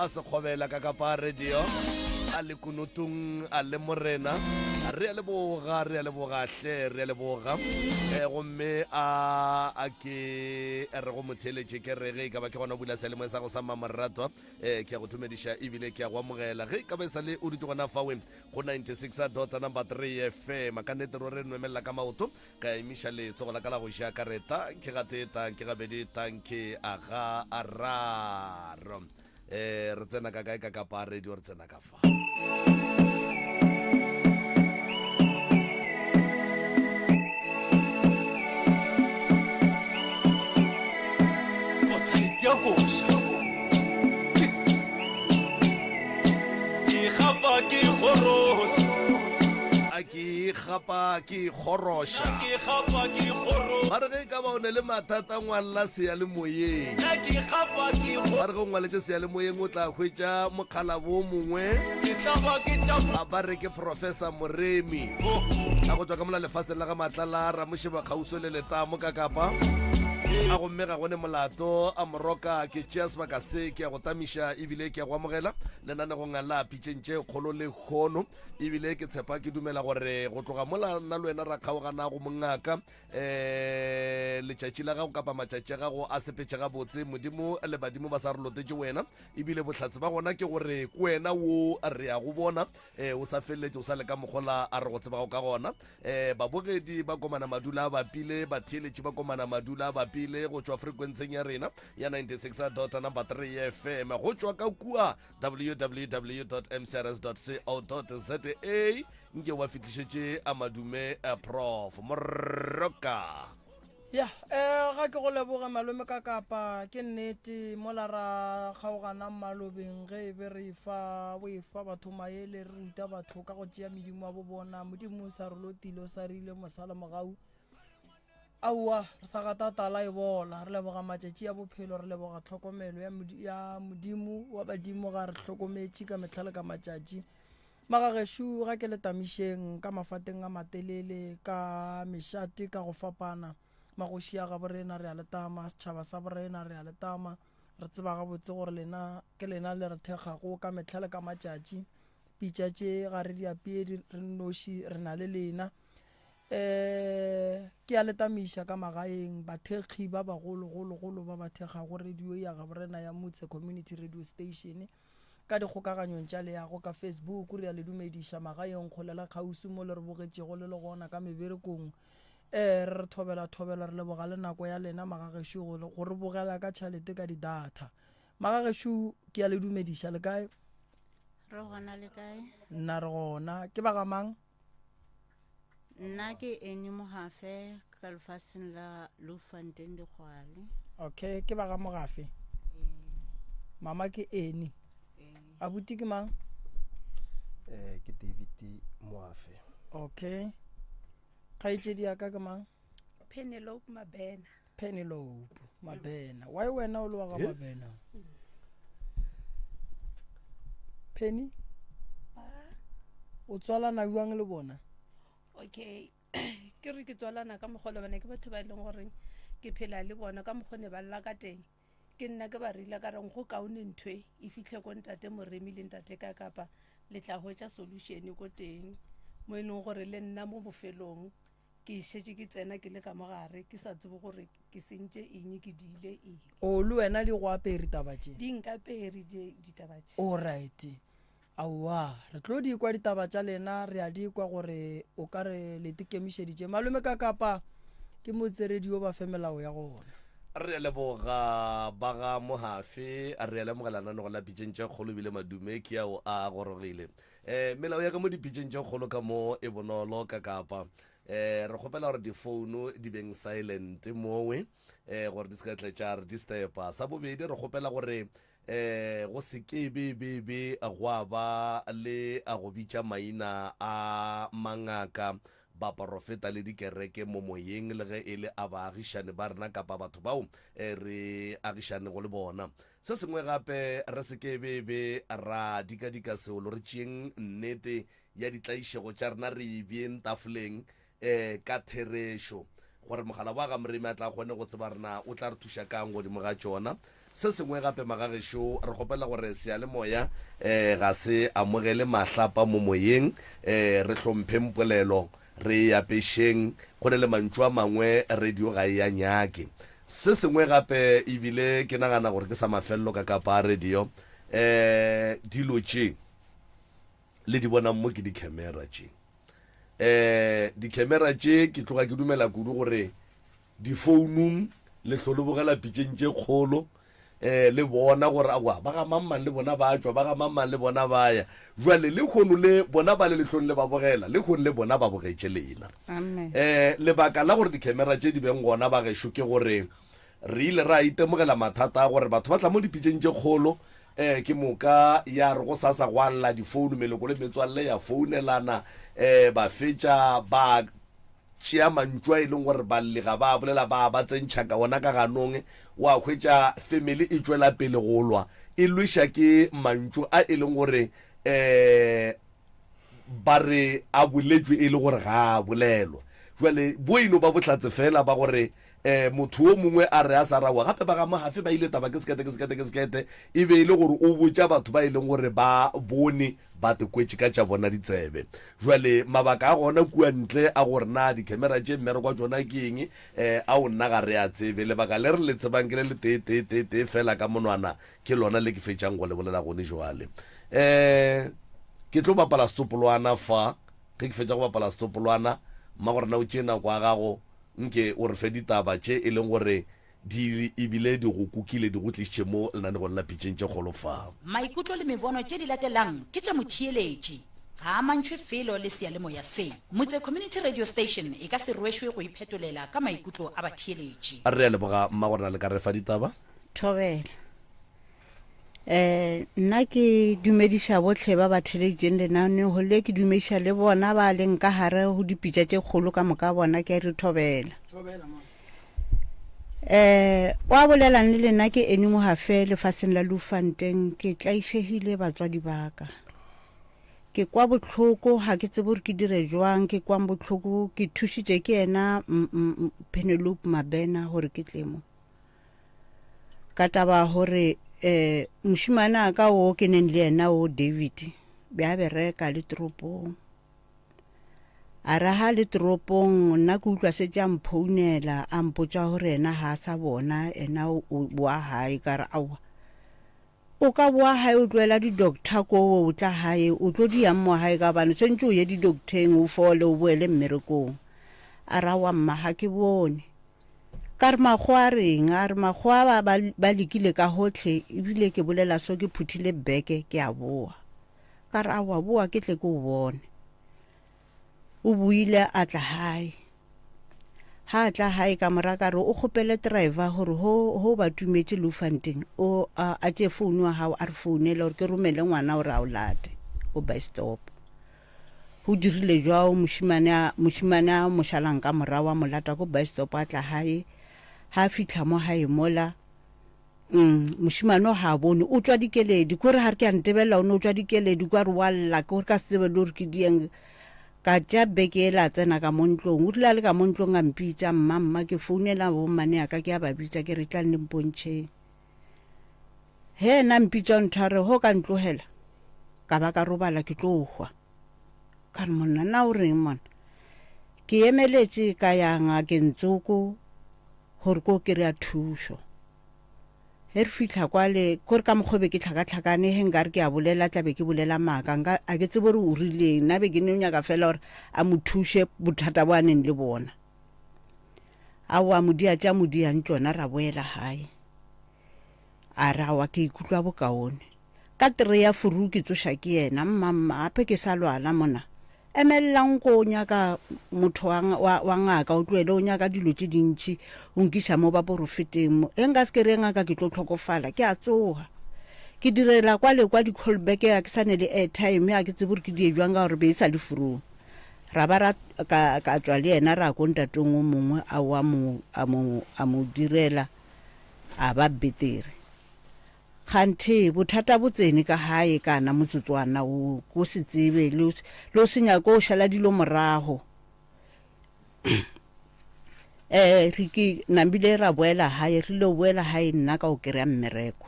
a Sekgobela ka kapa radio a le kunutung a le morena re a leboga re a leboga hle re a leboga eh, gomme a a ke re go motheletše ke re ge e ka ba ke gona o bula seyalemoya sa go sa mmamoratwa eh, ke a go dumediša ebile ke a go amogela ge e ka ba e sa le o dutse gona fawe go 96 dot number 3 fm ka nnete ro re nwemelela ka maoto Ka emiša letsogo la ka la go ja ka re, Tanki gatee, tanki gabedi, tanki a ga a raro. E, re tsena ka kae ka kapa radio, re tsena ka fa. Scott, ke koša. Ke gapa ke goroša. A ke gapa ke goroša. Ke gapa ke goroša. Ba re ge e ka ba o ne le mathata ngwalela seyalemoyeng. Ke gapa ke Ba re ge o ngwaletše seyalemoyeng o tla hwetša mokgalabo o mongwe. Ke tla ba ke tša A ba re ke Professor Moremi. A go tšwa ka mola lefaseng la ga Matlala Ramošeba kgauswi le Letamo ka Kapa. A gomme ga go ne molato a moroka ke tšea sebaka se ke ya go tamiša ebile ke ya go amogela lenanegong la pitšeng tše kgolo le kgono ebile ke tshepa ke dumela gore go tloga mola nna le wena ra kgaogana go mongaka um letšatši la gago kapa matšatši a gago a sepetše gabotse modimo le badimo ba sa re lotetše wena ebile bohlatse ba gona ke gore ke wena wo re ya go bona um o sa feleletše o sa le ka mokgola a re go tsebago ka gona um babogedi ba komana madula a bapile batheeletši ba komana madula a bapile go tšwa frequenceng ya rena ya 96 dot number 3 fm go tšwa ka kua www mcrs co za nke wa fihlišetše a madume eh, prof moroka ya um ga ke go leboge malome ka kapa ke nnete mola ra kgaoganang malobeng ge e be re fa o e fa batho maele re ruta batho ka go tšea medimo wa bo bona modimo o sa re lotile o sa rile mosala mogau aowa re sa gata tala e bola re leboga matšatši a bophelo re leboga tlhokomelo ya, ya modimo wa badimo ga re hlokometše ka mehla le ka matšatši Magagešo ga ke le tamišeng ka mafateng a matelele ka mešate ka go fapana. Magoši a gaborena re a le tama, setšhaba sa borena re a le tama. Re tseba gabotse gore lena ke lena le re thekgago ka mehla le ka matšatši. Pitša tše ga re di apee re nnoši, re na le lena. Um ke a le tamiša ka magaeng bathekgi ba bagologologolo ba ba thekgago radio ya gaborena ya Motse Community Radio Station. Ka dikgokaganyong tša leago ka Facebook, re a le dumediša magaeng kgole le kgauswi mo le re bogetšego le le gona ka meberekong. Ee, re re thobela thobela, re leboga le nako ya lena magagešo go, go re bogela ka tšhalete ka di-data. Magagešo, ke a le dumediša, le kae? Re gona le kae? Nna re gona. Ke ba ga mang? Nna ke Annie Mogafe ka lefaseng la Loufontein Dikgwale. Okay, ke ba ga Mogafe. Mama ke Annie. Abuti ke mang? Eh, ke David Moafe. Okay. Kgaetšedi ya ka ke mang? Penelope Mabena. Penelope Mabena. Why wena o le wa ga Mabena? Penny? O tswalana jwang le bona? Okay. Ke re ke tswalana ka mokgwa le bone ke batho ba e leng gore ke phela le bona ka mokgwa ne ba lla ka teng. Ke nna ke ba rile ka reng go kaone ntho e e fitlhe ko ntate Moremi le ntate ka kapa le tla hwetša solution ko teng mo e leng gore le nna mo bofelong ke šetše ke tsena ke le ka mo gare ke sa tsebe gore ke sentše eng ke diile eng. O le wena di go apere taba tše? Di nkapere ditaba tše. O right. Aowa, re tlo di kwa ditaba tša lena, re a di kwa gore o ka re le tikemišeditše. Malome ka kapa ke motseredi o ba fe melao ya gona. Re a leboga ba ga Mohafe, re a lemoga lenanego la Pitšeng tše Kgolo ebile madume ke ao a gorogile. Um melao ya ka mo dipitšeng tše kgolo ka mo e bonolo ka kapa. Um re kgopela gore difouno di beng silent mowe um gore di se ka tle tša re disturba. Sa bobedi re kgopela gore um go se ke be be be gwa ba le a go bitša maina a mangaka, baporofeta le dikereke mo moyeng le ge e le a baagišani ba rena kapa batho bao re agišanego le bona. Se sengwe gape, re se ke be be ra dikadika seolo, re tšeeng nnete ya ditlaišego tša rena re e beeng tafoleng e ka therešo, gore mogala wa ga Moremi a tla kgone go tseba rena o tla re thuša kang godimo ga tšona. Se sengwe gape magagešo, re kgopela gore seyalemoya um ga se amogele mahlapa mo moyeng. Um re hlompheng polelo, re e apešeng. Go ne le mantšu a mangwe radio ga e a nyake. Se sengwe gape ebile ke nagana gore ke sa mafelelo ka kapa a radio, um dilo tše le di bonang mo ke di-camera tše. Um di-camera tše ke tloga ke dumela kudu gore difounung le hlo le bogela pitšeng tše kgolo um le bona gore aowa ba ga mang mang le bona ba tšwa, ba ga mang mang le bona ba ya. Jwale lehono le bona ba le lehlong le ba bogela, lehono le bona ba bogetše lena. Amen. Um lebaka la gore dikhemera tše di beng gona ba gešo ke gore re ile ra itemogela mathata a gore batho ba tla mo dipitšeng tše kgolo um ke moka ya re go sasa gwa lla difounu, meloko le metswalle ya founelana um ba fetša ba tšea mantšu a e leng gore balli ga ba a bolela ba a ba tsentšha ka ona ka ganong, wa hwetša family e tšwela pele go lwa e lweša ke mantšu a e leng gore um ba re a boletšwe e le gore ga a bolelwa. Jwale bo e no ba bohlatse fela ba gore um motho o mongwe a re a sa rawa gape ba ga Mohafe ba ile taba ke sekete ke sekete ke sekete e be e le gore o botša batho ba e leng gore ba bone Ba te kwetše ka tša bona ditsebe. Bjale, mabaka a gona kua ntle a gore na dikhemera tše mmereko wa tšona ke eng, eh, ao nna ga re a tsebe. Lebaka le re le tsebang ke le le tee, tee, tee, tee feela ka monwana, ke lona le ke fetšang go le bolela gone jwale. Eh, ke tlo bapala setsopolwana fa. Ge ke fetša go bapala setsopolwana, mmagorena o tšee nako ya gago, nke o re fe ditaba tše e leng gore Di ebile di go kukile, di go tlišitše mo lenanegong la Pitšeng tše Kgolo fa. Maikutlo le mebono tše di latelang ke tša motheeletši. Ga a amantšhwe felo le seyalemoya se. Motse Community Radio Station e ka se rwešwe go iphetolela ka maikutlo a batheeletši. Re a leboga mmagorena le ka re fa ditaba. Thobela. Eh, nna ke dumediša bohle ba ba theleditšeng lenaneho le, ke dumediša le bona ba leng ka gare go dipitša tše kgolo ka moka bona, ke a re thobela. Eh, wa bolelang le lena ke Eni Mohafe lefaseng la Lufanteng, ke tlaišegile batswadi ba ka. Ke kwa bohloko, ga ke tsebe gore ke dire jwang, ke kwang bohloko, ke thušitše ke yena Penelope Mabena gore ke tle mo. Ka taba ya gore um mošemane a ka o ke neng le yena o David be a bereka le toropong. A re ha le toropong nna ke utlwa setse a mphounela a mpotša gore yena ga a sa bona yena o boa gae ka re aowa o ka boa gae o tlohela di-doctor koo o tla gae o tlo di yang mo gae ka gobane tshwantse o ye di-docteng o fole o boele mmerekong. A re aowa mma ga ke bone. Ka re, Makgowa a reng? A re, Makgowa ba, ba, ba lekile ka gohle, ebile ke bolela so ke phuthile beke ke a boa. Ka re, Aowa, boa ke tle ke o bone. O boile a tla gae. Ha a tla gae ka mora ka re o kgopele driver gore ho, ho ba tumetše Loufontein, o a, a tšee founu ya gago a re founele gore ke romele ngwana gore a o late ko bus stop. Go dirile jwao mošemane a, mošemane a mo šalang ka morago a mo lata ko bus stop a tla gae. Ha a fihla mo gae mola, mm, mošemane o ga a bone, o tšwa dikeledi. Kore ga re ke a ntebelela o ne o tšwa dikeledi, kwa re wa lla, ke gore ka se tsebe le gore ke dieng. Ka tšea beke yela a tsena ka mo ntlong. O rile a le ka mo ntlong a mpitša, mma, mma, ke founela bommane ya ka ke a ba bitša ke re tlang le mpontšheng. Ge yena a mpitša o ntho a re, Go ka ntlogela ka ba ka robala ke tlo hwa. Ka re, Monna na o reng mona? Ke emeletše ka ya ngakeng tsoko gore ko kry-a thušo. Ge re fihla kwale, kore ka mokgwa be ke hlakahlakane, ge nkare ke a bolela tla be ke bolela maaka. Nka, a ke tsebe gore o rileng, nna be ke no nyaka fela gore a mo thuše bothata bo a neng le bona. Aowa, modia tša modiang tšona ra boela gae. A re, Aowa, ke ikutlwa bokaone. Ka terei ya furu ke tsoša ke yena. Mma, mma, gape ke sa lwala mona. Emelela nko o nyaka motho wa, wa, wa ngaka, o tlohele o nyaka dilo tše dintši, o nkiša mo baporofeteng mo. Ge nka se ke re ngaka ke tlo hlokofala, ke a tsoga. Ke direla kwa le kwa di-call back, ga ke sa ne le airtime, ga ke tsebe gore ke die bjang ka gore be e sa le furung. Ra ba ra, ka, ka tšwa le yena ra ko ntatong o mongwe, a wa mo, a mo, a mo direla. a ba betere. Kganthe bothata bo tsene ka gae kana motsotswana wo, ko se tsebe le o se nyake o šala dilo morago. Um re ke nambile ra boela gae, re ile boela gae nna ka o kry-a mmereko.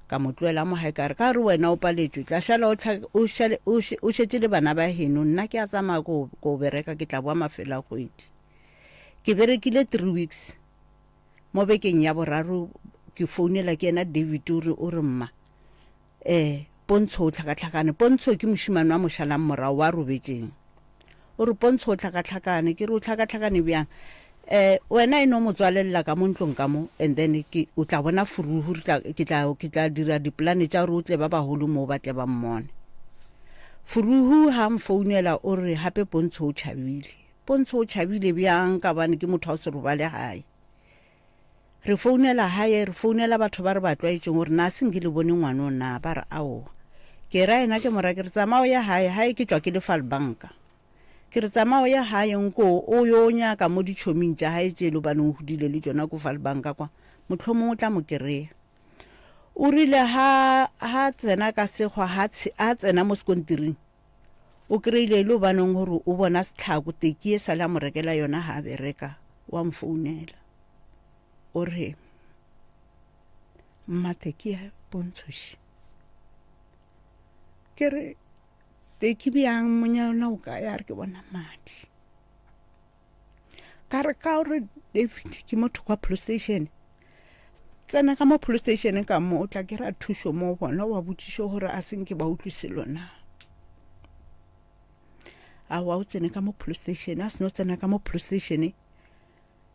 Ka mo tlohela mo gae ka re ka re wena o paletšwe tla šala o o šale o o šetše le bana ba heno nna ke a tsamaya ko ko bereka ke tla boa mafelo a kgwedi. Ke berekile three weeks mo bekeng ya boraro ke founela ke yena David o re o re mma um Pontsho o hlakahlakane. Pontsho ke mošemane wa mo šalang morago wa robetšeng. O re Pontsho o hlakahlakane. Ke re o hlakahlakane bjang? Um wena e no mo tswalelela ka mo ntlong ka mo and then ke o tla bona furuhu re tla ke tla ke tla dira dipolane tša gore o tle ba bagolo moo ba tle ba mmone. Furuhu ha mfounela o re gape Pontsho o tšhabile. Pontsho o tšhabile bjang ka bane ke motho wa go se robale gae. Re founela gae, re founela batho ba re ba tlwaetšeng gore na se nke le bone ngwano na, ba re aowa. Ke ra yena ke mo ra ke re tsamaya o ye gae, gae ke tšwa ke le Falbanka. Ke re tsamaya o ye gae nko o yo nyaka mo ditšhoming tša gae tše le gobane o hodile le tšona ko Falbanka kwa, mohlomong o tla mo kereya. O rile ha ha tsena ka sekgwa ha ha tsena mo sekontiring o kry-ile e le gobaneng gore o bona setlhako teki e sa le a mo rekela yona ga a bereka wa mfounela o re mma teki ya pontshoši ke re teki bjang monyana o kae a re ke bona madi ka re ka gore David ke motho kwa police station tsena ka mo police station ka mo o tla kry-a thušo mo bona wa botšišo gore a senke ba utlwe selo na aowa o tsene ka mo police station a seno tsena ka mo police station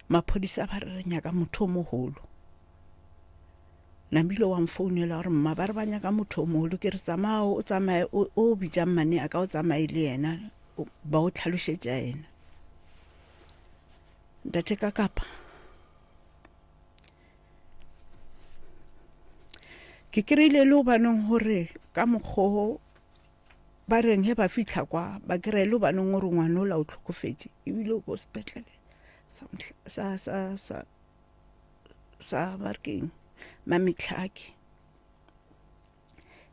maphodisa ba re re nyaka motho o mogolo namile wa mfounela gore mma ba re ba nyaka motho o mogolo ke re tsamaya o tsamaye o bitša mmane a ka o tsamaye le yena ba o tlhalošetša yena ntate ka kapa ke kry-ile le gobaneng gore ka mokgoo ba reng he ba fitlha kwa ba kry-e le gobaneng gore ngwana ola o tlhokofetše ebile o ko sepetlele sa sa sa sa ba re keng mametlhake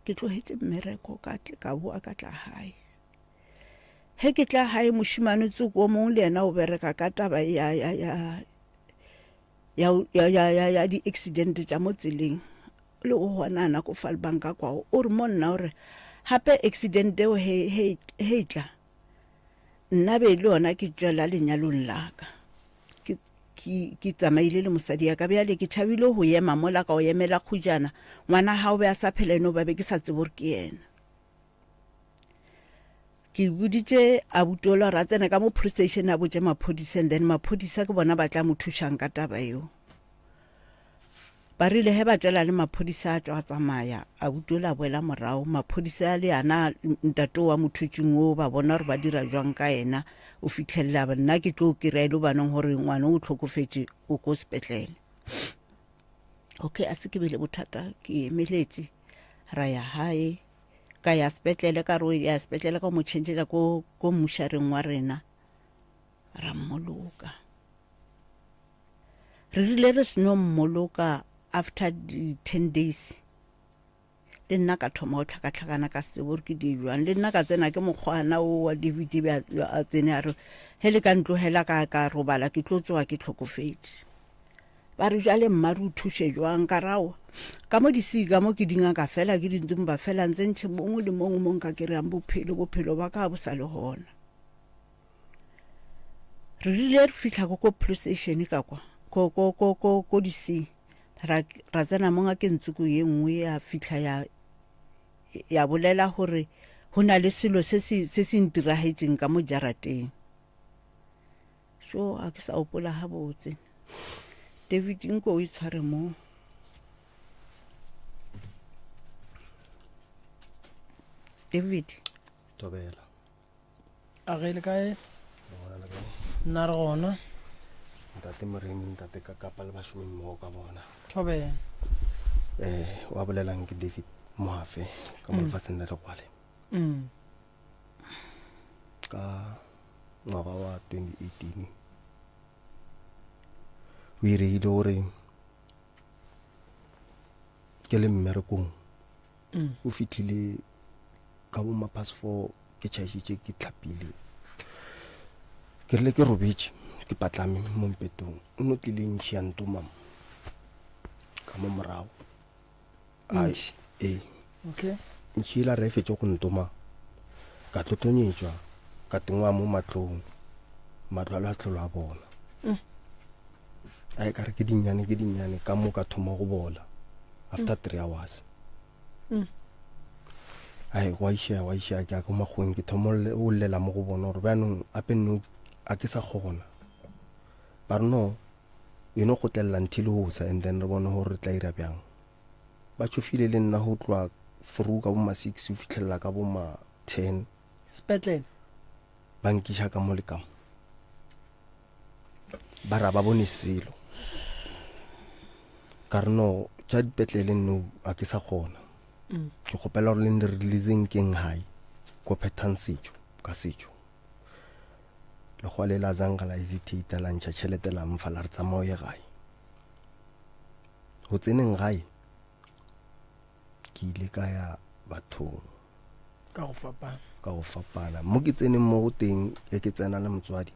ke tlogetše mmereko ka tle ka boa ka tla gae ge ke tla gae mošemane tsoko o mongwe le yena o bereka ka taba ya ya ya ya ya ya ya ya di-accident tša mo tseleng le o gona ana ko falbanka kwao o re mo nna o re gape accident eo he he he tla nna be le yona ke tšwela lenyalong la ka ke ke ke tsamaile le mosadi ya ka bjale ke tšhabile go ema mola ka o emela kgujana ngwana ga o be a sa phela eno ba be ke sa tsebe gore ke yena ke boditše abutola gore a tsene ka mo police station a botše maphodisa and then maphodisa ke bona ba tla mo thušang ka taba eo Ba rile ge ba tšwela le maphodisa a tšwa a tsamaya, abuti ola a boela morago. Maphodisa a le ana ntate wa mothutšing wo ba bona gore ba dira jwang ka yena. O fitlhelela nna ke tlo kry-a e le baneng gore ngwana o tlhokofetše o ko sepetlele. Okay, a se ke be le bothata ke emeletše ra ya gae ka ya sepetlele ka re ya sepetlele ka mo tšhentšhetša ko ko mmušareng wa rena ra mmoloka. Re rile re seno mmoloka after di 10 days le nna ka thoma go tlhakatlhakana ka se tsebe gore ke di jwang le nna ka tsena ke mokgwana o wa David be a tsene a re he le ka ntlogela ka ka robala ke tlo tsoga ke tlhokofetše ba re jale mma re o thuše jwang ka rawa ka mo disii ka mo ke dingaka fela ke dintumba fela ntse ntšhe mongwe le mongwe mo nka kry-ang bophelo bophelo ba ka bo sa le gona Re rile re fihla ko ko police station ka kwa ko ko ko ko ko DC ra ra tsena mo ngakeng tsoko ye nngwe ya fihla ya ya bolela gore go na le selo se se se se ntiragetšeng ka mo jarateng so a ke sa opola gabotse David nko o itshware mo David Thobela. A ge le kae? Nna re gona. Ntate Moremi, ntate Kakapa le bašomi mmogo ka bona. Thobela. Eh, wa bolelang ke David Moafe ka mo mm. lefatsheng la Legwale. Mm. Ka ngwaga wa 2018 o iregile gore ke le mmerekong mm. o fitlhile ka bo ma past four ke tšhaišitše ke tlhapile ke rile ke robetše Ke patlame mo mpetong, o no tlile ntšhi ya ntoma mo ka mo morago. Ai, Ntšhi? ee. Okay. Ntšhi ela re e fetše go ntoma, ka tlotlonyetšwa, ka tengwa mo mahlong, mahlo a le a se hlolo a bona. Ai, ka re ke dinnyane, ke dinnyane, ka mo ka thoma go bola after 3 hours. Ai, gwa išega, gwa išega, ke ya ko makgoweng, ke thoma go llela mo go bona gore bjanong ape no a ke sa kgona. Ba re no, e no kgotlelela until go sa and then re bone gore re tla ira bjang. Ba tšhofile le nna go tloga through ka bo ma 6 go fihlelela ka bo ma 10. Sepetlele. Ba nkiša ka mo le ka mo. Ba ra ba bone selo. Ka re no, tša dipetlele no a ke sa kgona. Ke kgopela gore le nne releaseng keng hae ko phethang setšo ka setšo. Lekgowa le la zanga la hesitate la ntšha tšhelete la mfa la re tsamaya o ye gae. Go tseneng gae ke ile ka ya bathong ka go fapana. Ka go fapana. Mo ke tseneng mo go teng ge ke tsena le motswadi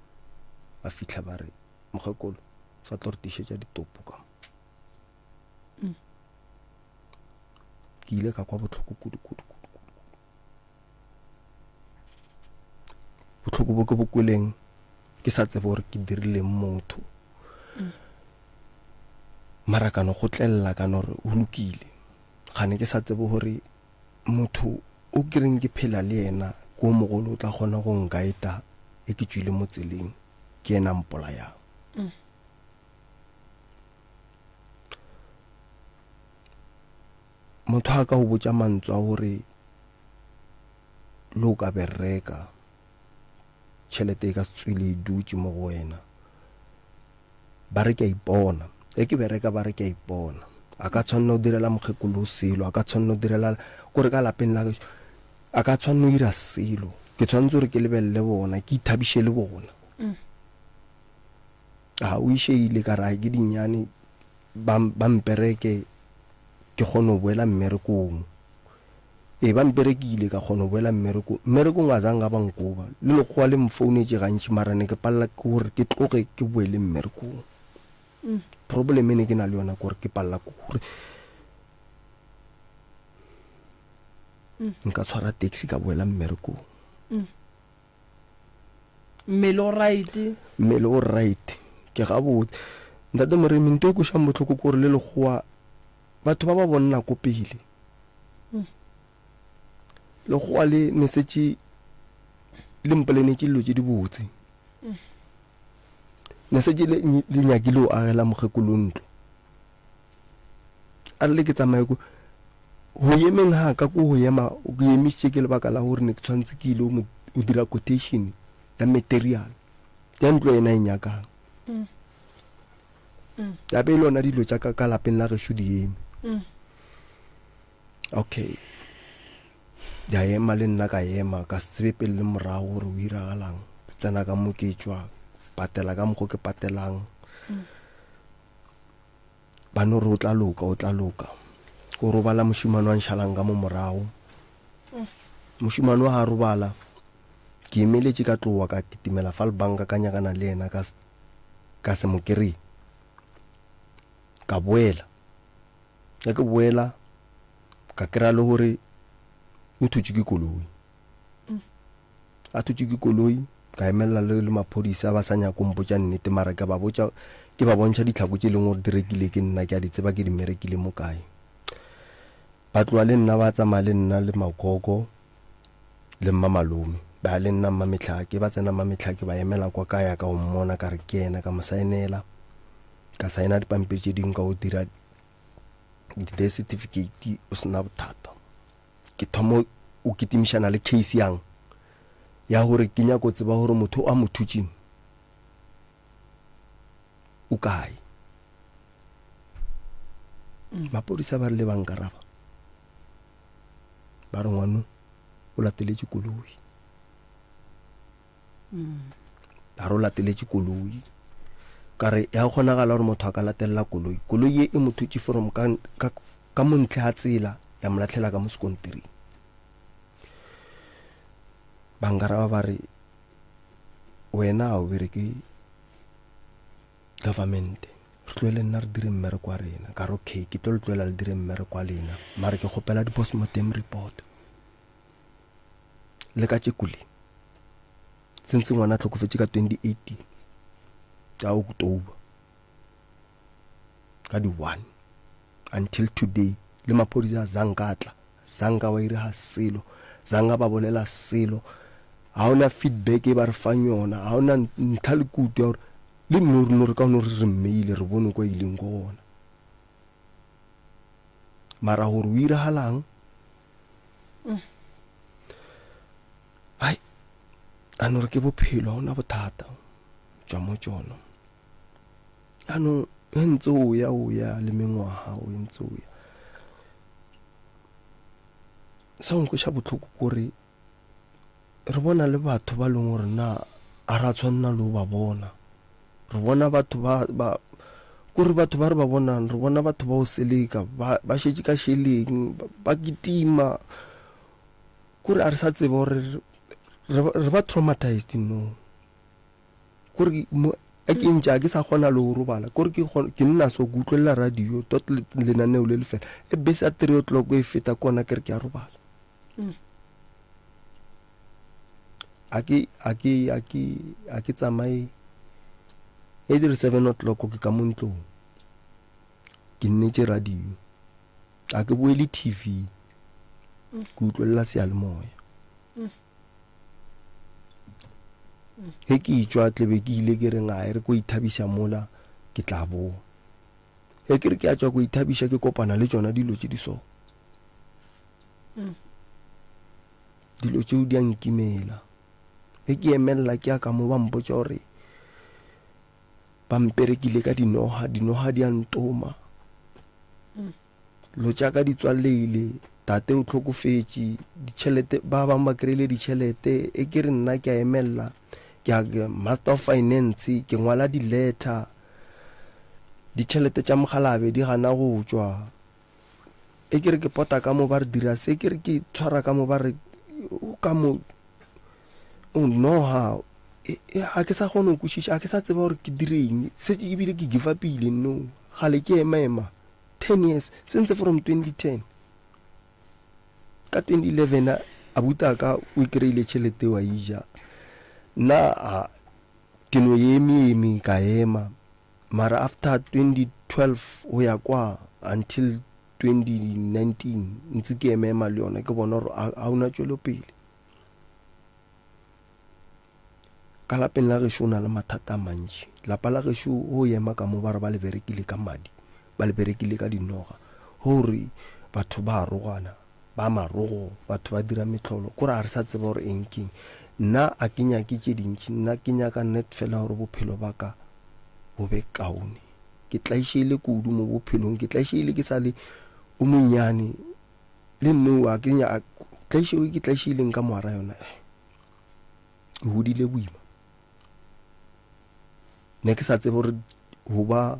ba fihla ba re mokgekolo sa tlo re tišetša ditopo ka mo. Ke ile ka kwa bohloko kudu kudu kudu kudu. Bohloko bo ke bo kweleng ke sa tsebe gore ke dirileng motho. Mara ka no kgotlelela ka no re go lokile. Gane ke sa tsebe gore motho o ke reng ke phela le yena ke o mogolo o tla kgona go nkaeta e ke tšwile mo tseleng ke yena a mpolayang. Motho a ka go botša mantswe a gore le o ka bereka tšhelete e ka se tswele e dutše mo go wena. Ba re ke a ipona, ge ke bereka ba re ke a ipona. A ka tshwanela go direla mokgekolo selo, a ka tshwanela go direla kore ka lapeng la gešo a ka tshwanela go dira selo. Ke tshwanetse gore ke lebelele bona, ke ithabiše le bona. A o išeile ka re a ke dinnyane ba ba mpereke ke kgone go boela mmerekong. Ee, ba mperekile ka kgona go boela mmerekong. Mmerekong a zanga ba nkoba. Le lekgowa le mfounetše gantši mara ne ke palela ke gore ke tloge ke boele mmerekong. Problem e ne ke na le yona ke gore ke palela ke gore nka tshwara taxi ka boela mmerekong. Mmele o right. Mmele o right. Ke gabotse. Ntate Moremi, nto e kwešang bohloko ke gore le lekgowa batho ba ba bonna ko pele. Lekgowa le ne setše le mpolenetše dilo tše dibotse. Ne setše le le nyakile go agela mokgekolo ntlo. A re le ke tsamaye ko go yemeng ga ka ko go ema ke emišitše ke lebaka la gore ne ke tshwanetse ke ile go dira quotation ya material ya ntlo ena e nyakang. Ya be e le yona dilo tša ka ka lapeng la gešo di eme. Okay. Di a ema le nna ka ema ka se tsebe pele le morago gore o iragalang. Ke tsena ka mo ke tšwa patela ka mokgo ke patelang. Ba no re o tla loka, o tla loka. O robala mošemane wa nšalang ka mo morago. Mošemane wa a robala. Ke emeletše ka tlowa ka kitimela fa lebanka ka nyakana le yena ka ka se mo kry-e. Ka boela. Ge ke boela ka kry-a le gore o thutše ke koloi. A thutše ke koloi ka emelela le le maphodisa ba sa nyako mpotša nnete mara ke ba botša ke ba bontšha ditlhako tše e leng gore di rekile ke nna ke a di tseba ke di merekile mo kae. Ba tloa le nna ba tsamaya le nna le magogo le mmamalome ba ya le nna mmametlhake ba tsena mmametlhake ba emela kwa ka ya ka o mmona ka re ke yena ka mo saenela ka saena dipampiri tše dingwe ka o dira di-death certificate o sena bothata. Ke thoma o kitimišana le case yang ya gore ke nyako tseba gore motho a mo thutšeng o kae. Maphodisa ba rile ba nkaraba ba re ngwano o lateletše koloi. Ba re o lateletše koloi. Ka re ya kgonagala gore motho a ka latelela koloi. Koloi ye e mo thutše from ka, ka, ka mo ntle ga tsela ya mo latlhela ka mo sekontiring. Ba nkaraba ba re wena ga o bereke. Government, re tlohele nna re dire mmereko wa rena. Ka re okay, ke tlo le tlohela le dire mmereko wa lena, mare ke kgopela di-postmortem report. Le ka tšeko le, since ngwana a hlokofetše ka 2018 tša October ka di 1 until today le maphodisa a zanka a tla zanka wa ira selo zanga ba bolela selo ga ona feedback e ba re fang yona ga ona ntlha le kutu ya gore le nno re no re ka no re re mmeile re bone kwa ileng ko gona mara gore o iragalang ai a no re ke bophelo ga ona bothata tšwa mo tšona Jaanong ge ntse o ya o ya le mengwaga o ntse o ya sa go nkweša bohloko kore re bona le batho ba leng gore na a ra tshwanela le go ba bona re bona batho ba ba kore batho ba re ba bonang re bona batho ba o seleka ba ba šetše ka šeleng ba kitima kore a re sa tseba gore re ba traumatized no. Kore mo a ke ntše a ke sa kgona le go robala kore ke ke nna so ke utlwelela radio tot lenaneo le le fela e bese ya 3 o'clock e feta kona ke re ke a robala mm. a ke a ke a ke a ke tsamaye e dire 7 o'clock ke ka mo ntlong ke nnetse radio a ke boele tv mm. ke utlwelela seyalemoya mm. Ge ke etšwa tlebe ke ile ke re ngae re ko ithabiša mola ke tla boa. Ge ke re ke a tšwa ko ithabiša ke kopana le tšona dilo tše di so. Dilo tšeo di a nkimela. Ge ke emelela ke ya ka mo ba mpotša gore ba mperekile ka dinoga, dinoga di a ntoma. Dilo tša ka di tswalehile, tate o hlokofetše, ditšhelete, ba bangwe ba kry-ile ditšhelete, e ke re nna ke a emelela, ke a master of finance, ke ngwala di-letter, ditšhelete tša mogalabe di gana go tšwa, e ke re ke pota ka mo ba re dira se, ke re ke tshwara ka mo ba re o ka mo o noga, ga ke sa kgona go kwešiša, ga ke sa tseba gore ke dire eng, šetše ebile ke give up-ile no, kgale ke ema-ema. 10 years since from 2010 ka 2011 abuti a ka o kry-ile tšhelete wa ija nna ke no eme eme ka ema mara after 2012 go ya kwa until 2019 ntse ke ema ema le yona ke bona gore ga ona tšwelopele Ka lapeng la gešo o na le mathata a mantši. Lapa la gešo go ema ka mo ba re ba le berekile ka madi, ba le berekile ka dinoga. Go re batho ba arogana, ba marogo, batho ba dira mehlolo. Kore ga re sa tseba gore eng keng. Nna a ke nyake tše dintši, nna ke nyaka net fela gore bophelo ba ka bo be kaone. Ke tlaišegile kudu mo bophelong, ke tlaišegile ke sa le o monnyane. Le nno a ke nyaka, tlaišego e ke tlaišegileng ka mogara yona. Ke godile boima. Ne ke sa tsebe gore go ba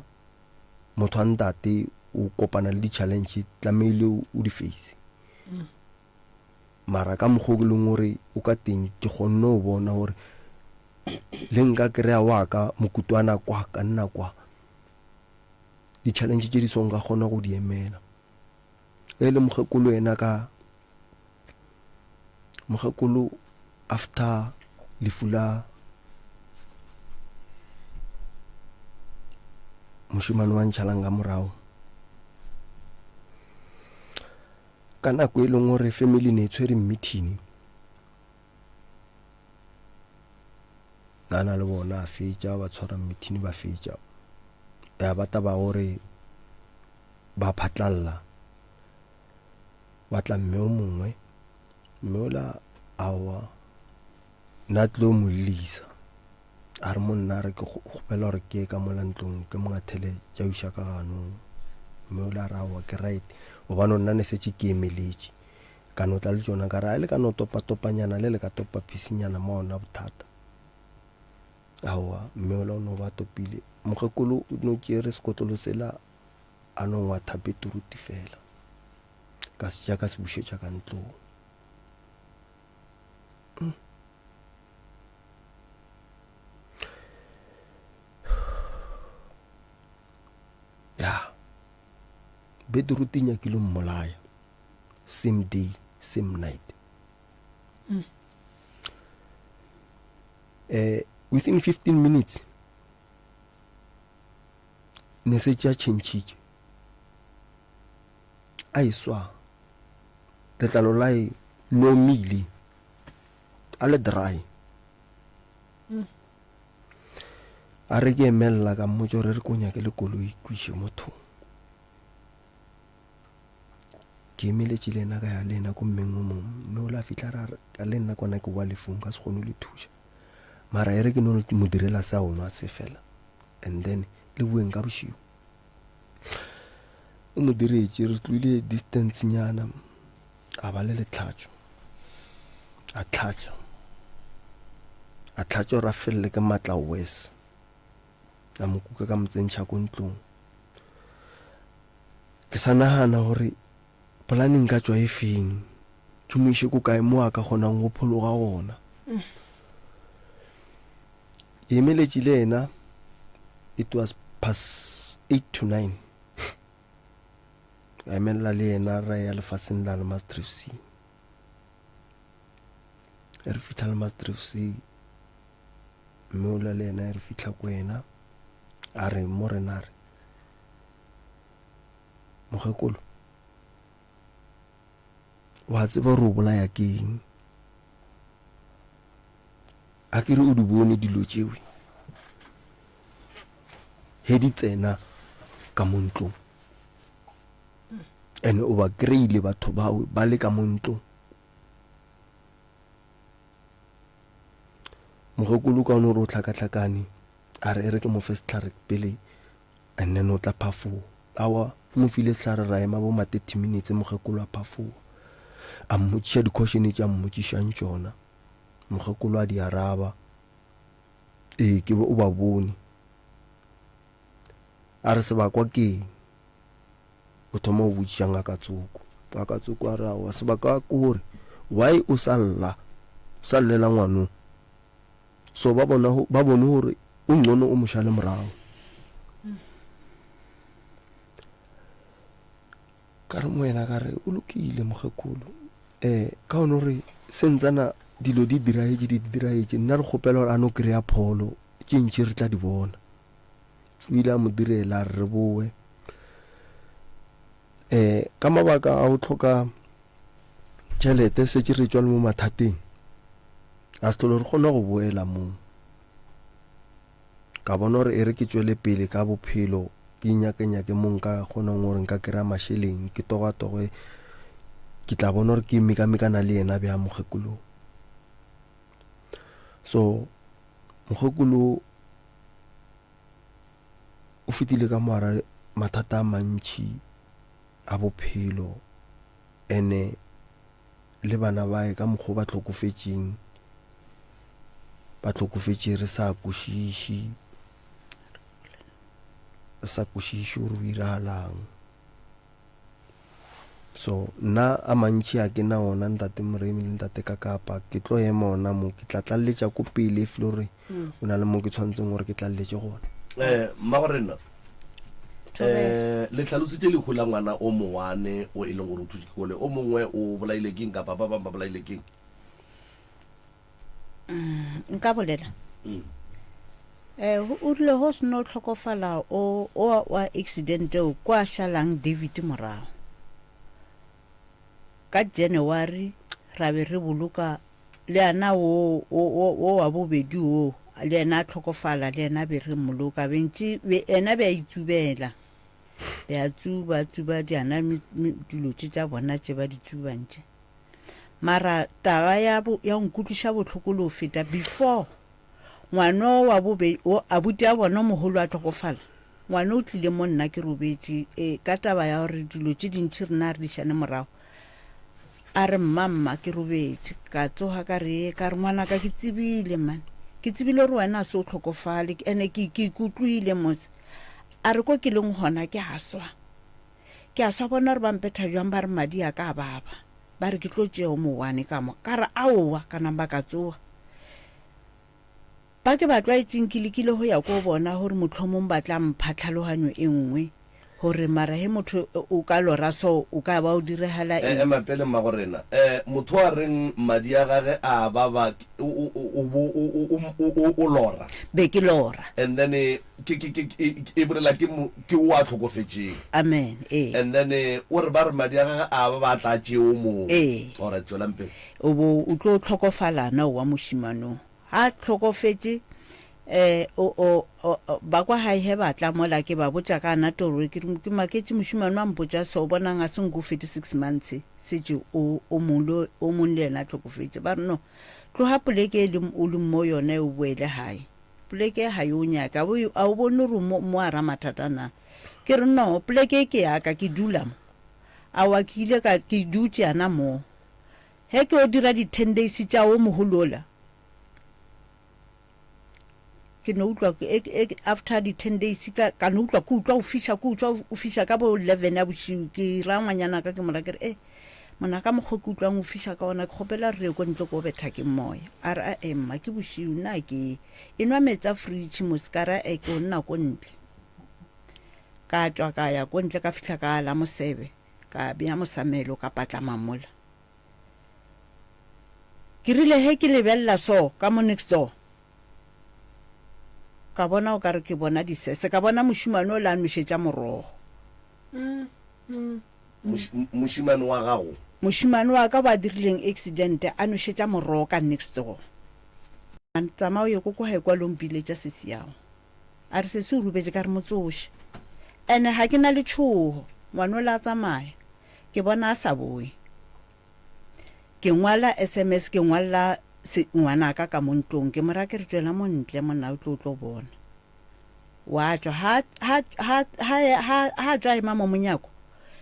motho wa ntate o kopana le di-challenge tlamehile o di face. Mara ka mokgwa o ke leng gore o ka teng ke kgonne go bona gore le nka kry-a wa ka mokutwana kwa ka nna kwa di-challenge tše di so nka kgona go di emela. E le mokgekolo yena ka Mokgekolo after lefu la mošemane wa ntšhalang ka morago ka nako e leng gore family ne e tshwere meeting nana le bona a fetša ba tshwara meeting ba fetša ya ba taba gore ba phatlalla Wa tla mme o mongwe, mme ola aowa nna tlo mo llisa. A re monna a re ke kgopela gore ke ye ka mola ntlong ke mo ngathele tša iša ka ganong. Mme ola a re aowa ke right gobane nna ne setse ke emeletše. Ka no tla le tšona ka re a le ka no topatopanyana le le ka topa phisinyana mo ona bothata. Aowa mme ola o no ba topile. Mokgekolo o no tšere sekotlolo sela a no ngwatha beetroot fela ka se tša ka se bušetša ka ntlong mm. Beetroot e nyakile mmolaya same day same night. Eh within 15 minutes ne se tša tšhentšhitše a e swa letlalo la e lomile a le dry. A re ke emelela ka mmotša gore re ko nyake le koloi kwiše mothong. Ke emeletše le yena ka ya le yena ko mmeng o mongwe mme o la fihla ra re ka le nna kwana ke boa lefung ka se kgone le thuša mara e re ke no mo direla sa o nwa se fela and then le boeng ka bošego. O mo diretše re tloile distance nyana a ba le letlhatšo a tlhatša a tlhatša gore a felele ke matla worse a mo kuka ka mo tsentšha ko ntlong ke sa nagana gore polane nka tšwa e feng ke mo iše ko kae mo a ka kgonang go phologa gona ke emeletše le yena it was past 8 to 9 Ka emelela le yena ra ya lefaseng la Lemastrefsea. Re fitlha Lemastrefsea, mme ola le yena re fitlha ko yena a re mo rena a re mokgekolo wa tseba gore o bolaya ke eng a ke re o di bone dilo tšewe he di tsena ka mo ntlong and o ba kry-ile batho bao ba le ka mo ntlong mokgekolo ka one gore o tlhakatlhakane a re e re ke mo fe setlhare pele and then o tla phafoga awa mo file sehlare ra ema bo ma 30 minutes mokgekolo a phafoga a mmotšiša di-question tše a mmotšišang tšona mokgekolo a di araba Ee, ke o ba bone. A re sebakwa ke eng? O thoma go botšiša ngaka tsoko. Ngaka tsoko a re aowa sebaka ke gore why o sa lla, o sa llela ngwano. So ba bona ba bone gore o ngcono o mo šale morago. Ka re moena ka re o lokile mokgekolo. Um ka gone gore sentsana dilo di diragetše di diragetše nna re kgopela gore a no kry-a pholo tše ntši re tla di bona. O ile a mo direla a re re boe. Um ka mabaka a go tlhoka tšhelete setše re tšwa le mo mathateng a se tlhole re kgona go boela moo. Ka bona gore e re ke tšwele pele ka bophelo ke nyakenyake mo nka kgonang gore nka kry-a mašeleng ke togatoge ke tla bona gore ke mekamekana le yena bjang mokgekolo. So mokgekolo o fetile ka moara mathata a mantši a bophelo ene le bana bae ka mokgwa o ba hlokofetšeng ba hlokofetše re sa kwešiše re sa kwešiše gore o iragalang so nna a mantši a ke na ona ntate Moremi le ntate Kakapa ke tlo ema ona mo ke tla tlaleletša ko pele if le gore o na le mo ke tshwanetseng gore ke tlaleletše gona. Eh, mmagorena eh le hlalositše lehu la ngwana o mowane o e leng gore o thutše ke kole o mongwe o bolaile keng kapa ba bangwe ba bolaile keng mm, nka bolela mm. eh o rile go seno tlhokofala o o wa accident o kwa šalang David morago ka January ra be re boloka le yena wo wo wo wa bobedi wo le yena a tlhokofala le yena be re mmoloka bentše be yena be a itsubela be a tsuba a tsuba diana dilo tše tša bona tše ba di tsubang tše mara taba ya ya nkutlwiša bohloko le go feta before ngwano wa bobe o abuti a bona mogolo a tlhokofala ngwana o tlile mo nna ke robetše e ka taba ya gore dilo tše dintši rena re di šane morago A re, Mma, mma, ke robetše. Ka tsoga ka re, Ee. Ka re, Ngwanaka, ke tsebile, man. Ke tsebile gore wena a se o hlokofale. Ene ke, ke ikutlwile mos. A re, Ko ke leng gona, ke a swa. Ke a swa, bona gore ba mpetha bjang, ba re madi a ka a baba. Ba re ke tlo tšea o mowane ka mo. Ka re, Aowa, ka namba ka tsoga. Ba ke ba tlwaetšeng ke lekile go ya ko bona gore mohlomong ba tla mpha tlhaloganyo e nngwe. Gore mara he motho o ka lora so o ka ba o diregela Eh, eng? ema pele mmago rena. Eh, motho a reng madi a gage a baba, o, o, o, o, o, o, o, o, o lora. Be ke lora. And then eh, ke, ke, ke, e, e bolela ke, mo, ke o a hlokofetšeng. Amen, ee. And then eh, o re ba re madi a gage a baba a tla tšee o mongwe. Ee. Alright, tšwelang pele. O bo o tlo hlokofala na owa mošemane o. Ga a hlokofetše, eh, o, o, o, o, ba kwa gae ge ba tla mola ke ba botša ka ana toro, ke re ke maketše mošemane wa mpotša so, bonang ga se nko fete six months setše o, o mong le, o mong le yena a hlokofetše. Ba re no, tloga poleke e leng, o leng mo yona e o boele gae. Poleke e ga e o nyake, a o, a o bone gore o mo, mo hara mathata na? Ke re no, poleke e ke ya ka, ke dula mo. Aowa ke ile ka, ke dutše yana mo. Ge ke yo dira di ten days tša wo mogolo ola, ke no utlwa e, e, after di ten days ka, ka no utlwa ke utlwa o fiša, ke utlwa o fiša ka bo 11 ya bošiu. Ke ra ngwanyana ka ke mo ra ke re, e mona ka mokgwa ke utlwang o fiša ka ona, ke kgopela re ye ko ntle ko betha ke moya. A re, a mma ke bošiu nna ke e nwa meetse a fridge mos, ka re e ke o nna ko ntle. Ka tšwa ka ya ko ntle ka fihla ka ala mosebe, ka bea mosamelo ka patlama mola. Ke rile ge ke lebelela so ka mo next door, ka bona o ka re ke bona disese, ka bona mošemane o la nošetša morogo. Mošemane wa gago? Mošemane wa ka ba dirileng accident a nošetša morogo ka next door. Tsamaya o ye ko kwa gae kwa lo mpiletša sesi yago. A re sesi o robetše ka re mo tsoše. Ene ga ke na le tšhogo, ngwanola a tsamaya. Ke bona a sa boe. Ke ngwala sms ke ngwalla se ngwanaka ka mo ntlong ke mo ra ke re tšwela mo ntle monna o tlo o tlo bona. Wa tšwa ha ha ha ha ha ha tšwa ema mo monyako.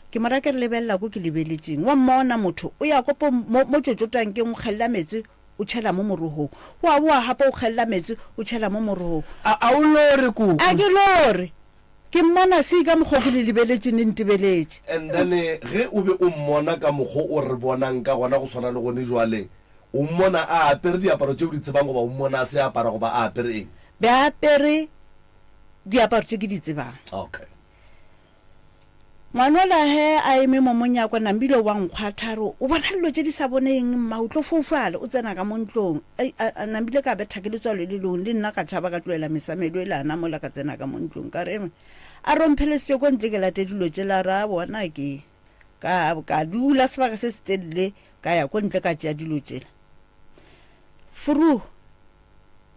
Ke mo ra ke re lebelela ko ke lebeletšeng. Wa mmona motho o ya ko po mo mo tšotšo tankeng o kgella meetse o tšhela mo morogong. Wa boa gape o kgella meetse o tšhela mo morogong. A a o lore koko? A ke lore. Ke mmona see ka mokgwa o ke le lebeletše le ntebeletše. And then ge o be o mmona ka mokgwa o re bonang ka gona go swana le gone jwale, o mmona a apere diaparo tše o di tsebang goba o mmona a se apara goba a apere eng? Be a apere diaparo tše ke di tsebang. Okay. Ngwanola ge a eme mo monyako, Nambile wa nkgwatha a re, O bona dilo tše di sa boneng, mma, o tlo foufala. O tsena ka mo ntlong. Ai, a, a, Nambile ka betha ke letswalo le lengwe, le nna ka tšhaba ka tlohela mesamelo ela ana mola ka tsena ka mo ntlong. Ka re, Eme, a re o mphelesitše ko ntle ke late dilo tšela, a re, A bona ke. Ka, ka dula sebaka se setelele, ka ya ko ntle ka tšea dilo tšela. Furu,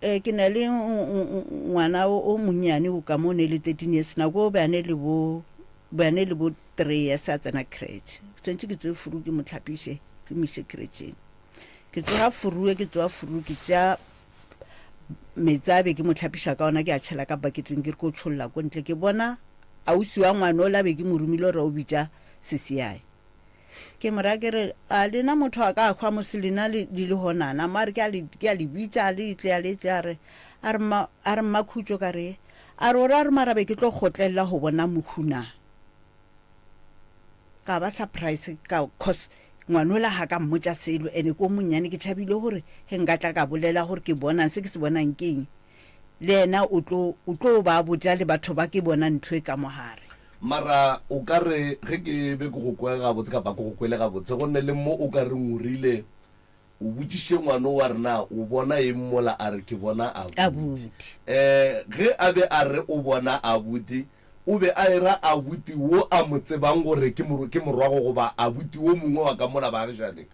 Eh, ke na le ngwana o monnyane o ka mo ne le 13 years nako o be a ne le bo be a ne le bo 3 years a tsena crèche tshwanetse ke tsoe furu ke mo tlhapiše ke mo ise crècheng ke tsoga furue ke tsoga furu ke tšea metsi a be ke mo tlhapiša ka ona ke a tšhela ka baketeng ke re ko tšholla ko ntle ke bona ausi wa ngwana o la be ke mo romile gore o bitša sesiae Ke mo raya ke re, A lena motho a ka hwa mose lena le le le honana? Mo a re, Ke a le, ke a le bitša, a le tle, a le tle. A re, a re, mma, a re, Mmakhutšo, ka re, a re, o ra re mara be ke tlo kgotlelela go bona mohu na? Ka ba surprise ka, cause ngwanola ga ka mmotša selo, ene ke o monnyane, ke tšhabile gore ge nka tla ka bolela gore ke bonang, se ke se bonang ke eng, le yena o tlo, o tlo ba botša le batho ba ke bona ntho e ka mo gare. Mara o ka re ge ke be ke go kwe gabotse kapa ke go kwele gabotse, go nne le mo o ka reng o rile o botšišitše ngwano wa re na o bona eng mola a re ke bona abuti. Abuti. Um ge a be a re o bona abuti, o be a era abuti wo a mo tsebang gore ke ke morwago goba abuti wo mongwe wa ka mola baagišaneng?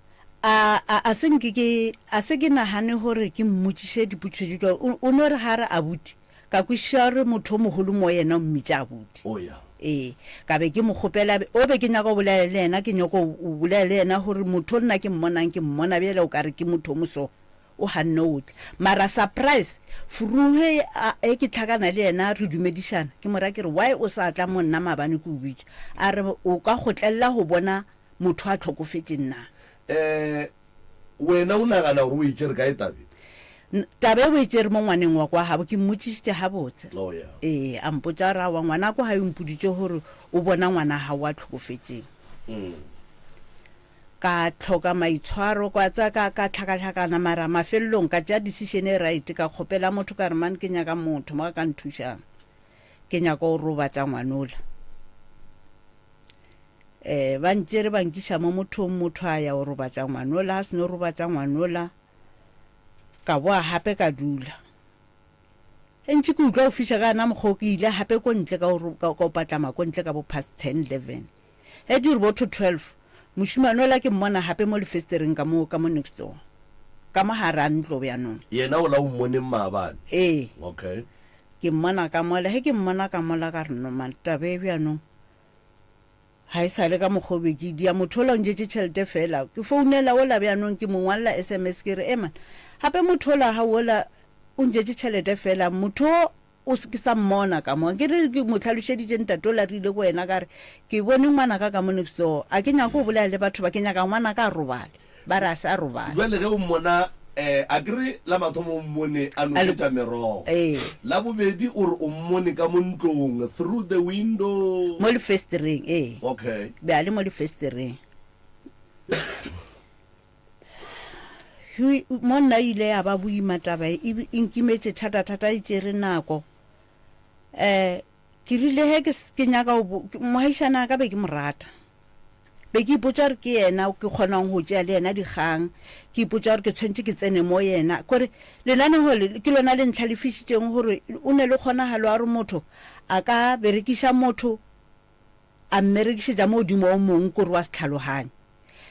A, a, a se nke ke, a se ke nagane gore ke mmotšiše dipotšišo tše tšwa, o, o no re ga a re abuti, Ka kwešiša gore motho o mogolo mo yena o mmitša abuti. Oh ya. Ee. Ka be ke mo kgopela, o be ke nyaka go bolela le yena, ke nyaka go bolela le yena gore motho o nna ke mmonang, ke mmona bjale o ka re ke motho o moso, o ganne go tla. Mara surprise, Furuge a, e ke hlakana le yena re dumedišana, ke mo raya ke re why o sa tla mo nna maabane ke o bitša? A re o ka kgotlelela go bona motho a hlokofetšeng na? Eh, Wena o nagana gore o e tšere kae tabe? Taba e o e tšere mo ngwaneng wa kwa gabo, ke mmotšišitše gabotse. Oh, yeah. Ee, a mpotša gore aowa ngwana kwa gae o mpoditše gore o bona ngwana gago a hlokofetšeng. Ka hloka maitshwaro, kwa tsa ka, ka hlakahlakana mara mafelelong ka tšea decision e right, ka kgopela motho ka re man ke nyaka motho mo a ka nthušang. Ke nyaka go robatša ngwanola. Um ba ntšere ba nkiša mo mothong, motho a ya go robatša ngwanola, a seno robatša ngwanola, ka boa gape ka dula. Ge ntše ke utlwa go fiša ka yona mokgwa wo, ke ile gape ko ntle ka go, ka go patlama ko ntle ka bo past ten, leven. Ge di re bo to 12, mošemane ola ke mmona gape mo lefestereng ka mo, ka mo next door, ka mo gare a ntlo bjanong. Yena ola o mmoneng maabane? Ee. Okay. Ke mmona ka mola. Ge ke mmona ka mola ka re, no man, taba e bjanong ga e sa le ka mokgwa o be ke e dia. Motho ola o njetše tšhelete fela. Ke founela ola bjanong ke mo ngwalela sms ke re, e man, gape motho ola ga ola o njetše tšhelete fela. Motho o O se ke sa mmona ka mo. Ke re ke mo hlalošeditše ntate ola re ile ko yena ka re, Ke bone ngwanaka ka mo next door. A ke nyake go bolela le batho ba, ke nyaka ngwanaka a robale. Ba re a se a robale. Jwale ge o mmona, eh, a ke re la mathomo o mmone a nošetša merogo. Ee. La bobedi o re o mmone ka mo ntlong, through the window. Mo lefestereng, ee. Okay. Be a le mo lefestereng. Hui, mo nna e ile ya ba boima taba e, e, e nkimetše thata-thata e tšere nako. Um ke rile ge ke, ke nyaka go, moagišane wa ka be ke mo rata. Be ke ipotša gore ke yena ke kgonang go tšea le yena dikgang, ke ipotša gore ke tshwanetše ke tsene mo yena. Kore lenanego le ke lona le ntlhalefišitšeng gore o ne le kgonagalo ya gore motho a ka berekiša motho a mmerekišetša mo godimo o mong kore wa se tlhaloganye.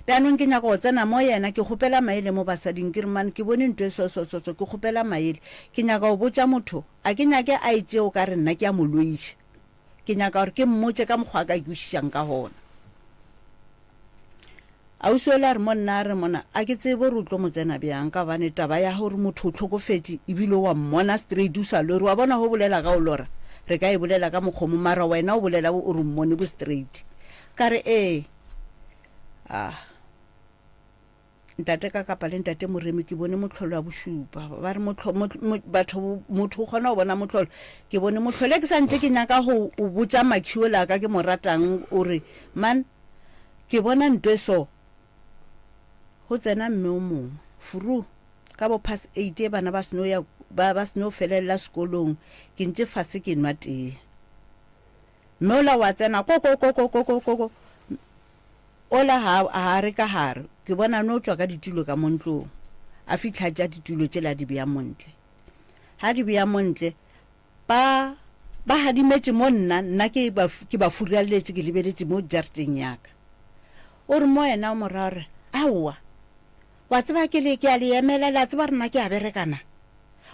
Bjanong ke nyaka go tsena mo yena, ke kgopela maele mo basading, ke re, Man, ke bone nto e so, so, so, so, ke kgopela maele. Ke nyaka go botša motho, a ke nyake a e tšee o ka re nna ke a mo loiša. Ke nyaka gore ke mmotše ka mokgwa a ka e kwešišang ka gona. Ausi yola a re mo nna, a re mona, a ke tsebe gore o tlo mo tsena bjang, ka gobane taba ya gore motho o hlokofetše ebile wa mmona straight o sa lore, wa bona go bolela ka o lora, re ka e bolela ka mokgwa o mongwe, mara wena o bolela o re o mmone bo straight. Ka re, Ee. Ah. Ntate ka kapa le ntate Moremi ke bone mohlolo wa bošupa. Ba re mohlolo, mo, batho, motho o kgona go bona mohlolo. Ke bone mohlolo. E ke sa ntše ke nyaka go o botša Makhi ola ka ke mo ratang o re, man, ke bona nto e so. Go tsena mme o mongwe. Furu, ka bo past eight e bana ba seno ya, ba, ba seno felelela sekolong. Ke ntše fase ke nwa tee. Mme ola wa tsena, ko, ko, ko, ko, ko, ko, ko, ko. Ola ga, ga a re ka gare. Ke bona a no tšwa ka ditulo ka mo ntlong. A fihla a tšea ditulo tšela a di bea mo ntle. Ga a di bea mo ntle, ba, ba hadimetše mo nna, nna ke ba, ke ba furalletše, ke lebeletše mo jarateng ya ka. O re mo yena o mo raya o re, Aowa, wa tseba ke le, ke a le emela, le a tseba gore nna ke a bereka na?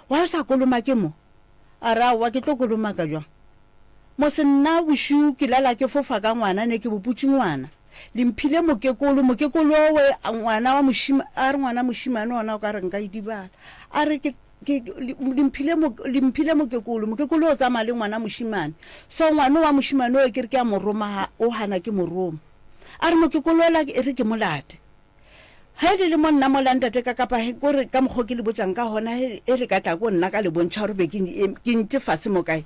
Why o sa kolomake mo? A re, Aowa, ke tlo kolomaka bjang? Mose nna bošiu ke lala ke fofa ka ngwana ne ke boputše ngwana. Le mphile mokekolo, mokekolo owe ngwana wa mošima, a re ngwana mošimane ona o ka re nka idibala. A re ke, ke, le mphile mo, le mphile mokekolo, mokekolo o tsamaya le ngwana mošimane. So ngwana wa mošimane owe ke re ke a mo roma ha, o gana ke mo roma. A re mokekolo ola e re ke mo late. Ge le le mo nna mola ntate ka kapa he kore ka mokgwa ke le botšang ka gona he e le ka tla ko nna ka le bontšha gore be ke ke ntše fase mo kae.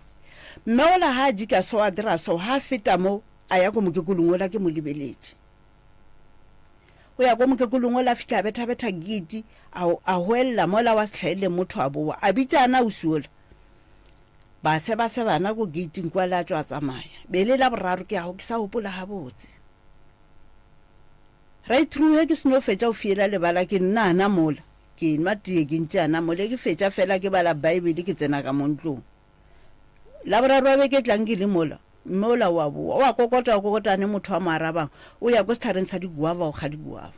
Mme ola ha a jika so a dira so ha a feta mo a ya ko mokekolong ola ke mo lebeletše. O ya ko mokekolong ola a fihla a betha-betha gate a a hoella mola wa se hlaelele motho a bowa a bitša ana ausi ola. Ba seba-sebana ko gating kwa le a tšwa a tsamaya. Be le la boraro ke ya go ke sa gopola gabotse. Right through ge ke seno fetša go fiela lebala ke nna ana mola ke enwa tee ke ntše ana mola ke fetša fela ke bala Bible ke tsena ka mo ntlong. Laboraro wa beke e tlang ke le mola mme ola o a bowa o a kokota o kokota ane motho a mo arabang o ya ko setlhareng sa diguava o kga diguava.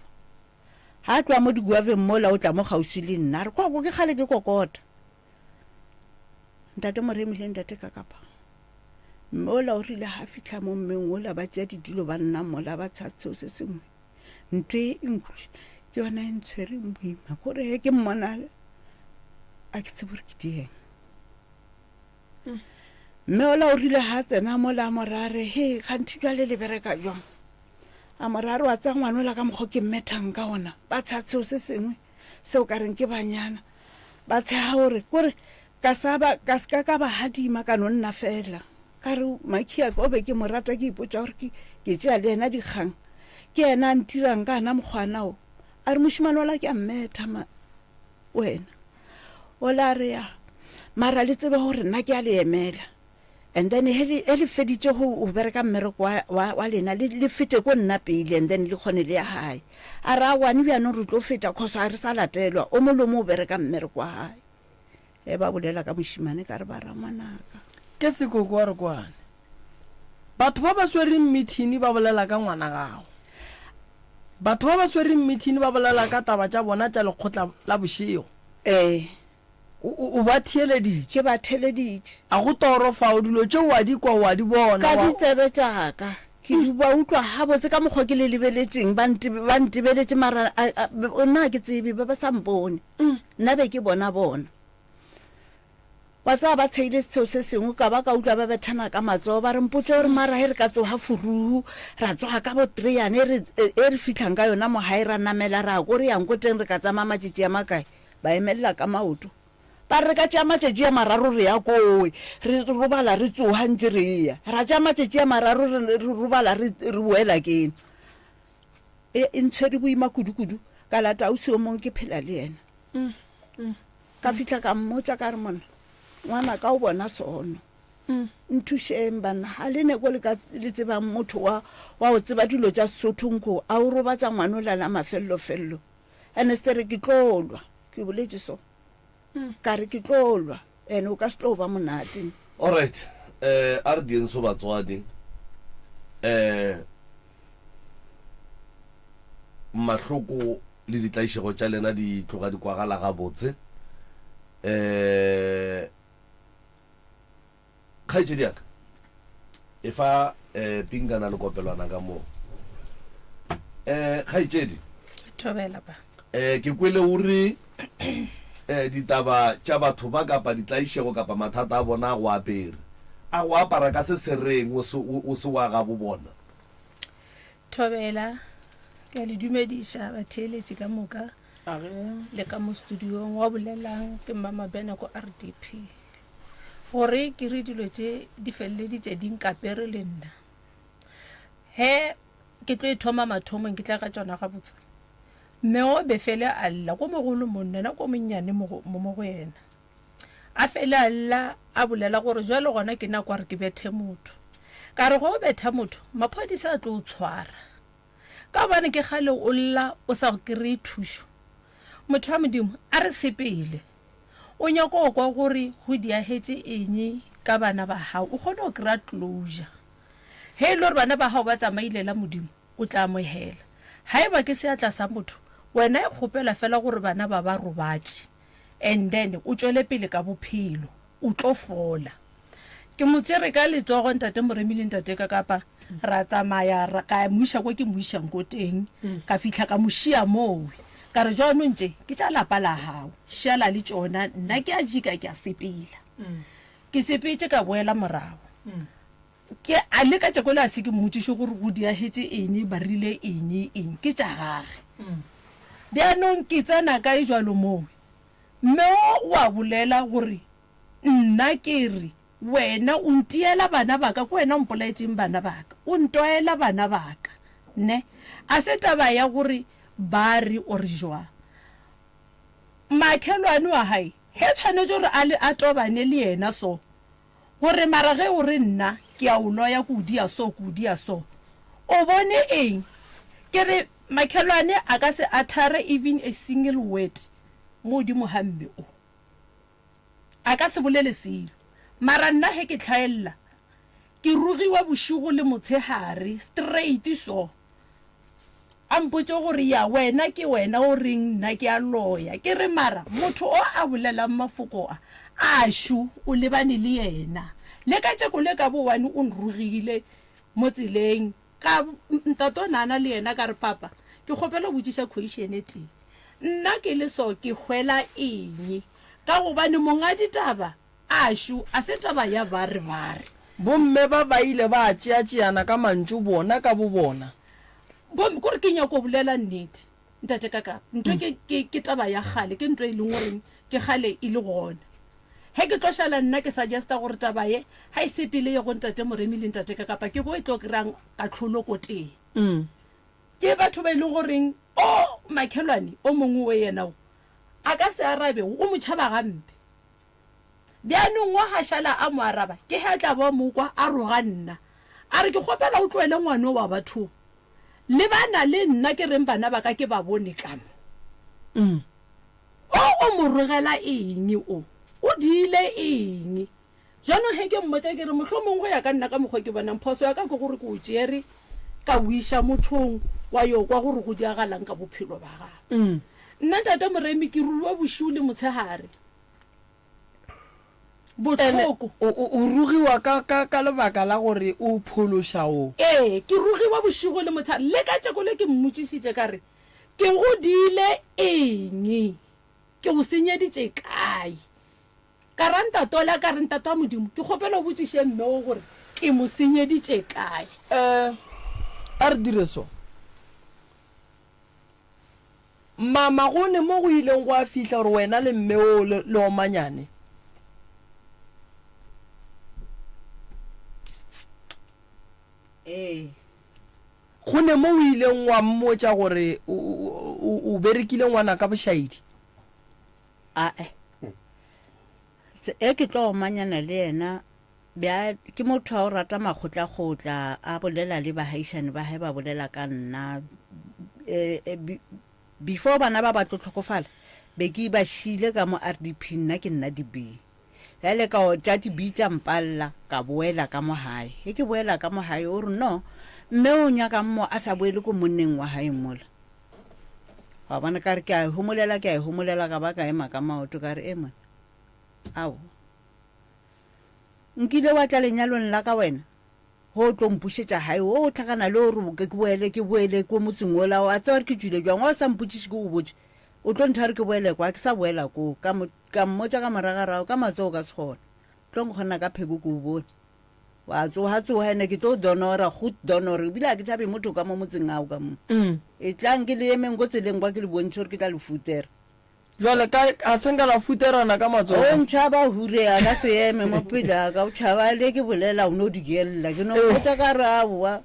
Ga a tloga mo diguaveng mola o tla mo kgauswi le nna a re koko ke kgale ke kokota. Ntate Moremi le Ntate Kakapa. Mme ola o rile ga fitlha mo mmeng ola ba tšea ditulo ba nna mola ba tsha seo se sengwe. Ntho e nkutlwe ke yona e ntshwereng boima kore ge ke mmona a ke tsebe gore ke dieng. Mme ola o rile ga tsena mola a mo raya re he kganthi jwale le bereka jwang? A mo raya re wa tsaya ngwana ola ka mokgwa ke mmethang ka ona ba tsha seo se sengwe seo ka reng ke banyana. Ba tshega gore, kore ka sa ba, ka se ka ka ba hadima, ka no nna fela. Ka re, Makhiaka o be ke mo rata, ke ipotša gore ke, ke tšea le yena dikgang. Ke yena a ntirang ka ana mokgwana wo. A re, Mošemane ola ke a mmetha, ma, wena. Ola a re, Ya, mara le tsebe gore nna ke a le emela. And then he le, he le feditše go, go bereka mmereko wa, wa, wa lena, le, le fete ko nna pele and then le kgone le ya gae. A re, Aowane bjanong re tlo feta cause ga re sa latelwa, o mo le o mo o bereka mmereko wa gae. Ge ba bolela ka mošemane ka re ba ra ngwanaka. Ke sekoko wa re kwane. Batho ba ba swereng mithini ba bolela ka ngwana gago. Batho ba ba swereng mithini ba bolela ka taba tša bona tša lekgotla la bošego. Ee. O, o, o ba theeleditše. Ke ba theeleditše. A go toro fao, dilo tše o a di kwa, o a di bona, Ka wa. ditsebe tša ka. Ke di ba utlwa gabotse ka mokgwa ke le lebeletšeng, ba nte, ba ntebeletše mara a, a, nna ga ke tsebe, ba ba sa mpone. Nna be ke bona bona. Wa tseba ba tsheile setsheo se sengwe, ka ba ka utlwa ba bethana ka matsogo, ba re, Mpotše gore mara ge re ka tsoga furuhu, ra tsoga ka bo treyane e re, e re fihlang ka yona mo gae, ra namela ra ya ko re yang ko teng, re ka tsamaya matšatši a makae? Ba emelela ka maoto. Ba re, Re ka tšea matšatši a mararo re ya kowe, re robala re tsoga ntše re eya. Ra tšea matšatši a mararo re, re robala re, re boela keno. E, e ntshwere boima kudu-kudu. Ka lata ausi yo mongwe ke phela le yena. Ka fihla ka mmotša ka re, Monna, ngwanaka o bona sono. Nthušeng banna, ga le ne ko le ka le tsebang motho wa, wa go tseba dilo tša Sesotho nko a o robatša ngwana o lala mafellofello. Ene se re ke tlo lwa, ke boletše so. Ka re ke tlo lwa, ene o ka se tlo ba monate. Alright, eh a re dieng so batswadi. Eh mahloko le ditlaišego tša lena di tloga di kwagala gabotse. Eh Kgaetšedi ya ka, efa eh, pinkana le kopelwana ka moo. Eh, kgaetšedi. Thobela pa. Eh, ke kwele o re eh, ditaba tša batho ba kapa ditlaišego kapa mathata a bona a go apere. A go apara ka se se reng o se, o se wa gabo bona? Thobela, ke a le dumediša batheeletši ka moka le ka mo studiong wa bolelang ke Mmamabena ko RDP. Gore ke re dilo tše di feleleditše di nkapere le nna. He ke tlo e thoma mathomong ke tla ka tšona gabotse. Mme o be fele a lla ko mogolo monna na ko monnyane mo mo go yena. A fele a lla a bolela gore jwale gona ke nako re ke bethe motho. Ka re go betha motho maphodisa a tlo o tshwara. Ka gobane ke kgale o lla o sa kry-e thušo. Motho wa Modimo a re sepele. O nyaka go kwa gore go diagetše eng ka bana ba gago, o kgone go kry-a closure. Ge e le gore bana ba gago ba tsamaile la Modimo, o tla amogela. Ga e ba ke seatla sa motho, wena e kgopela fela gore bana ba ba robatše and then o tšwele pele ka bophelo, o tlo fola. Ke mo tšere ka letsogo ntate Moremi le ntate Kakapa, ra tsamaya ra, ka mo iša ko ke mo išang ko teng, ka fihla ka mo šia mowe. Ka re jaanong tše ke tša lapa la gago, šala le tšona, nna ke a jika ke a sepela. Ke sepetše ka boela morago. Ke a le ka tšeko le a se ke mmotšiše gore go diagetše eng, ba rile eng, eng, ke tša gage. Bjanong ke tsena kae jwalo mowe? Mme o o a bolela gore Nna ke re, Wena o ntiela bana ba ka, ke wena o mpolaetšeng bana ba ka, o ntwaela bana ba ka. Ne? A se taba ya gore ba re o re jwang. Makhelwane wa hae, he tshwanetše gore a le a tobane le yena so, gore mara ge o re nna ke a o loya ke o dia so, ke o dia so, o bone eng? Ke re makhelwane a ka se utter even a single word mo godimo ga mme o. A ka se bolele selo. Mara nna ge ke hlaelela, ke rogiwa bošego le motshegare, straight so. A mpotše gore ya wena ke wena o reng nna ke a loya. Ke re mara motho o a bolelang mafoko a, ašu o lebane le yena. Le katšeko le ka bo one o nrogile mo tseleng. Ka ntate o ne a na le yena ka re papa ke kgopela go botšiša question e tee. Nna ke le so ke hwela eng? Ka gobane monga ditaba ašu a se taba ya ba re ba re. Bomme ba ba ile ba tšeatšeana ka mantšu bona ka bobona. Bomme, kore ke nyako bolela nnete, Ntate Kakapa. Ntho ke, ke, ke taba ya kgale, ke ntho e leng goreng ke kgale e le gona. Ge ke tlo šala nna ke suggesta gore taba ye ga e sepele ye go Ntate Moremi le Ntate Kakapa, ke ko e tlo kry-ang kahlolo ko teng. Ke batho ba e leng goreng o makhelwane o mongwe o yena o a ka se arabe, o mo tšhaba gampe. Bjanong wa ga šala a mo araba, ke ge a tla bo mo kwa a roga nna. A re, Ke kgopela o tlohele ngwano wa bathong. Le bana le nna ke reng bana ba ka ke ba bone ka mo. O o mo rogela eng o? O diile eng? Bjanong ge ke mmotša ke re, Mohlomong go ya ka nna ka mokgwa ke bonang, phoso ya ka ke gore ke o tšere ka o iša mothong wa yo kwa gore go diagalang ka bophelo ba gagwe. Nna Ntate Moremi ke rua bošego le motshegare. Bohloko. O, o, o rogiwa ka, ka, ka lebaka la gore o phološa o. Ee, ke rogiwa bošego le motshegare. Le ka tšeko le ke mmotšišitše ka re, Ke go diile eng? Ke go senyeditše kae? Ka ra ntatola ka re, Ntate wa Modimo, ke kgopela o botšiše mme wo gore ke mo senyeditše kae. Eh, a re dire so. Mama, go ne mo go ileng gwa fihla gore wena le mme wo le, le omanyane? Ee. Go ne mo o ileng wa mmotša gore o, o, o berekile ngwana ka bošaedi? Ae. Se, e ke tlo omanyana le yena, bja, ke motho wa go rata makgotlakgotla, a bolela le bahaišane ba hae ba bolela ka nna. E, e, be, before bana ba ba tlo hlokofala, be ke ba šiile ka mo RDP, nna ke nna DB. Bjale ka o, tša DB tša mpalla, ka boela ka mo gae. Ge ke boela ka mo gae, o re, No, mme o nyakang mo a sa boele ko monneng wa gae mola? Wa bona, ka re ke a e homolela, ke a e homolela, ka ba ka ema ka maoto, ka re, E monna, ao, nkile wa tla lenyalong la ka wena, go o tlo mpušetša gae, o o hlakana le o re ke boele, ke boele ko motseng wola, wa tseba gore ke tšwile bjang, wa o sa mpotšiše ke go botše, o tlo ntha gore ke boele kwa, ke sa boela koo. Ka mo, ka mmotša ka moragarago, ka matsogo ka se kgone, tlo nkgona ka pheko ke o bone. Wa tsoga tsoga ene ke tlo donora gut donor ebile ga ke tšhabe motho ka mo motseng ao ka mo. E tlang ke le emeng ko tseleng kwa ke le bontšhe gore ke tla le futera. Jwale ka ga se nka la futerana ka matsogo. O ntšhaba hure a ka se eme mo pele a ka o tšhaba le ke bolela o no dikella ke no mmotša ka re aowa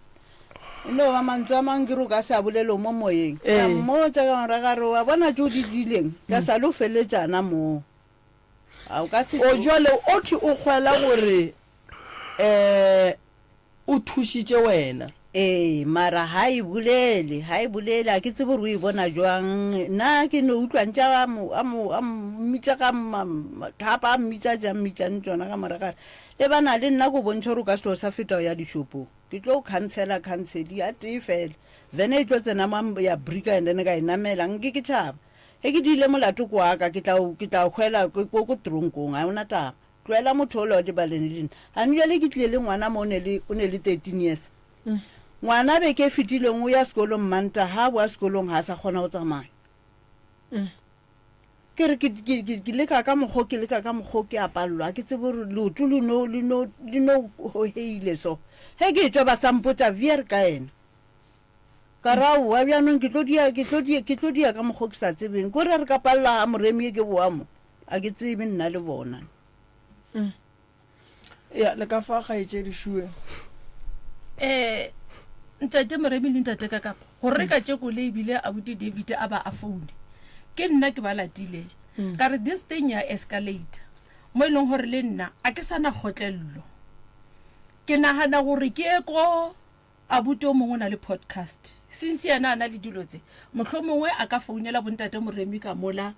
e no ba mantswe a mang ke re o ka se a bolele o mo moyeng. Ka mmotša ka gore ga re wa bona tšeo di diileng ka sa le o feletšana moo. A o ka se O jwale Oki o kgwela gore eh o thušitše wena. Ee, mara ha e bolele, ha e bolele, a ke tsebe gore o e bona jwang. Nna ke no utlwa ntše a mo, a mo, a mmitša ka thapa, a mmitša tše a mmitšang tšona ka morago, a re, Lebana le nna ko bontšhe gore o ka se tlo sa feta o ya dishopong. Ke tlo khansela khanseli ya tee fela. Vene e tlo tsena mo ya brika and then ka e namela, nke ke tšhaba. Ge ke diile molato ke wa ka, ke tla, ke tla hwela ko, ko, ko tronkong, ga o na taba. Tlohela motho ola o lebalene le nna. Gane bjale ke tlile le ngwana mo o ne le, o ne le 13 years. Ngwana beke e fetileng o ya sekolong Mantaga, ga a boa sekolong ga a sa kgona go tsamaya. Ke re ke, ke, ke, ke leka ka mokgo, ke leka ka mokgo ke a palelwa, ga ke tsebe gore leoto le no, le no, le no hoheile so. Ge ke etšwa ba sa mpotša vier ka yena. Ka re, Aowa, bjanong ke tlo dia, ke tlo dia, ke tlo dia ka mokgo ke sa tsebeng. Ko re re ka palela ga Moremi ye ke boa mo, a ke tsebe nna le bona. Ya, le ka fa kgaetšedi Šue. Eh, ntate Moremi le ntate Kakapa, gore re ka tšeko le ebile abuti David a ba a foune. Ke nna ke ba latile. Ka re this thing ya escalate. Mo e leng gore le nna a ke sa na kgotlello. Ke nagana gore ke ye ko Abuti o mongwe o na le podcast. Since yena a na le dilo tse, mohlomongwe a ka founela bontate Moremi ka mola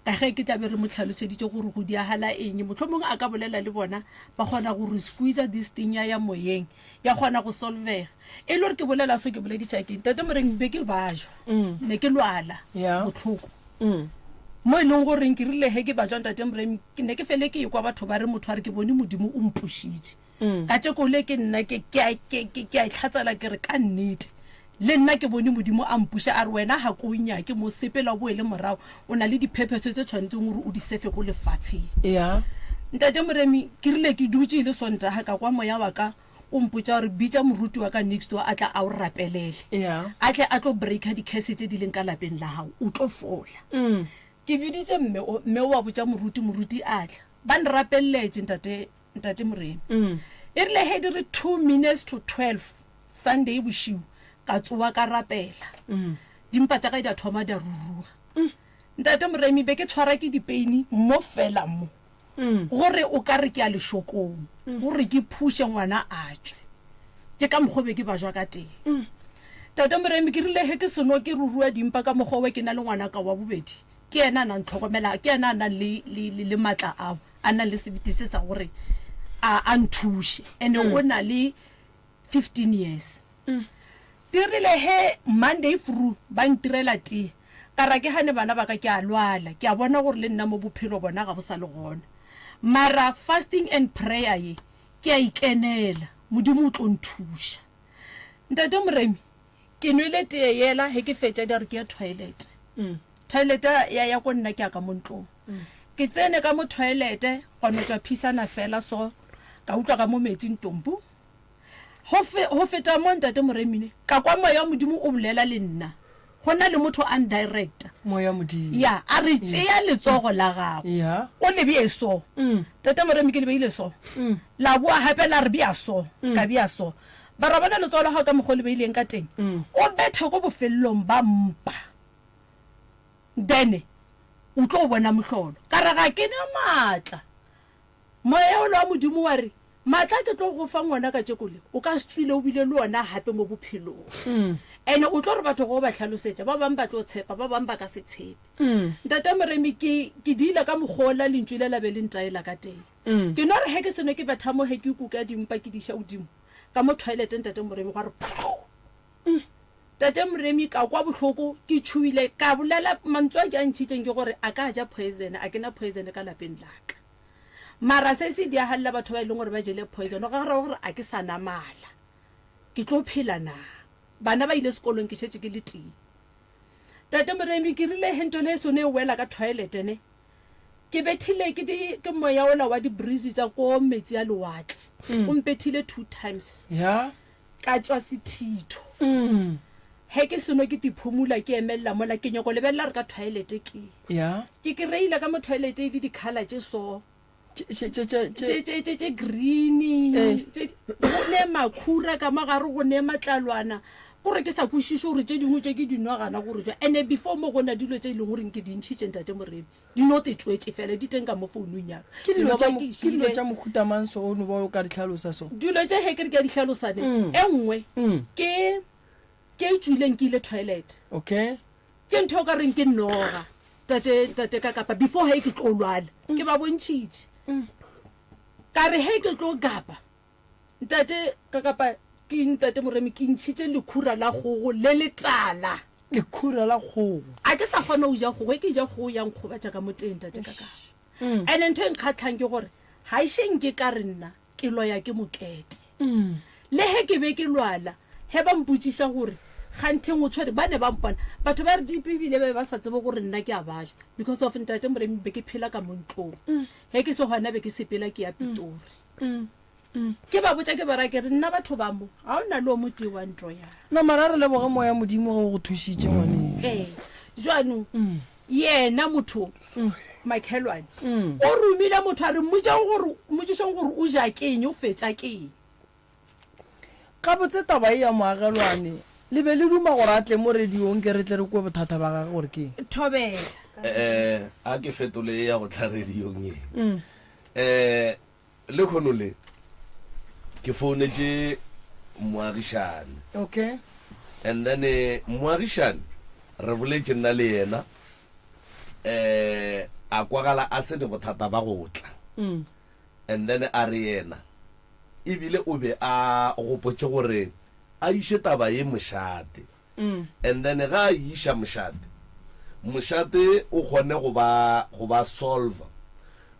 ka ge ke tla be re mo tlhaloseditše gore go diagala eng. Mohlomongwe a ka bolela le bona ba kgona go re squeezer this thing ya ya moyeng ya kgona go solvega. E le gore ke bolela so ke bolediša ke ntate Moremi be ke bajwa ne ke lwala bohloko mo e leng goreng ke rile ge ke bajwa ntate Moremi ke ne ke fele ke ekwa batho ba re motho a re ke bone Modimo o mpušitše. Ka tšeko le ke nna ke, ke a, ke, ke, ke a itlhatsela ke re ka nnete. Le nna ke bone Modimo a mpuša a re wena ga ko o nyake mo sepela o boele morago o na le diphepheso tse tshwanetseng gore o di sefe ko lefatsheng. Ya. Ntate Moremi, ke rile ke dutše e le Sontaga ka kwa moya wa ka o mpotša gore bitša moruti wa ka next door a tla a o rapelele. Ya. A tle a tlo breaker di-curse tse di leng ka lapeng la gago o tlo fola. Ke biditše mme o, mme o a botša moruti, moruti a tla. Ba nrapeleletše ntate Ntate Moremi. E rile he di re 2 minutes to 12 Sunday bošiu ka tsoa ka rapela. Dimpa tša ka di a thoma di a ruruga. Ntate Moremi be ke tshwara ke dipeini mo fela mo. Gore o ka re ke ya lešokong, gore ke phuše ngwana a tšwe. Ke ka mokgwa o be ke bajwa ka teng. Tate Moremi, ke rile ge ke seno ke rurua dimpa ka mokgwa owe ke na le ngwanaka wa bobedi, ke yena a nang ntlhokomela, ke yena a nang le, le, le, le matla ao, a nang le sebete se sa gore a, a nthuše. Ene o na le 15 years. Di rile ge Monday fru ba ntirela tee, ka ra ke gane bana ba ka ke a lwala, ke a bona gore le nna mo bophelo bona ga bo sa le gona. Mara fasting and prayer ye ke a ikenela, Modimo o tlo nthuša. Ntate Moremi, ke nwele tee yela ge ke fetša di re ke ye toilet. Toilet ya ya ko nna ke ya ka mo ntlong. Ke tsene ka mo toilet gwa no tšwa phisana fela so, ka utlwa ka mo metsing tompu. Go, fe, go feta mo, Ntate Moremine, ka kwa Moya wa Modimo o bolela le nna. Go na le motho a ndirecta. Moya wa Modimo. Ya, a re, Tšea letsogo la gago, Ya. o le bee so. Tate Moremi, ke le beile so. La boa gape la re, Bea so. Ka bea so. Ba ra bona letsogo la gago ka mokgwa o le beileng ka teng, o bethe ko bofelelong ba mpa. Then o tlo bona mohlolo. Ka re, Ga ke na maatla. Moya wola wa Modimo wa re, Maatla a ke tlo go fa ngwana kajeko le, o ka se tswile o bile le ona gape mo bophelong. Ene o tlo re batho go ba hlalosetša, ba bang ba tlo tshepa, ba bang ba ka se tshepe. Ntate Moremi, ke, ke diila ka mokgwa wola lentšu le la be le ntaela ka teng. Ke no re ge ke seno ke betha mo ge ke kuka dimpa ke di iša godimo ka mo toilet, Ntate Moremi, gwa re phuhluu. Tate Moremi, ka kwa bohloko, ke tšhohile, ka bolela mantswe a ke a ntšhitšeng ke gore a ka ja poison, a ke na poison ka lapeng la ka. Mara se se diagalela batho ba e leng gore ba jele poison, go ra gore a ke sa na mala, ke tlo phela na? Bana ba ile sekolong ke šetše ke le tee. Tate Moremi, ke rile he ntho le e sone e wela ka toilet ne, ke bethile ke di ke moya ola wa di breeze tsa ko metsi a lewatle, o mpethile 2 times. Ya. Ka tšwa sethitho. He ke seno ke tiphumula ke emelela mola ke nyoko lebelela gore ka toilet ke. Ya. Ke kereile ka mo toilet e le di-colour tše so. Tše tše tše tše tše tše tše tše green. Eh. Tše go ne makhura ka mo gare go ne matlalwana. Kore ke sa kwešiše gore tše dingwe tše ke di nwa gana gore jwa. Ene before mo go na dilo tše e leng gore ke di ntšhitše ntate Moremi. Di no te tšwetše fela di teng ka mo founung ya ka. Ke dilo tša ke dilo tša mohuta mang so o no ba o ka di hlalosa so? Dilo tše he ke re ke a di hlalosa ne. E nngwe ke ke e tšwileng ke ile toilet. Okay. Ke ntho o ka reng ke noga tate tate ka kapa before he ke tlo lwala ke ba bontšhitše. Ka re he ke tlo gapa Ntate ka kapa ke ntate Moremi ke ntšhitše lekhura la kgogo le letala. Lekhura la kgogo. A ke sa kgona go ja kgogo, e ke ja kgogo ya nkgobatša ka mo teng ntate ka kapa. Ene ntho e nkgatlhang ke gore ga ešhe nke ka re nna ke loya ke mokete. Le ge ke be ke lwala, ge ba mpotšiša gore kgantheng o tshwere, ba ne ba mpona. Batho ba RDP ebile ba be ba sa tsebe gore nna ke a bajwa because of ntate Moremi be ke phela ka mo ntlong. Ge ke se gona be ke sepela ke ya Pitori. Ke ba botša ke ba ra ke re, Nna batho ba mo, ga o na le o motee wa ntlo ya. No mara re leboge moya Modimo ge o go thušitše ngwanešu. Ee, jwanong yena motho makhelwane o romile motho a re mmotšeng gore, mmotšišeng gore o ja keng, o fetša keng. Gabotse taba ye ya moagelwane le be le duma gore a tle mo radiong ke re tle re kwe bothata ba gage gore ke eng. Thobela. Eh, a ke fetole ye ya go tla radiong ye. Eh, Lehono le ke founetše moagišane. Okay. And then eh, moagišane re boletše nna le yena eh a kwagala a se ne bothata ba go tla. Mm. And then a re yena ebile o be a gopotše gore a iše taba ye mošate. And then ge a e iša mošate, mošate o kgone go ba, go ba solver.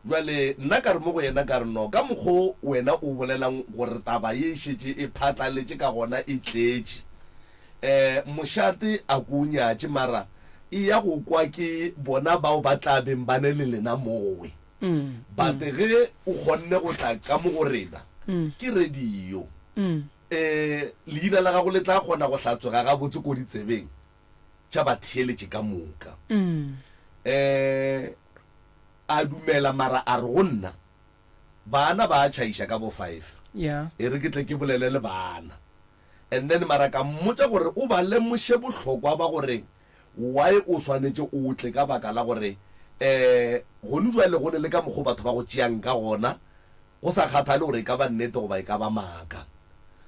Bjale nna ka re mo go yena, ka re, No, ka mokgwa o wena o bolelang gore taba ye e šetše e phatlaletše ka gona e tletše, um mošate a ko o nyatše, mara e ya go kwa ke bona bao ba tla beng ba ne le lena mowe. But ge o kgonne go tla ka mo go rena, ke radio. Ee, leina la gago le tla kgona go hlatswega gabotse ko ditsebeng tša batheeletši ka moka. Ee, a dumela mara a re go nna, Baana ba a tšhaiša ka bo five. Yeah. E re ke tle ke bolele le baana. And then mara ka mmotša gore o ba lemoše bohlokwa ba gore why o swanetše o tle ka baka la gore. Um gone jwale go ne le ka mokgo batho ba go tšeang ka gona, go sa kgathale gore e ka ba nnete goba e ka ba maaka.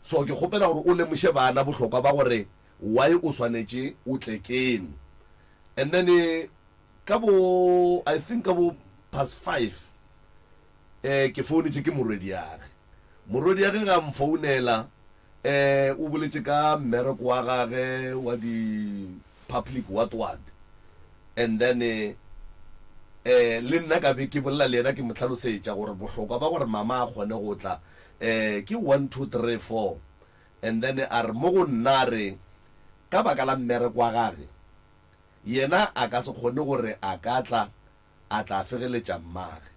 So ke kgopela gore o lemoše bana bohlokwa ba gore why o swanetše o tle keno. And then ka bo I think ka bo past 5 eh ke founetše ke morwediage. Morwediage ga mfounela eh o boletše ka mmereko wa gage wa di public what what and then eh le nna ka be ke bolela le yena ke mo hlalosetša gore bohlokwa ba gore mama a kgone go tla eh ke 1 2 3 4 and then a re mo go nna a re ka baka la mmereko wa gage yena a ka se kgone gore a ka tla a tla fegeletša mmage.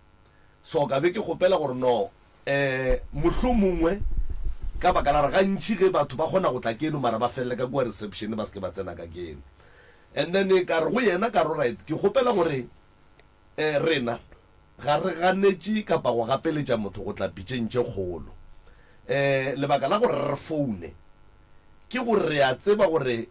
So ka be ke kgopela gore no eh mohlomongwe ka baka la gore gantši ge batho ba kgona go tla keno mara ba felele ka kua reception ba se ke ba tsena ka keno. And then ka re go yena ka re alright ke kgopela gore eh rena ga re ganetše kapa go gapeletša motho go tla pitšeng tše kgolo. Eh lebaka la gore re foune ke gore re a tseba gore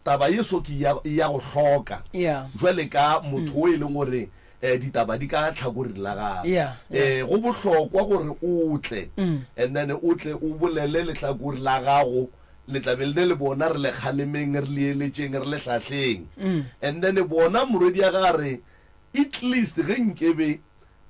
Taba ye so ke ya, ya go hloka Yeah. jwale ka motho o e leng gore eh, ditaba di ka tlhakoring la gagwe. Yeah, yeah. Eh, go bohlokwa gore o tle and then o tle o bolele lehlakore la gago le tla be le ne le bona re le kgalemeng re le eletšeng re le hlahleng and then bona morwedi ya ga re at least ge nkebe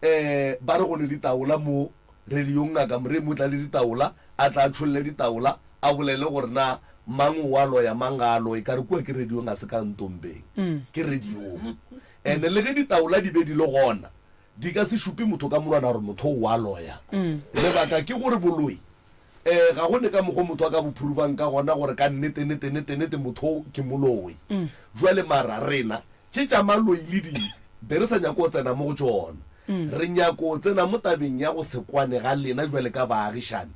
eh ba re go ne ditaola mo radiong ngaka Moremi o tla le ditaola a tla a tšholle ditaola a bolele gore na mang o a loya mang ga a loye ka re kua ke radiong ga se ka ntombeng ke radiong ene le ge ditaola di be di le gona di ka se šupe motho ka monwana gore motho o a loya lebaka ke gore boloi um ga go ne ka mokgwa motho a ka bo provang ka gona gore ka nnete nete nete nete motho o ke moloi jwale mara rena Tše tša maloi le ding be re sa nyake go tsena mo go tšona. Re nyako tsena mo tabeng ya go se kwane ga lena bjale ka baagišani,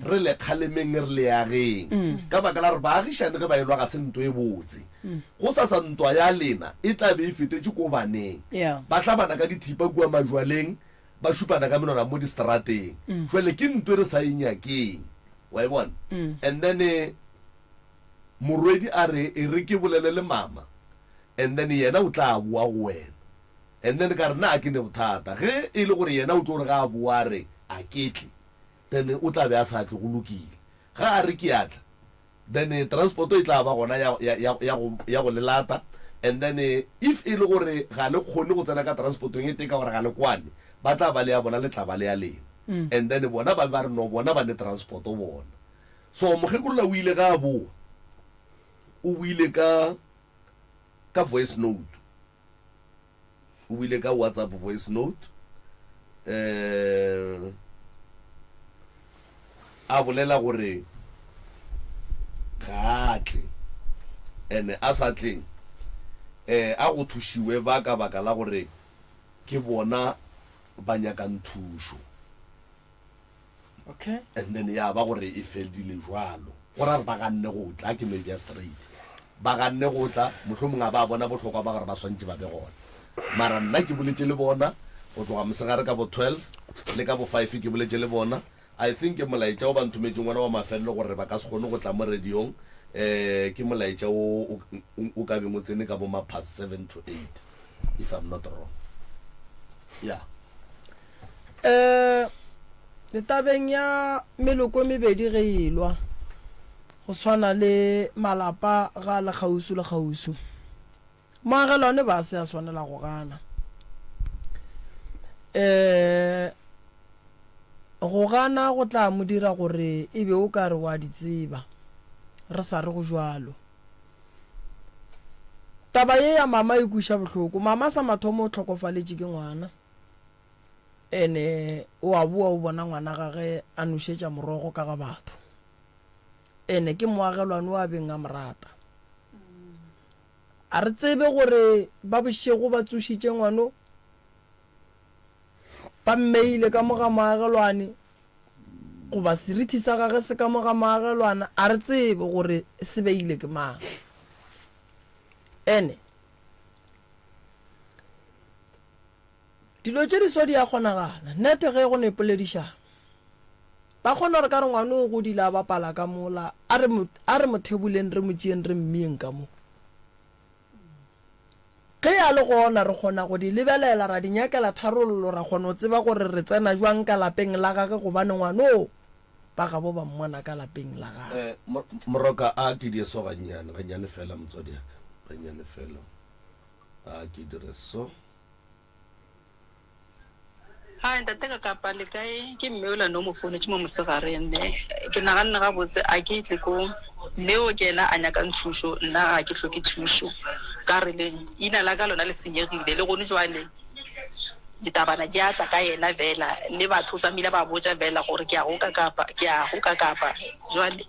re le kgalemeng re le ageng. Ka baka la gore baagišani ge ba elwa ga se ntwa e botse. Gosasa ntwa ya lena e tla be e fetetše ko baneng. Ba hlabana ka dithipa kua majwaleng, ba šupana ka menwana mo distrateng. Jwale ke ntwa e re sa e nyakeng. Wa e bona? And then Morwedi a re, E re ke bolele le mama, and then yena o tla boa go wena. And then ka re, Na ke ne bothata. Ge e le gore yena o tlo re ga a boa a re, A ke tle, then o tla be a sa tle, go lokile. Ga a re ke a tla, then transport e tla ba gona ya, ya, ya, ya go, ya go le lata. And then if e le gore ga le kgone go tsena ka transportong e tee ka gore ga le kwane, ba tla ba le ya bona, le tla ba le ya lena. And then bona ba be ba re, No, bona ba ne transport bona. So mokgekolola o ile ga a boa, o buile ka ka voice note, o buile ka WhatsApp voice note eh a bolela gore ga a tle ene a sa tleng eh a go thušiwe ba ka baka la gore ke bona ba nyakang thušo. Okay. And then ya ba gore e fedile jwalo. Go ra gore ba ganne go tla, ke no e bea straight. Ba ganne go tla, mohlomongwe a ba bona bohlokwa ba gore ba swantše ba be gona. Mara nna ke boletše le bona go tloga mosegare ka bo 12 le ka bo 5 ke boletše le bona. I think molaetša o ba nthometšeng wona wa mafelelo gore ba ka se kgone go tla mo radiong eh ke molaetša o o ka beng o tsene ka bo ma past 7 to 8 if I'm not wrong. Yeah. Um tabeng ya meloko e mebedi ge e elwa, go swana le malapa ga a le kgauswi le kgauswi, moagelwane ba se a swanela go gana. Um go gana go tla mo dira gore e be o ka re wa di tseba, re sa re go jwalo. Taba ye ya mama e kweša bohloko. Mama sa mathomo o hlokofaletše ke ngwana. Ene o a boa o bona ngwana gage a nošetša morogo ka ga batho. Ene ke moagelwane o a beng a mo rata. A re tsebe gore ba bošego ba tsošitše ngwano, ba mmeile ka mo ga moagelwane goba serithi sa gage se ka mo ga moagelwana, a re tsebe gore se beile ke mang. Ene Dilo tše di so di a kgonagala. Nnete ge go ne poledišano. Ba kgona gore ka re ngwana o godile a bapala ka mola, a re, a re mo thebuleng re mo tšeeng re mmiyeng ka mo. Ge a le gona, re kgona go di lebelela, ra di nyakela tharollo, ra kgona go tseba gore re tsena bjang ka lapeng la gage gobane ngwanoo ba gabo ba mmona ka lapeng la gage. Moroka, A ke die so gannyane, gannyane fela, motswadi wa ka, gannyane fela. A ke dire so. Hi ntate ka kapa le kae ke mme ola no mo founetše mo mosegareng ne ke naganne gabotse a ke tle ko mme o ke yena a nyakang thušo nna ga ke hloke thušo ka re le ina la ka lona le senyegile le gone jwale ditabana di a tla ka yena fela le batho tsamile ba botša fela gore ke ya go ka kapa ke ya go ka kapa jwale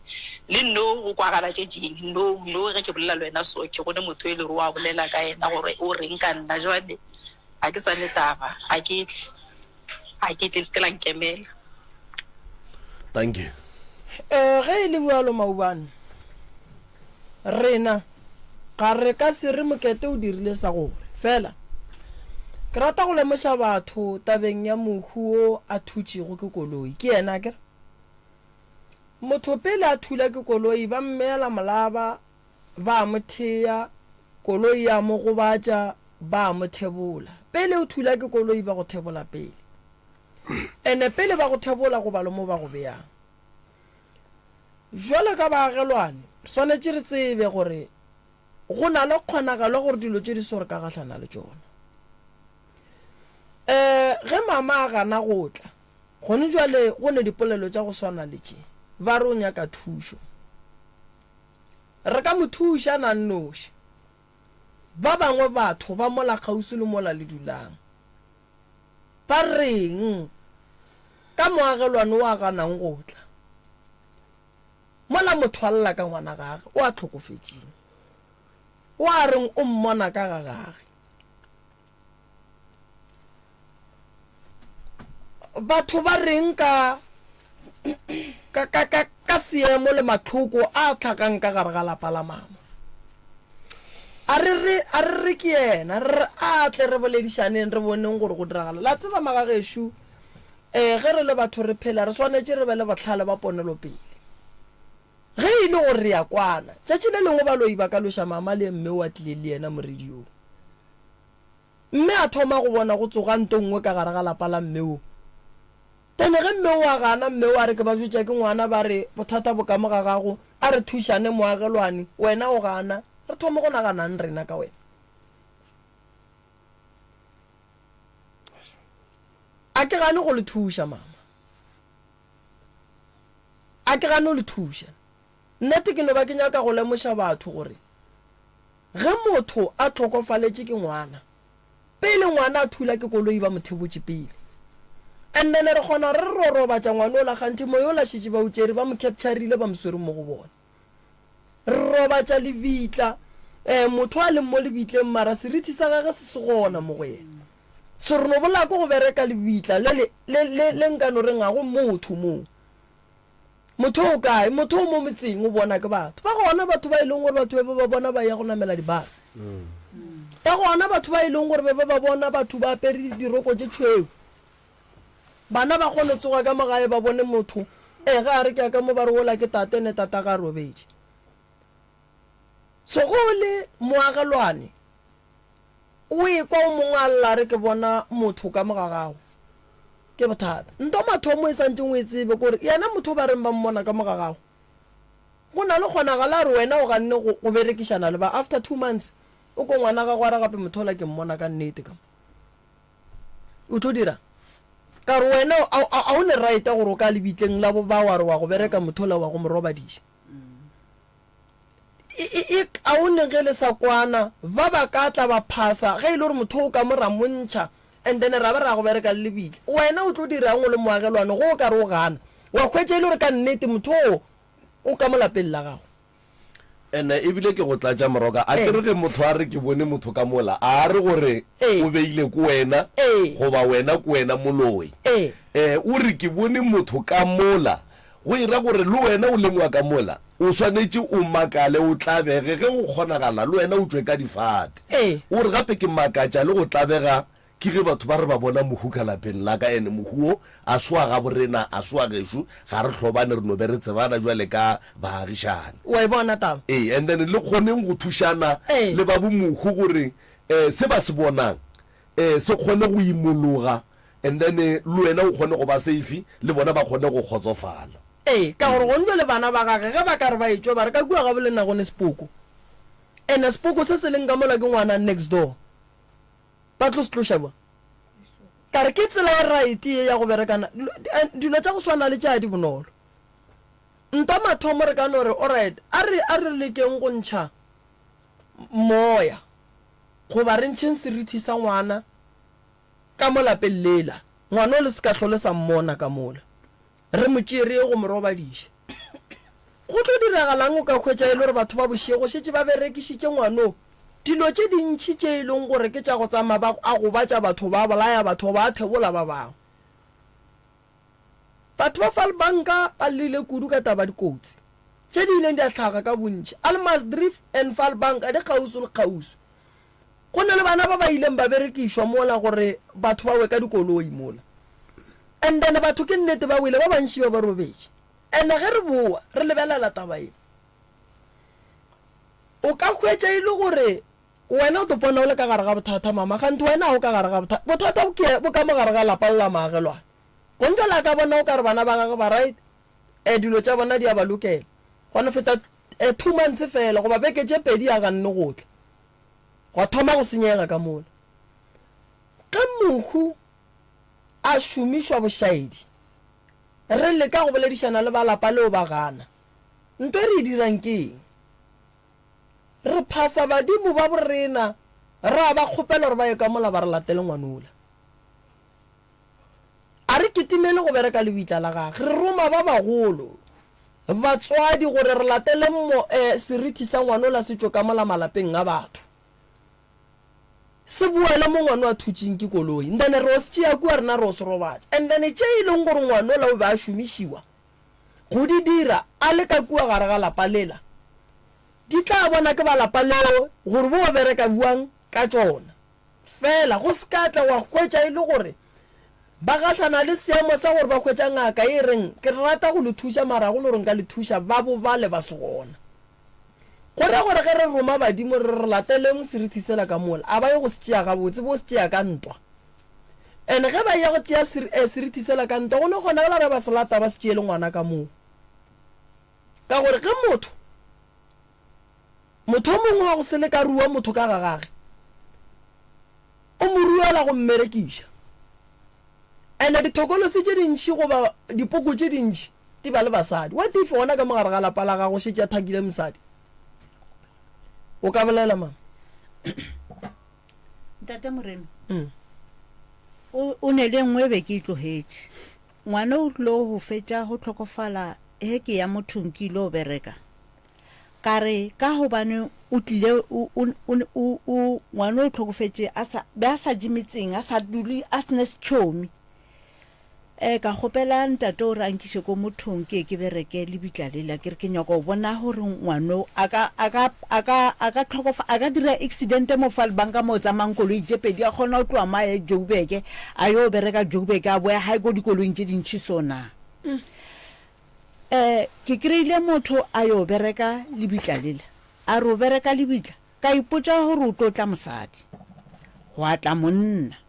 le no go kwagala tše ding no no ge ke bolela le wena so ke gone motho e le gore wa bolela ka yena gore o reng ka nna jwale Ga ke sa le taba, ga ke tle. Ga ke tle, le se ke la nkemela. Dankie. Ee, ge e le bjalo maubane, rena ga re ka se re Mokete o dirile sa gore. Fela, ke rata go lemoša batho tabeng ya mohu wo a thutšego ke koloi. Ke yena, akere? Motho pele a thula ke koloi ba mmeela molaba, ba mo thea, koloi ya mo gobatša, ba mo thebola. Pele o thula ke koloi ba go thebola pele. Ene pele ba go thebola go ba le mo ba go beyang. Jwalo ka baagelwane, re swanetše re tsebe gore go na le kgonagalo gore dilo tše di so re ka gahlana le tšona. Um ge mama a gana go tla, gone jwale go ne dipolelo tša go swana le tše, ba re o nyaka thušo. Re ka mo thuša na nnoši? Ba bangwe batho ba mola kgauswi le mola le dulang ba reng ka moagelwane o a ganang go tla mola motho a lla ka ngwana gage o a hlokofetšeng, o a reng o mmona ka ga gage? Batho ba reng ka, ka, ka, ka, ka seemo le mahloko a tlhagang ka gare ga lapa la mama? A re re, a re re ke yena, re re a tle re boledišaneng re boneng gore go diragala. La tseba magagešo, eh, ge re le batho re phela re swanetše re be le bohlale ba ponelopele. Ge e le gore re a kwana, tšatši le lengwe baloi ba ka loša mama le mme o a tlileng le yena mo radiong. Mme a thoma go bona go tsoga nto nngwe ka gare ga lapa la mme wo. Tene ge mme wo a gana, mme wo a re ke ba jwetša ke ngwana ba re bothata bo ka mo ga gago, a re thušane moagelwane, wena o gana, re thome go naganang rena ka wena. A ke gane go le thuša mama. A ke gane go le thuša. Nnete ke no ba ke nyaka go lemoša batho gore Ge motho a hlokofaletše ke ngwana, pele ngwana a thula ke koloi ba mo thebotše pele. And then re kgona re ro robatša ngwana ola kganthe moya ola šetše ba o tšere ba mo capturile ba mo swere mo go bona. Re robatša lebitla eh motho a leng mo lebitleng mara serithi sa gage se se gona mo go yena. So re no bolaya ke go bereka lebitla le le le le le nka no reng ga go motho moo. Motho o kae? Motho o mo motseng o bona ke batho. Ba gona batho ba e leng gore batho be ba ba bona ba ya go namela dibase. Ba gona batho ba e leng gore be ba ba bona batho ba apere diroko tše tšhweu. Bana ba kgone tsoga ka mo gae ba bone motho e ge a re ke ya ka mo ba re ola ke tate ne tata ga a robetše. So ge o le moagelwane O ekwa o mongwe a lla a re ke bona motho ka mo ga gago. Ke bothata. Nto mathomo e santšeng o e tsebe ke gore yena motho o ba reng ba mmona ka mo ga gago, go na le kgonagalo ya gore wena o ganne go, go berekišana le ba. After two months, o ko ngwana gago a re gape motho ola ke mmona ka nnete ka mo. O tlo dirang? Ka gore wena a, a, a o ne right ya gore o ka lebitleng la bo ba wa re wa go bereka motho ola wa go mo robadiša. E, e, e kaone ge le sa kwana, ba ba ka tla ba phasa, ge e le gore motho o ka mo ra mo ntšha, and then ra ba ra go bereka le lebitla. Wena o tlo dirang o le moagelwane ge o ka re o gana, wa hwetša e le gore ka nnete motho oo o ka mo lapeng la gago? Ene ebile ke go tlatša moroka, a ke re ge motho a re ke bone motho ka mola, a a re gore o beile ko wena, goba wena ko wena moloi. Ee, o re ke bone motho ka mola, Go e ra gore le wena o leng wa ka mola, o swanetše o makale, o tlabege, ge go kgonagala, le wena o tšwe ka difate. O re gape ke makatša le go tlabega ke ge batho ba re ba bona mohu ka lapeng la ka, ene mohu wo a se wa gaborena, a se wa gešo, ga re hlobane, re no be re tsebana bjale ka baagišani. Wa e bona taba? Ee, and then le kgoneng go thušana le ba bo mohu gore. um se ba se bonang um se kgone go imologa and then le wena o kgone go ba safe le bona ba kgone go kgotsofala. Ee, ka gore gonjo le bana ba gage ge ba ka re ba etšwa ba re ka kua gabo lena go ne sepoko. Ene sepoko se se leng ka mola ke ngwana next door. Ba tlo se tloša bjang? Ka re ke tsela e right ye ya go berekana. Dilo tša go swana le tše a di bonolo. Ntwa mathomo re ka no re alright a re a re lekeng go ntšha moya goba re ntšheng serithi sa ngwana ka mo lapeng lela, ngwana o le se ka hlole sa mmona ka mola. Re mo tšee re ye go mo robadiša. Go tlo diragalang o ka hwetša e le gore batho ba bošego šetše ba berekišitše ngwano dilo tše dintši tše e leng gore ke tša go tsamaya ba a gobatša batho, ba bolaya batho goba a thebola ba bangwe. Batho ba Vaalbanka ba llile kudu ka taba dikotsi tše di ileng di a hlaga ka bontši. Almasdrift and Vaalbanka di kgauswi le kgauswi. Go na le bana ba ba ileng ba berekišwa mola gore batho ba we ka dikoloi mola. And then batho ke nnete ba wele, ba bantši ba ba robetše. And ge re boa re lebelela taba ye, o ka hwetša e le gore wena o tlo pona o le ka gare ga bothata mama, kganthe wena ga o ka gare ga bothata. Bothata bo ka mo gare ga lapa le la maagelwane. Gontšo le a ka bona o ka re bana ba gagwe ba right, eh dilo tša bona di a ba lokela. Gwa no feta eh two months fela goba beke tše pedi a ganne go tla. Gwa thoma go senyega ka mola. Ge mohu a šomišwa bošaedi, re leka go boledišana le ba lapa leo ba gana. Nto e re e dirang ke eng? Re phasa badimo ba borena ra ba kgopela gore ba ye ka mola ba re latele ngwanola. A re kitimele go bereka lebitla la gage. Re roma ba bagolo, batswadi, gore re latele mo, eh, serithi sa ngwanola se tšwe ka mola malapeng a batho. Se boele mo ngwano a thutšeng ke koloi. And then re o se tšea kua rena re o se robatša. And then tše e leng gore ngwanola o be a šomišiwa go di dira a le ka kua gare ga lapa lela, di tla bona ke ba lapa leo gore bo bereka bjang ka tšona. Fela go se ka tla wa hwetša e le gore ba gahlana le seemo sa gore ba hwetša ngaka e reng, Ke rata go le thuša mara ga go le gore nka le thuša, ba bo bale ba se gona. Go ra gore ge re roma badimo re re lateleng serithi sela ka mola, a ba ye go se tšea gabotse, bo se tšea ka ntwa. And ge ba eya go tšea serithi sela ka ntwa, go no kgonagala ge ba se lata ba se tšee le ngwana ka moo. Ka gore ge motho. Motho o mongwe wa go se leka rua motho ka ga gage, o mo ruela go mmerekiša. And-e dithokolosi tše dintši goba dipoko tše dintši di ba le basadi. What if gona ka mo gare ga lapa la gago šetše a thakile mosadi? O ka bolela mama? Ntate Moremi, mm. o, o ne le nngwe e be ke e tlogetše. Ngwana o tlilo go fetša go hlokofala ge ke ya mothong ke ile go bereka. Ka re, Ka gobane o tlile, o, o, o, o, o, ngwana o hlokofetše a sa, be a sa je metseng, a sa dule, a se ne setšhomi. E, ka kgopela ntate gore a nkiše ko mothong ke ye ke bereke lebitla lela. Ke re ke nyaka go bona gore ngwano a ka, a ka, a ka, a ka hlokofa, a ka dira accident mo Vaalbank mo tsamayang koloi tše pedi, a kgona go tloga mo a ye Joburg, a yo bereka Joburg, a boya gae ko dikoloing tše dintši so na. Eh, ke kry-ile motho a yo bereka lebitla lela. A re o bereka lebitla, ka ipotša gore o tlo tla mosadi. Gwa tla monna.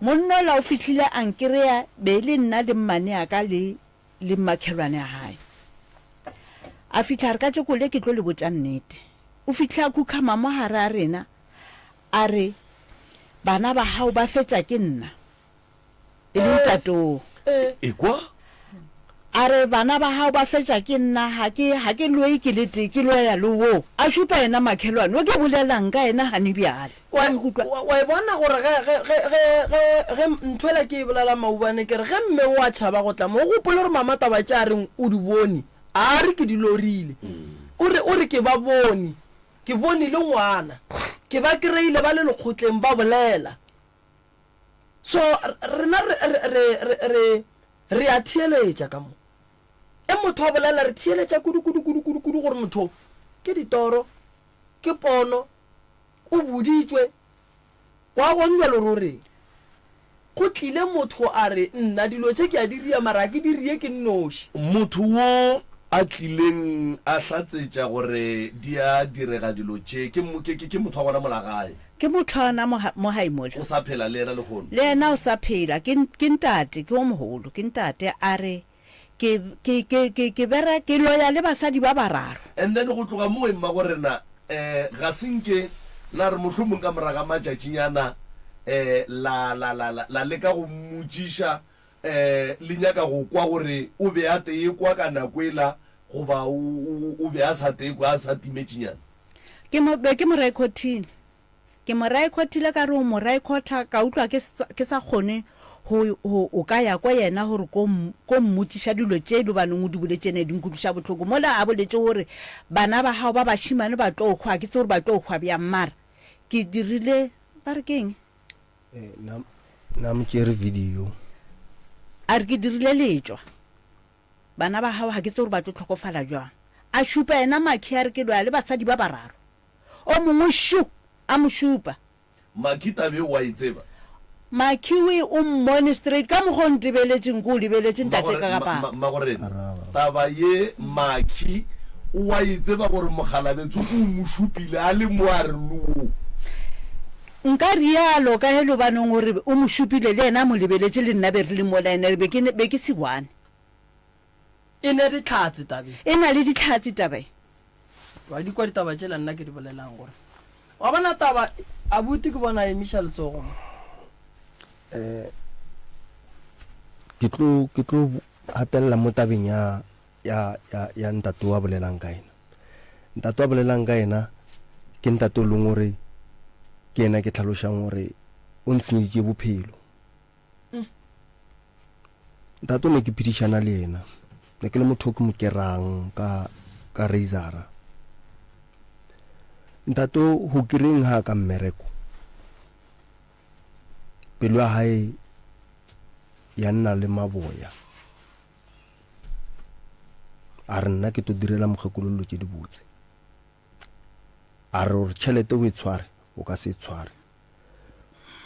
Monna ola o fihlile a nkry-a be e le nna le mmane a ka le, le mmakhelwane a gae. A fihla a re katšeko le ke tlo le botša nnete. O fihlile a khukhama mo gare a rena a re, Bana ba gago ba fetša ke nna. E le ntatoo. Ekwa. A re, Bana ba gago ba fetša ke nna, ga ke, ga ke loye ke le tee, ke loya le wo. A šupa yena makhelwane, wo ke bolelang ka yena gane bjale. Wa, wa, wa e bona gore ge, ge, ge, ge, ge, ge ntho ela ke e bolelang maubane, ke re ge mme o a tšhaba go tla mo, o gopole gore mama taba tše a reng o di bone, a re ke di lorile. O re, o re ke ba bone, ke bone le ngwana, ke ba kry-ile ba le lekgotleng ba bolela. So rena re, re, re, re, re, re a theeletša ka mo. E motho a bolela, re theeletša kudu, kudu, kudu, kudu, kudu gore motho ke ditoro, ke pono, o boditšwe. Kwa gong jalo ruri, go tlile motho a re, Nna dilo tše ke a di ria, mara ga ke di rie ke nnoši. Motho wo. a tlileng a hlatsetša gore di a direga dilo tše, ke, ke, ke, ke motho wa gona mola gae. Ke motho wa gona mo, mo gae mola. O sa phela le yena lehono? Le yena o sa phela. Ke, ke ntate, ke o mogolo, ke ntate. A re, Ke, ke, ke, ke, ke bera, ke loya le basadi ba bararo. And then go tloga moo mmagorena, eh, ga se nke la re mohlomong ka morago ga matšatšinyana, eh, la, la, la, la, la leka go mmotšiša, eh, le nyaka go kwa gore o be a tee kwa ka nako ela goba o, o, o be a sa tee kwa, a sa timetšenyana. Ke mo, be ke mo rekhothile. Ke mo rekhothile ka re o mo rekhotha, ka utlwa ke sa, ke sa kgone go, go, o ka ya ko yena gore ko, ko mmotšiša dilo tše lobaneng o di boletše ne di nkutlwiša bohloko. Mola a boletše gore bana ba gago ba bašemane ba tlo hwa, ke tsebe gore ba tlo hwa bjang, mara ke dirile, ba re ke eng? Eh, na, na mo tšere video. A re ke dirile letšwa. Bana ba gago ga ke tsebe gore ba tlo hlokofala bjang. A šupa yena Makhi a re ke lwaya le basadi ba bararo. O mongwe šu! A mo šupa. Makhi taba eo wa e tseba? Makhi we o mmone straight ka mokgwa o ntebeletšeng ke o lebeletše ntate ka ga papa. Mmagorena, taba ye Makhi o a e tseba gore mokgalabetsoko o mo šupile a le mo a re loo. Nka realo ka ge lobaneng gore o mo šupile le yena a mo lebeletše le nna be re le mola ene be ke be ke se one. E ne dihlatse tabe. E na le dihlatse tabe. Wa di kwa ditaba tšela nna ke di bolelang gore wa bona taba abuti ke bona a emiša letsogo mo. Eh, ke tlo ke tlo gatelela mo tabeng ya ya ya ya ntate wa bolelang ka ena. Ntate wa bolelang ka ena ke ntate o leng gore ke ena ke tlhalošang gore o ntshenyeditše bophelo. Ntate o ne ke phedišana le yena ne ke le motho o ke mo kerang ka ka razora ntate o go kereng ha ka mmereko pelo ya hae ya nna le maboya a re nna ke to direla mokgekolo dilo tše dibotse a re gore tšhelete o e tshware o ka se e tshware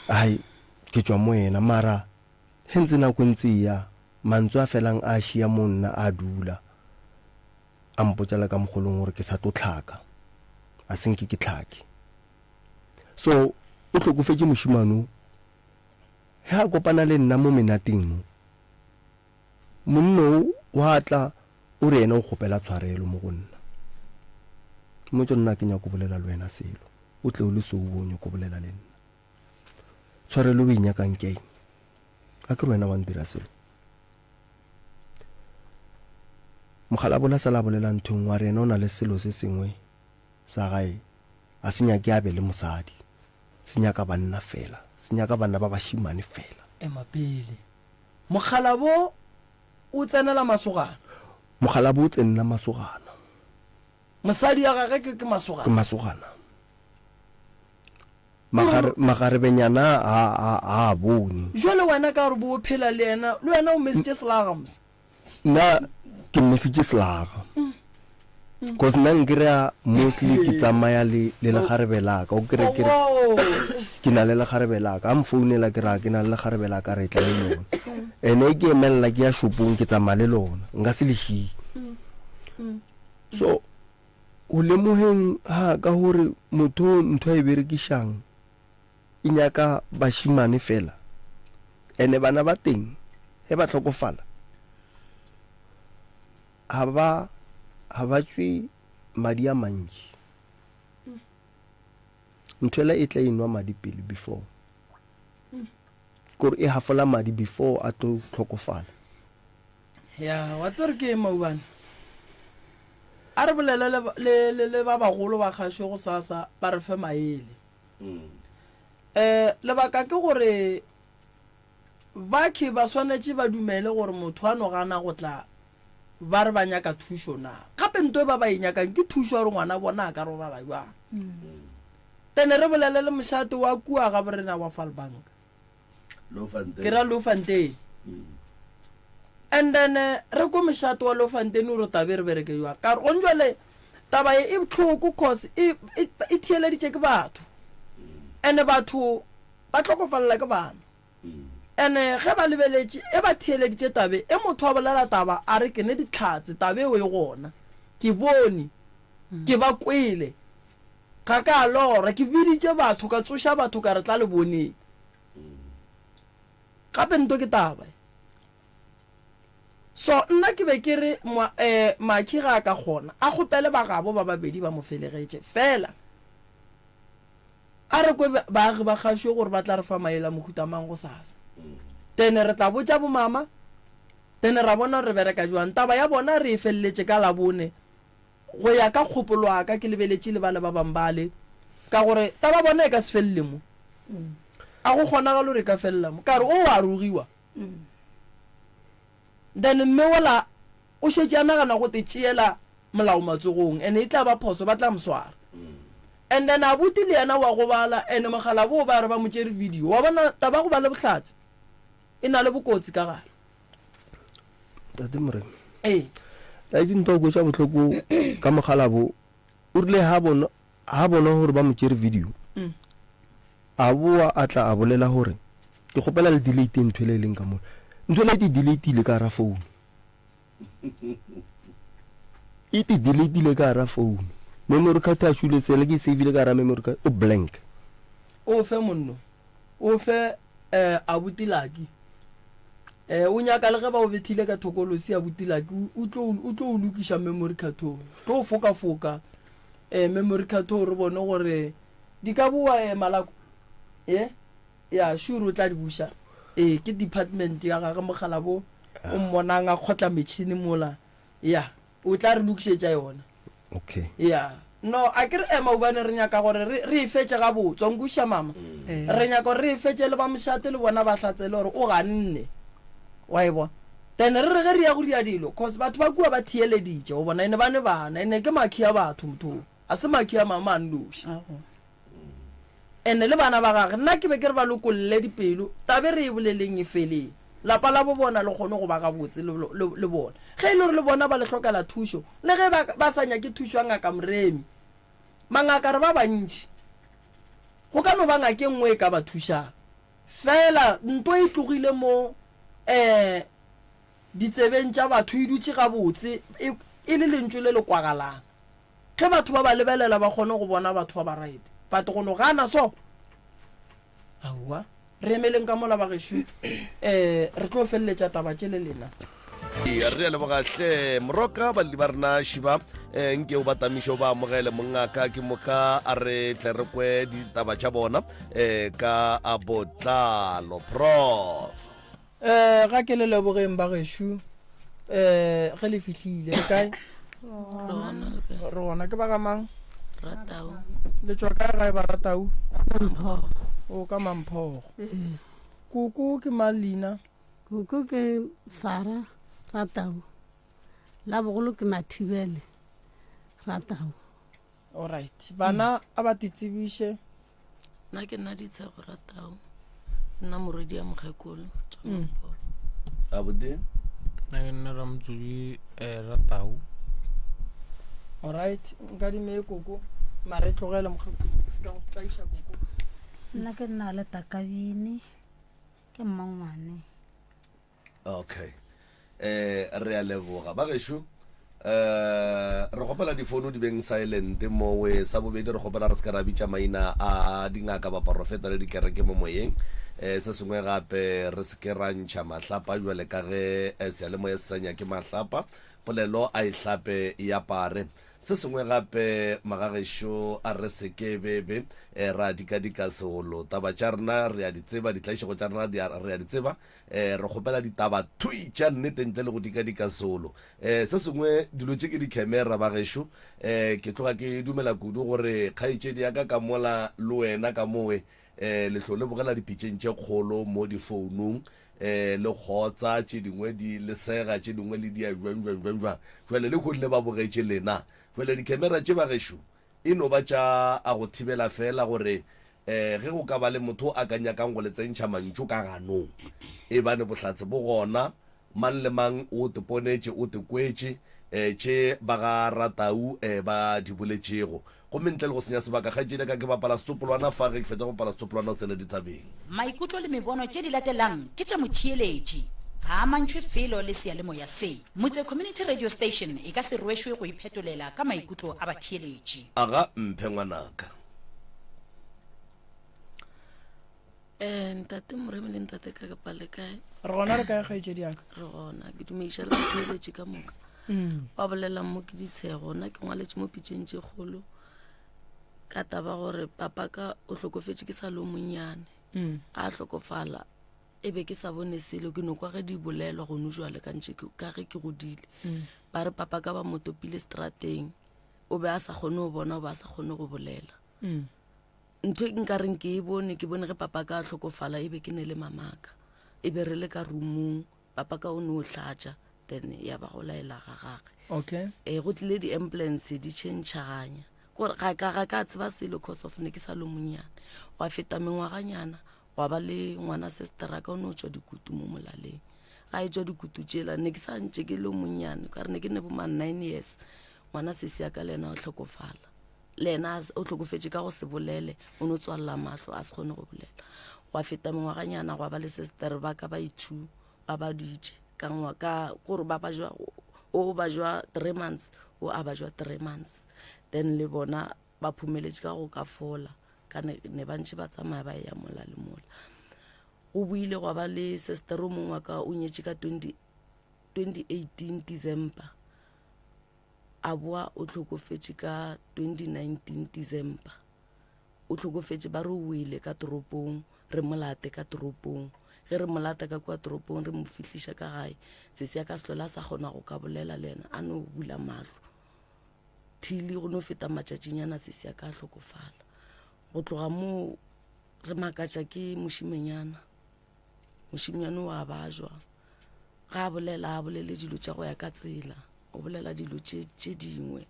Ai, ke tšwa mo yena, mara ge ntse nako e ntse e ya, mantswe a felang a šia mo nna a dula, a mpotša le ka mogolong gore ke sa tlo hlaka, a se nke ke hlake. So, o hlokofetše mošemane o, ge a kopana le nna mo menateng mo, monna o wa tla o re yena o kgopela tshwarelo mo go nna. Ke mmotša nna ke nyako bolela le wena selo. O tle o le so o nyoko bolela le nna. Tshwarelo o e nyakang ke eng? A ke re wena wa ntira selo. Mokgalabole a sala a bolela ntho e nngwe a re yena o na le selo se sengwe sa gae a se nyake a be le mosadi. Se nyaka banna fela. Se nyaka bana ba bašemane fela. Ema pele. Mokgalabo o tsenela masogana. Mokgalabo o tsenela masogana. Mosadi ya gage ke, ke masogana. Ke masogana. Magare, magarebenyana a, a, a a bone. Jwale wena ka gore bo o phela le yena, le wena o mesitše selaga mos. Nna ke mesitše selaga. Cause nna nkry-a mostly ke tsamaya le, le lekgarebe la ka. O kry-e ke re, ke na le lekgarebe la ka. A mfounela ke ra ke na le lekgarebe la ka re tla le lona. Ene ke emelela ke ya shopong ke tsamaya le lona. Nka se le šie. So go lemogeng ga ka gore motho ntho a e berekišang e nyaka bašimane fela, ene bana ba teng ge ba hlokofala ga ba ga ba tšwe madi a mantši. Ntho ela e tla enwa madi pele before kore e hafola madi before a tlo hlokofala. Ya, wa tsere ke eng maubane? A re bolele le, le, le, le ba bagolo ba kgašo go sasa ba re fe maele. Mm. Eh, lebaka ke gore bakhe ba swanetše ba dumele gore motho a no gana go tla ba re ba nyaka thušo na. Gape nto e ba ba e nyakang ke thušo ya gore ngwana bona a ka robala jwang. Mm. Tene re bolele le mošate wa kua ga borena wa Falbank. Ke ra Loufontein. And then eh, re ko mošate wa Loufontein o re tabe re bereke jwang. Ka gore gone jwale taba e e bohloko cause e, e, e theeleditše ke batho. And batho ba hlokofalela ke bana. Ene ge ba lebeletše, e ba theeleditše tabe e, motho a bolela taba a re ke ne dihlatse, taba eo e gona. Ke bone, ke ba kwele, ga ka a lora, ke biditše batho, ka tsoša batho ka re tla le boneng. Gape nto ke taba e. So nna ke be ke re eh, Makhi ga a ka kgona, a kgopele ba gabo ba babedi ba mo felegetše fela. A re kwe baagi ba kgašo gore ba tla re fa maele a mohuta mang gosasa. Tene re tla botša bomama, tene ra bona gore re bereka jwang. Taba ya bona re e feleletše ka Labone, go ya ka kgopolo ya ka ke lebeletše le bale ba bang bale, ka gore taba bona e ka se felele mo. A go kgonagale gore e ka felela mo. Ka re o a rogiwa. Then mme wola o šetše a nagana go te tšeela molao matsogong and e tla ba phoso ba tla mo swara. And then abuti le yena wa gobala and mokgalabo o ba re ba mo tšere video. Wa bona taba ya go ba le bohlatse e na le bokotsi ka gare. Ntate Moremi. Ee. La itse ntwa o kwetša bohloko ka mokgalabo o rile ha bona ha bona gore ba mo tšere video. A boa a tla a bolela gore ke kgopela le delete ntho e le e leng ka mo. Ntho e le e deletile ka gara phone. E te deletile ka gara phone. Memory card a šule tsela ke e savile ka gara memory card o blank. O fe monno. O fe eh abuti Lucky. Eh o nyaka le ge ba o bethile ka thokolosi abuti Lucky o tlo o tlo o lokiša memory card o. Tlo foka foka eh memory card o re bone gore di ka boa eh malako. Eh ya sure o tla di buša. Eh ke department ya gage mogala bo o mmonang a kgotla metšhini mola. Ya o tla re lokišetša yona. Okay. Ya no a ke re ema ubane re nyaka gore re re e fetše gabotse wa nkwešiša mama. Re nyaka gore re e fetše le ba mošate le bona ba hlatsele gore o ganne. Wa e bona? Then re re ge re ya go dira dilo cause batho ba kua ba theeleditše o bona ene ba ne bana ene ke makhi a batho motho o. A se makhi a mama a nnoši. Ene le bana ba gage nna ke be ke re ba lokolle dipelo tabe re e boleleng e feleng. Lapa la bo bona le kgone go ba gabotse le, le, le bona. Ge e le gore le bona ba le hlokela thušo, le ge ba, ba sa nyake thušo ya Ngaka Moremi. Mangaka re ba bantši. Go ka no ba ngaka e nngwe e ka ba thušang. Fela nto e tlogile mo um ditsebeng tša batho e dutše gabotse, e, e le lentšu le le kwagalang. Ge batho ba ba lebelela ba kgone go bona batho ba ba right. But go no gana so, aowa. Re emeleng ka mola bagešo, um re tlo feleletša taba tše le lena. Re a leboga hle Moroka, balli ba rena šiba eh, nke o ba tamiše o ba amogele mongaka ke moka a re tle re kwe ditaba tša bona eh, ka a botlalo. Prof. Eh, ga ke le lebogeng bagešo eh, ge le fihlile. Le kae? Re gona. Ke ba ga mang? Ratau. Le tšwa kae gae ba Ratau? O ka Mamphogo. Koko ke mang leina? Koko ke Sara Ratau. La bogolo ke Mathibele Ratau. Alright. Bana a ba te tsebiše. Nna ke nna Ditshego Ratau. Ke nna morwedi ya mokgekolo tšwa Mamphogo. Abuti. Nna ke nna Ramotsobi eh, Ratau. Alright. Nkadime e koko. Mara e tlogele mokgekolo. Se ka go tlaiša koko. Nna ke nna le Takabini. Ke mmangwane. Okay. Eh re a leboga ba gešo. Eh re kgopela difounu di beng silent mowe sa bobedi re kgopela re se ka ra bitša maina a dingaka baporofeta le dikereke mo moyeng. Eh se sengwe gape re se ke ra ntšha mahlapa jwale ka ge eh, seyalemoya se sa nyake mahlapa polelo a e hlape e apare. Se sengwe gape magagešo a re se ke be be eh, ra dikadika seolo taba tša rena re a di tseba ditlaišego tša rena re a di tseba Eh, re kgopela ditaba thwi tša nnete ntle le go dikadika solo. Eh, se sengwe, dilo tše ke dikhemera, bagešo. Eh, ke tloga ke dumela kudu gore kgaetšedi ya ka ka mola le wena ka mowe, eh, le hlo le bogela dipitšeng tše kgolo mo difounung, eh, le kgotsa tše dingwe di le sega, tše dingwe le dia jwang jwang jwang jwang. Jwale le hwedile ba bogetše lena. Jwale dikhemera tše bagešo e no ba tša a go thibela feela gore Ee, ge go ka ba le motho a ka nyakang go le tsentšha mantšu ka ganong, ebane bohlatse bo gona, mang le mang o te ponetše, o te kwetše, ee, tše ba ga Ratau, ee, ba di boletšego. Gomme ntle le go senya sebaka, kgaetšedi ya ka, ke bapala setsopolwana fa. Ge ke fetša go bapala setsopolwana, o tsene ditabeng. Maikutlo le mebono tše di latelang ke tša motheeletši. Ga a amantšhwe felo le seyalemoya se. Motse Community Radio Station e ka se rwešwe go iphetolela ka maikutlo a batheeletši. Aga mphe ngwanaka. Eh, ntate Moremi le ntate Kakapa le kae? Re gona re kae kgaetšedi yaka? Re gona, ke dumediša le batheeletši ka moka. Mm. Ba bolelang mo ke ditshego, nna ke ngwaletše mo pitšeng tše kgolo ka taba gore papa ka o hlokofetše ke sa le o monnyane. Mm. A hlokofala e be ke sa bone selo ke no kwa ge di bolelwa gone jwale ka ntše ka ge ke godile. Mm. Ba re papa ka ba mo topile strateng o be a sa kgone go bona o be a sa kgone go bolela. Mm. Ntho e nkareng ke e bone, ke bone ge papa ka a hlokofala e be ke ne le mamaka. E be re le ka roomong, papa ka o no hlatša, then ya ba go laela ga gage. Okay. E go tlile di-ambulance di tšhentšhaganya. Kore ga ka ga ka tseba selo cause of ne ke sa le monnyane. Gwa feta mengwaganyana, gwa ba le ngwana sister ka o no tšwa dikutu mo molaleng. Ga e tšwa dikutu tšela, ne ke sa ntše ke le monnyane, ka re ne ke ne bo ma 9 years. Ngwana sesi ya ka le yena o hlokofala. Le yena o hlokofetše ka go se bolele, o no tswalela mahlo a se kgone go bolela. Gwa feta mengwaganyana gwa ba le sister ba ka ba i-two ba ba dutše ka ngwa ka gore ba ba jwa o ba jwa 3 months o a ba jwa 3 months then le bona ba phumeletše ka go ka fola ka ne, ne ba ntše ba tsamaya ba ya mola le mola. Go boile gwa ba le sister o mongwe wa ka o nyetše ka 20, 2018 December. A boa o hlokofetše ka 2019 December. O hlokofetše ba re o wele ka toropong, re mo late ka toropong. Ge re mo lata ka kua toropong re mo fihliša ka gae, sesi ya ka sehlola a sa kgona go ka bolela le yena, a no bula mahlo. Thili go no feta matšatšinyana sesi ya ka a hlokofala. Go tloga moo re makatša ke mošimenyana. Mošimnyane o a bajwa. Ga a bolela, a bolele dilo tša go ya ka tsela. O bolela dilo tše tše dingwe.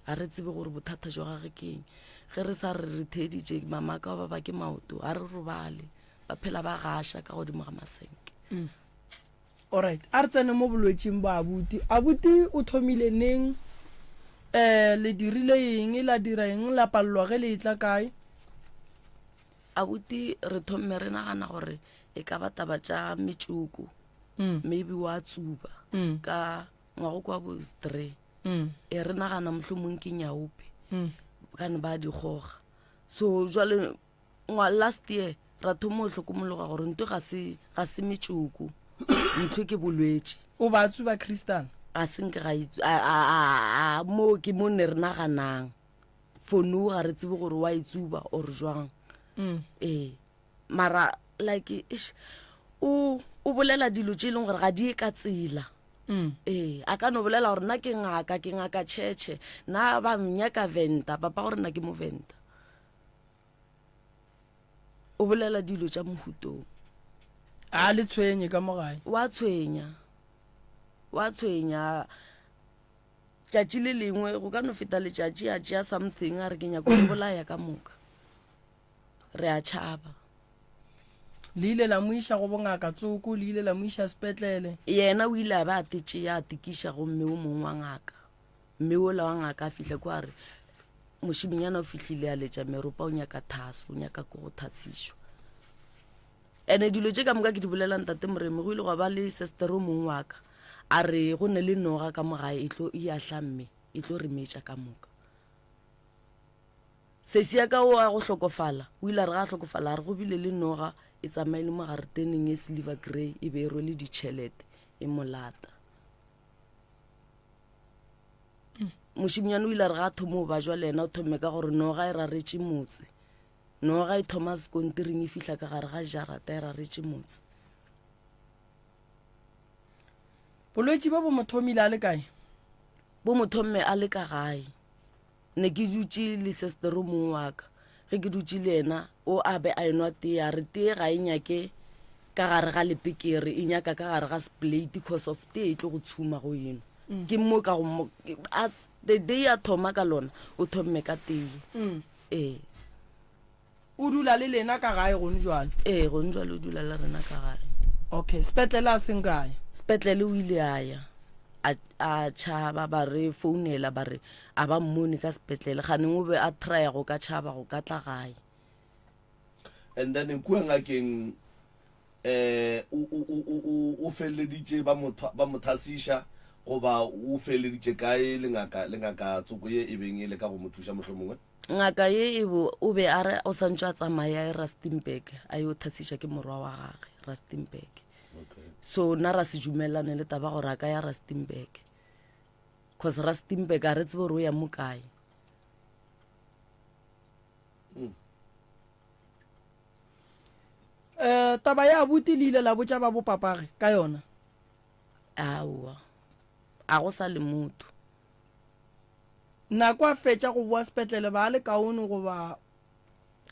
Ga re tsebe gore bothata jwa gage ke eng. Ge re sa re re theeditše, mamaka wa ba ba ke maoto, ga re robale. Ba phela ba gaša ka godimo ga masenke. Mm. Alright, a re tsene mo bolwetšing ba abuti. Abuti o thomile neng? Eh, le dirile eng, la dira eng, la palelwa ge le etla kae? Abuti re thomme re nagana gore e ka ba taba tša metšoko mm. maybe wa tsuba mm. ka ngwago kwa bo three mm. e re nagana mohlomong ke nyaope mm. kane ba di goga so jwale ngwa last year ra thoma go hlokomologa gore ntho ga se ga se metšoko ntho ke bolwetši o ba tsuba crystal ga se nke ga a mo ke mo ne re naganang for no ga re tsebe gore wa e tsuba or jwang mm. ee mara like ish o o bolela dilo tše e leng gore ga di ye ka tsela mm. ee a ka no bolela gore nna ke ngaka ke ngaka tšhetšhe nna ba mnyaka venta papa gore nna ke mo venta o bolela dilo tša mohutong a le tshwenye ka mo gae wa tshwenya wa tshwenya Tšatši le lengwe go ka no feta letšatši a tšea something a re ke nyako le bolaya ka moka. Re a tšhaba. Le ile la mo iša go bongaka tsoko, le ile la mo iša sepetlele. Yena o ile a ba a tetšea a tekiša go mme o mongwe wa ngaka. Mme ola wa ngaka a fihla kwa a re mošiminyana o fihlile a letša meropa o nyaka thaso, o nyaka ko go thatsišwa. Ene dilo tše ka moka ke di bolela ntate Moremi, go ile gwa ba le sestere o mongwe wa ka a re go ne le noga ka mo gae e tlo e ahlamme e tlo re metša ka moka. Sesi ya ka o a go hlokofala o ile a re ga a hlokofala a re go bile le noga e tsamaile mo gareteneng e silver grey e be e rwele ditšhelete e mo lata. Mošimnyane o ile a re ga a thoma o bajwa le yena o thomme ka gore noga e raretše motse. Noga e thoma sekontiring e fihla ka gare ga jarata e raretše motse. Bolwetši bo bo mo thomile a le kae? Bo mo thomme a le ka gae. Ne ke dutše le sestere o mongwe wa ka. Ge ke dutše le yena o a be a enwa tee a re tee ga e nyake ka gare ga lepekere e nyaka ka gare ga seplate cause of tee e tlo go tshuma go enwa. Mm. Ke mo ka go a the day a thoma ka lona o thomme ka tee. Mm. Ee. O dula le lena ka gae gone jwale? Ee, gone jwale o dula le rena ka gae. Okay, sepetlele a seng kae? Sepetlele o ile a ya. A, a tšhaba, ba re founela ba re a ba mmone ka sepetlele. Kganeng o be a trya go ka tšhaba go ka tla gae. And then kua ngakeng eh o o o o o o feleleditše ba mo ba mo thasiša goba o feleleditše kae le ngaka le ngaka tsoko ye e beng e leka go mo thuša mohlomongwe? Ngaka ye e bo o be a re o sa ntše a tsamaya a ye Rustenburg a yo thasiša ke morwa wa gage Rustenburg. Okay. So nna ra se dumelane le taba gore a ka ya Rustenburg. Cause Rustenburg a re tsebe gore o ya mo kae. Mm. Eh taba ya abuti le ile la botša ba bopapage ka yona? Aowa. A go sa le motho. Nako a fetša go boa sepetlele ba le kaone goba?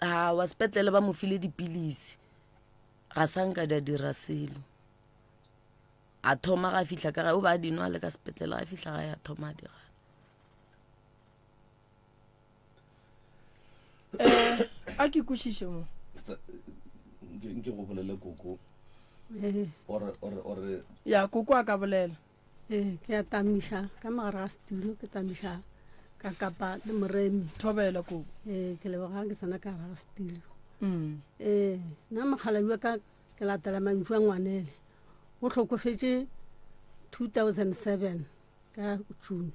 Aowa, sepetlele ba mo file dipilisi. Ga sa nka di a dira selo. A thoma ga fihla ka gae, o ba a di nwa le ka sepetlele, ga fihla gae a thoma a di gana. Eh, a ke kwešiše mo. Nke go bolele koko. Ore ore ore. Ya koko a ka bolela. Ee, ke a tamiša ka mogare ga setulo, ke tamiša ka kapa le moremi. Thobela koko. Ee, ke leboga ke tsena ka gare ga setulo. Mm. Ee, nna mokgalabje wa ka ke latela mantšu a ngwanele. O hlokofetše 2007 ka June.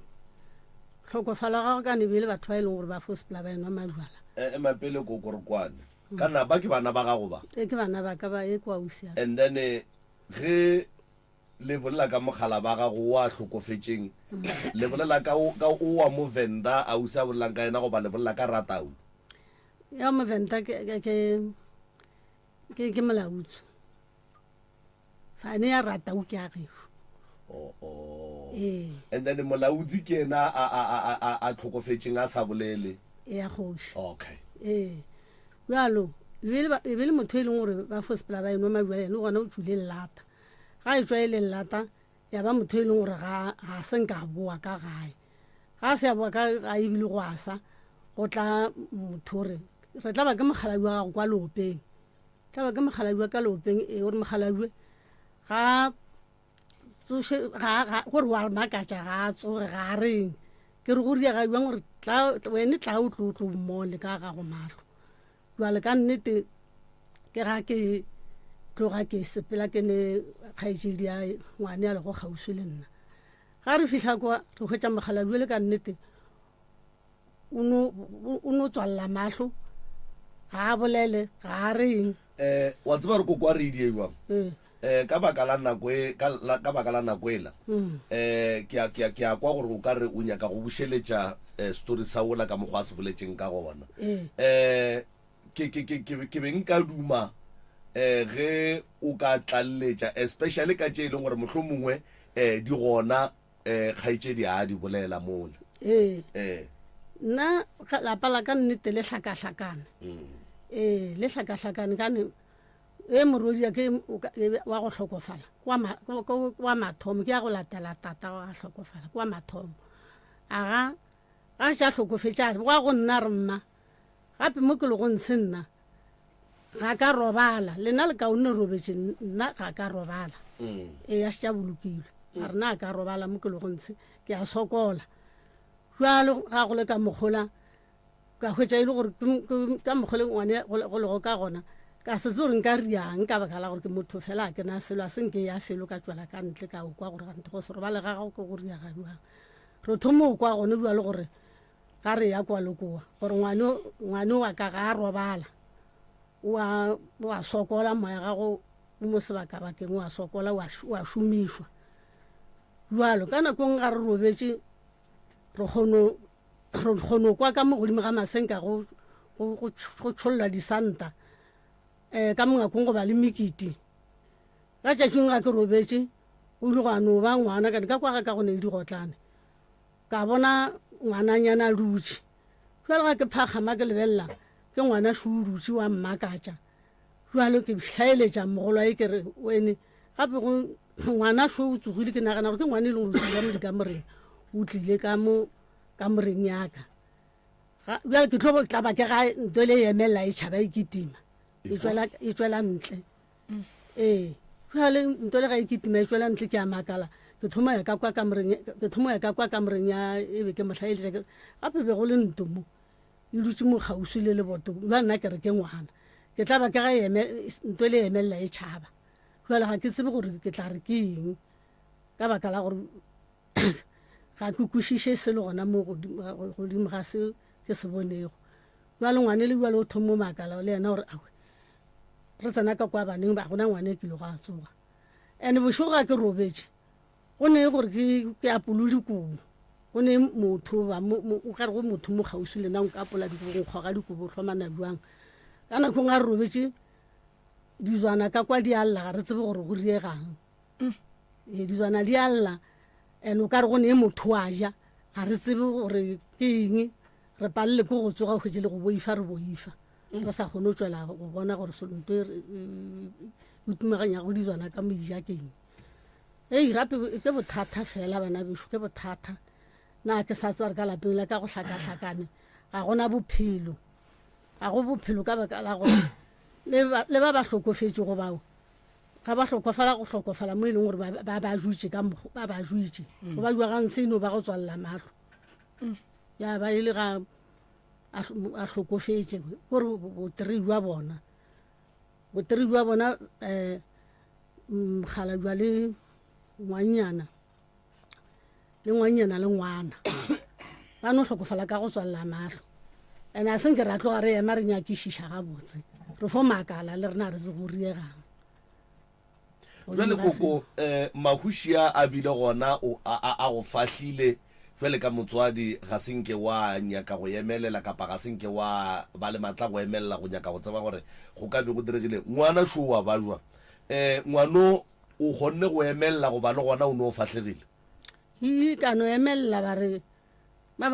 Hlokofala ga gagwe ka ne be e le batho ba e leng gore ba fo sepela ba enwa majwala. E, ema pele koko re kwane. Ka na ba ke bana ba gago ba? Ee, ke bana ba ka ba, e ke wa ausi ya ka. And then ge Le bolela ka mogala ba gago wo a hlokofetšeng? Le bolela ka o, ka o wa Movenda ausi a bolelang ka yena goba le bolela ka Ratau? Ya Movenda ke, ke, ke, ke, ke molautso. Fane ya Ratau ke ya gešo. Oh, oh. Ee. And then molautsi ke yena a, a, a, a, a, a hlokofetšeng a sa bolele? Ya kgoši. Okay. Ee. Bjalo, e be le, e be le motho e leng gore ba fo sepela ba enwa mabjala yena gona o tšwile lelata. Ga e tšwa e le llata, ya ba motho e leng gore ga, ga se nka boa ka gae. Ga a se a boa ka gae ebile go a sa, go tla motho o re, re tla ba ke mokgalabje wa gago kwa leopeng. Tla ba ke mokgalabje wa ka leopeng, ee, o re mokgalabje ga tsoše, ga, ga, gore wa re makatša, ga a tsoge, ga a reng. Ke re go riega bjang gore tla, wene tla o tlo, o tlo mmone ka gago mahlo. Bjale ka nnete ke ga ke tloga ke sepela ke ne kgaetšedi ya ngwane a lego kgauswi le nna. Ga re fihla kwa re hwetša mokgalabje le ka nnete o no o no tswalela mahlo ga a bolele ga a reng. Eh, wa tseba re koko a re idie jwang? Eh. Eh, ka baka la nako e, ka, la, ka baka la nako ela, Mm. eh, ke a, ke a, ke a kwa gore o ka re o nyaka go bušeletša eh, story sa wola ka mokgwa a se boletšeng ka gona. Eh. Eh, ke, ke, ke, ke, ke be nka duma eh, ge o ka tlaleletša, especially ka tše e leng gore mohlomongwe eh, di gona eh, kgaetšedi a di bolela mola. Ee. Eh. Nna ga- lapa la ka nnete le hlakahlakane. Mm. Ee, le hlakahlakane ka ne E morwedi ke wa go hlokofala ke wa mathomo, ke ya go latela tata wa hlokofala ke wa mathomo. A ga ga se a hlokofetše a re wa go nna re mma gape mo ke lego ntshe nna ga ka robala lena le kaone robetše nna ga ka robala. Mm. E ya šetša bolokilwe a re na ka robala mo ke lego ntshe ke a sokola. Jwalo ga go le ka mokgola Ka hwetša e le gore ka mokgwa le ngwane go lego ka gona, ka se tsebe gore nka riang ka baka la gore ke motho fela a ke na selo, a se nke ya felo ka tšwela ka ntle ka o kwa gore gante go se robale ga gago ke go riaga bjang. Re thoma o kwa gone bjalo gore ga re ya kwa le koa gore ngwane ngwane wa ka ga a robala o a o a sokola moya gago o mo sebakabakeng o a sokola o a šomišwa. Bjalo ka nako e nngwe ga re robetše re kgono Re kgono kwa ka mo godimo ga masenka go, go, go, go tšhollwa disanta um ka mongakong go ba le mekiti. Ka tšatšing ga ke robetše go ile gwa no ba ngwana ka ka kwa ga ka go ne le digotlane. Ka bona ngwananyana a dutše. Jwale ga ke phakgama ke lebelela ke ngwana šo o dutše wa mmakatša. Jwale ke hlaeletša mogolwae ke re wene gape go ngwana šo o tsogile ke nagana gore ke ngwana e leng gore o tsogile ka mo dikamoreng o tlile ka mo kamoreng ya ka. Ga bjale ke tlo tla ba ke ga nto le e emelela e tšhaba e kitima e tšwela e tšwela ntle. Ee, bjale nto le ga e kitima e tšwela ntle ke a makala. Ke thoma ya ka kwa kamoreng, ke thoma ya ka kwa kamoreng ya e be ke mo hlaeletša ke gape be go le nto mo e dutše mo kgauswi le leboto bjale nna ke re ke ngwana ke tla ba ke ga eme nto e le emelela e tšhaba jale ga ke tsebe gore ke tla re ke eng ka baka la gore ga ke kwešiše selo gona mo godimo ga se ke se bonego jale ngwane le jale o thomo makala le yena gore awe re tsena ka kwa baneng ba gona ngwane e kile go a tsoga and bošego ga ke robetše go ne gore ke ke apolo dikobo go ne motho ba o ka re go motho mo kgauswi le nna nka apola dikobo go nkgoga dikobo hlomana jwang ka nakong ga re robetše dijwana ka kwa di a lla ga re tsebe gore go riegang mm. ee dijwana di a lla and o ka re go ne motho a ja ga re tsebe gore ke eng re palele ke go tsoga hwetse le go boifa re boifa mm. re sa kgone go tswela go bona gore sonto e, e, e tumaganya go dijwana ka moija ke eng ei gape ke bothata fela bana bešo ke bothata na ke sa tswa re ka lapeng la ka go hlakahlakane ga gona bophelo ga go bophelo ka baka la gore le ba ba hlokofetšego bao ga ba hlokofala go hlokofala mo e leng gore ba ba jutše ka ba ba jutše mm. go ba jwa gantsi no ba go tswalela mahlo mm. ya ba e le ga a hlokofetše gore botree jwa bona botree jwa bona um mogala jwa le ngwannyana le ngwannyana le ngwana ba no hlokofala ka go tswalela mahlo and a senke ra tloga re ema re nyakišiša gabotse re fo makala le rena re se go riegang jale koko um mahušia a bile gona a go fahlile jale ka motswadi ga se nke wa nyaka go emelela kapa ga se nke wa ba le matla go emelela go nyaka go tseba gore go ka be go diregile ngwana šo wa bajwa um ngwano o kgonne go emelela goba le gona o ne o fahlegile? Ke ka no emelela ba re ba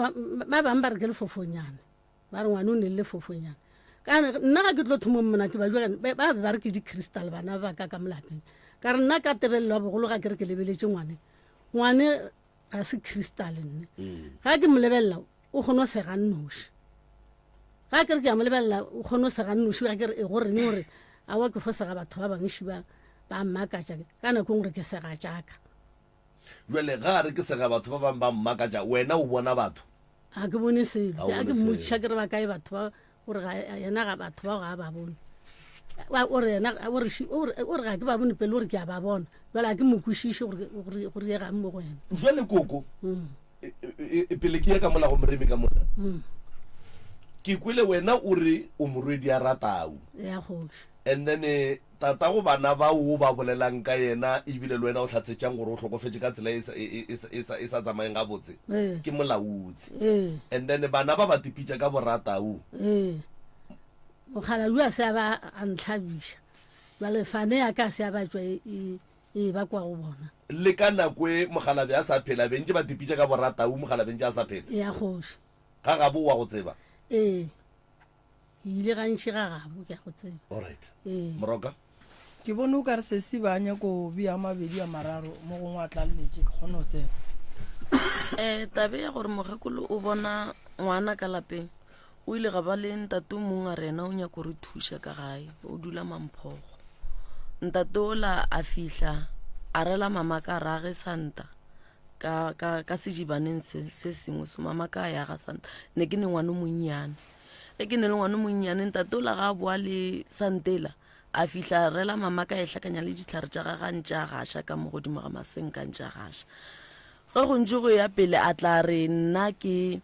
bangwe ba re ke lefofonyana ba re ngwane o ne le lefofonyana ka nna ga ke tlo thomo mmona ke ba jwa ba be ba re ke di-crystal bana ba ka ka molapeng ka re nna ka tebelelo ya bogolo ga ke re ke lebeletše ngwane ngwane ga se crystal nne mm. ga ke mo lebelela o kgone go sega nnoši ga ke re ke a mo lebelela o kgone go sega nnoši ga ke re e go reng gore awa ke fo sega batho ba bangši ba ba mmakatša ka nako e gore ke sega jaaka jale ga a re ke sega batho ba bangwe ba mmakatša wena o bona batho ga ke bone selo ga ke mmotšiša ke re ba kae batho ba gore yena ga batho bao ga a ba bone o re yena o re ga ke ba bone pele o re ke a ba bona jale ga ke mo kwešiše gore yegang mo go yena jale koko mm. e, e, e, pele ke ya ka mola go moremi ka mola mm. ke kwele wena o re o morwedi ya ratau ya kgoši and then eh, tatago bana ba o ba bolelang ka yena ebile le wena o hlatsetšang gore o hlokofetše ka tsela e, e, e, e sa tsamayeng gabotse ee. ke molautsi ee. and then bana ba ba tipitša ka boratau ee. mokgalabje a se a ba a ntlhabiša jale fane ya ka se a ba tswa e ba kwa go bona le ka nako e mokgalabje a sa phela bentše ba tipitša ka boratau mokgalabje ntše a sa phela ya kgoši ga gabo wa go tseba ee Ke ile gantši ga gabo, ke a go tseba. Alright. Ee. Moroka? Ke bone o ka re sesi ba nyako bea mabedi a mararo mo gongwe a tlaleletše ke kgone go tseba. Um tabe ya gore mokgekolo o bona ngwana ka lapeng o ile ga ba le ntate o mongwe a rena o nyako re thuša ka gae o dula mamphogo ntate ola a fihla a rela mama ka rage santa ka, ka, ka sejibaneng se, se sengwe so mama ka ya ga santa ne ke ne ngwana o monnyane Ge ke ne le ngwana o monnyane, ntate ola ga a boa le santela, a fihla a rela mama ka e hlakanya le dihlare tša gagwe a ntše a gaša ka mo godimo ga masenka a ntše a gaša. Ge go ntše go ya pele a tla re nna ke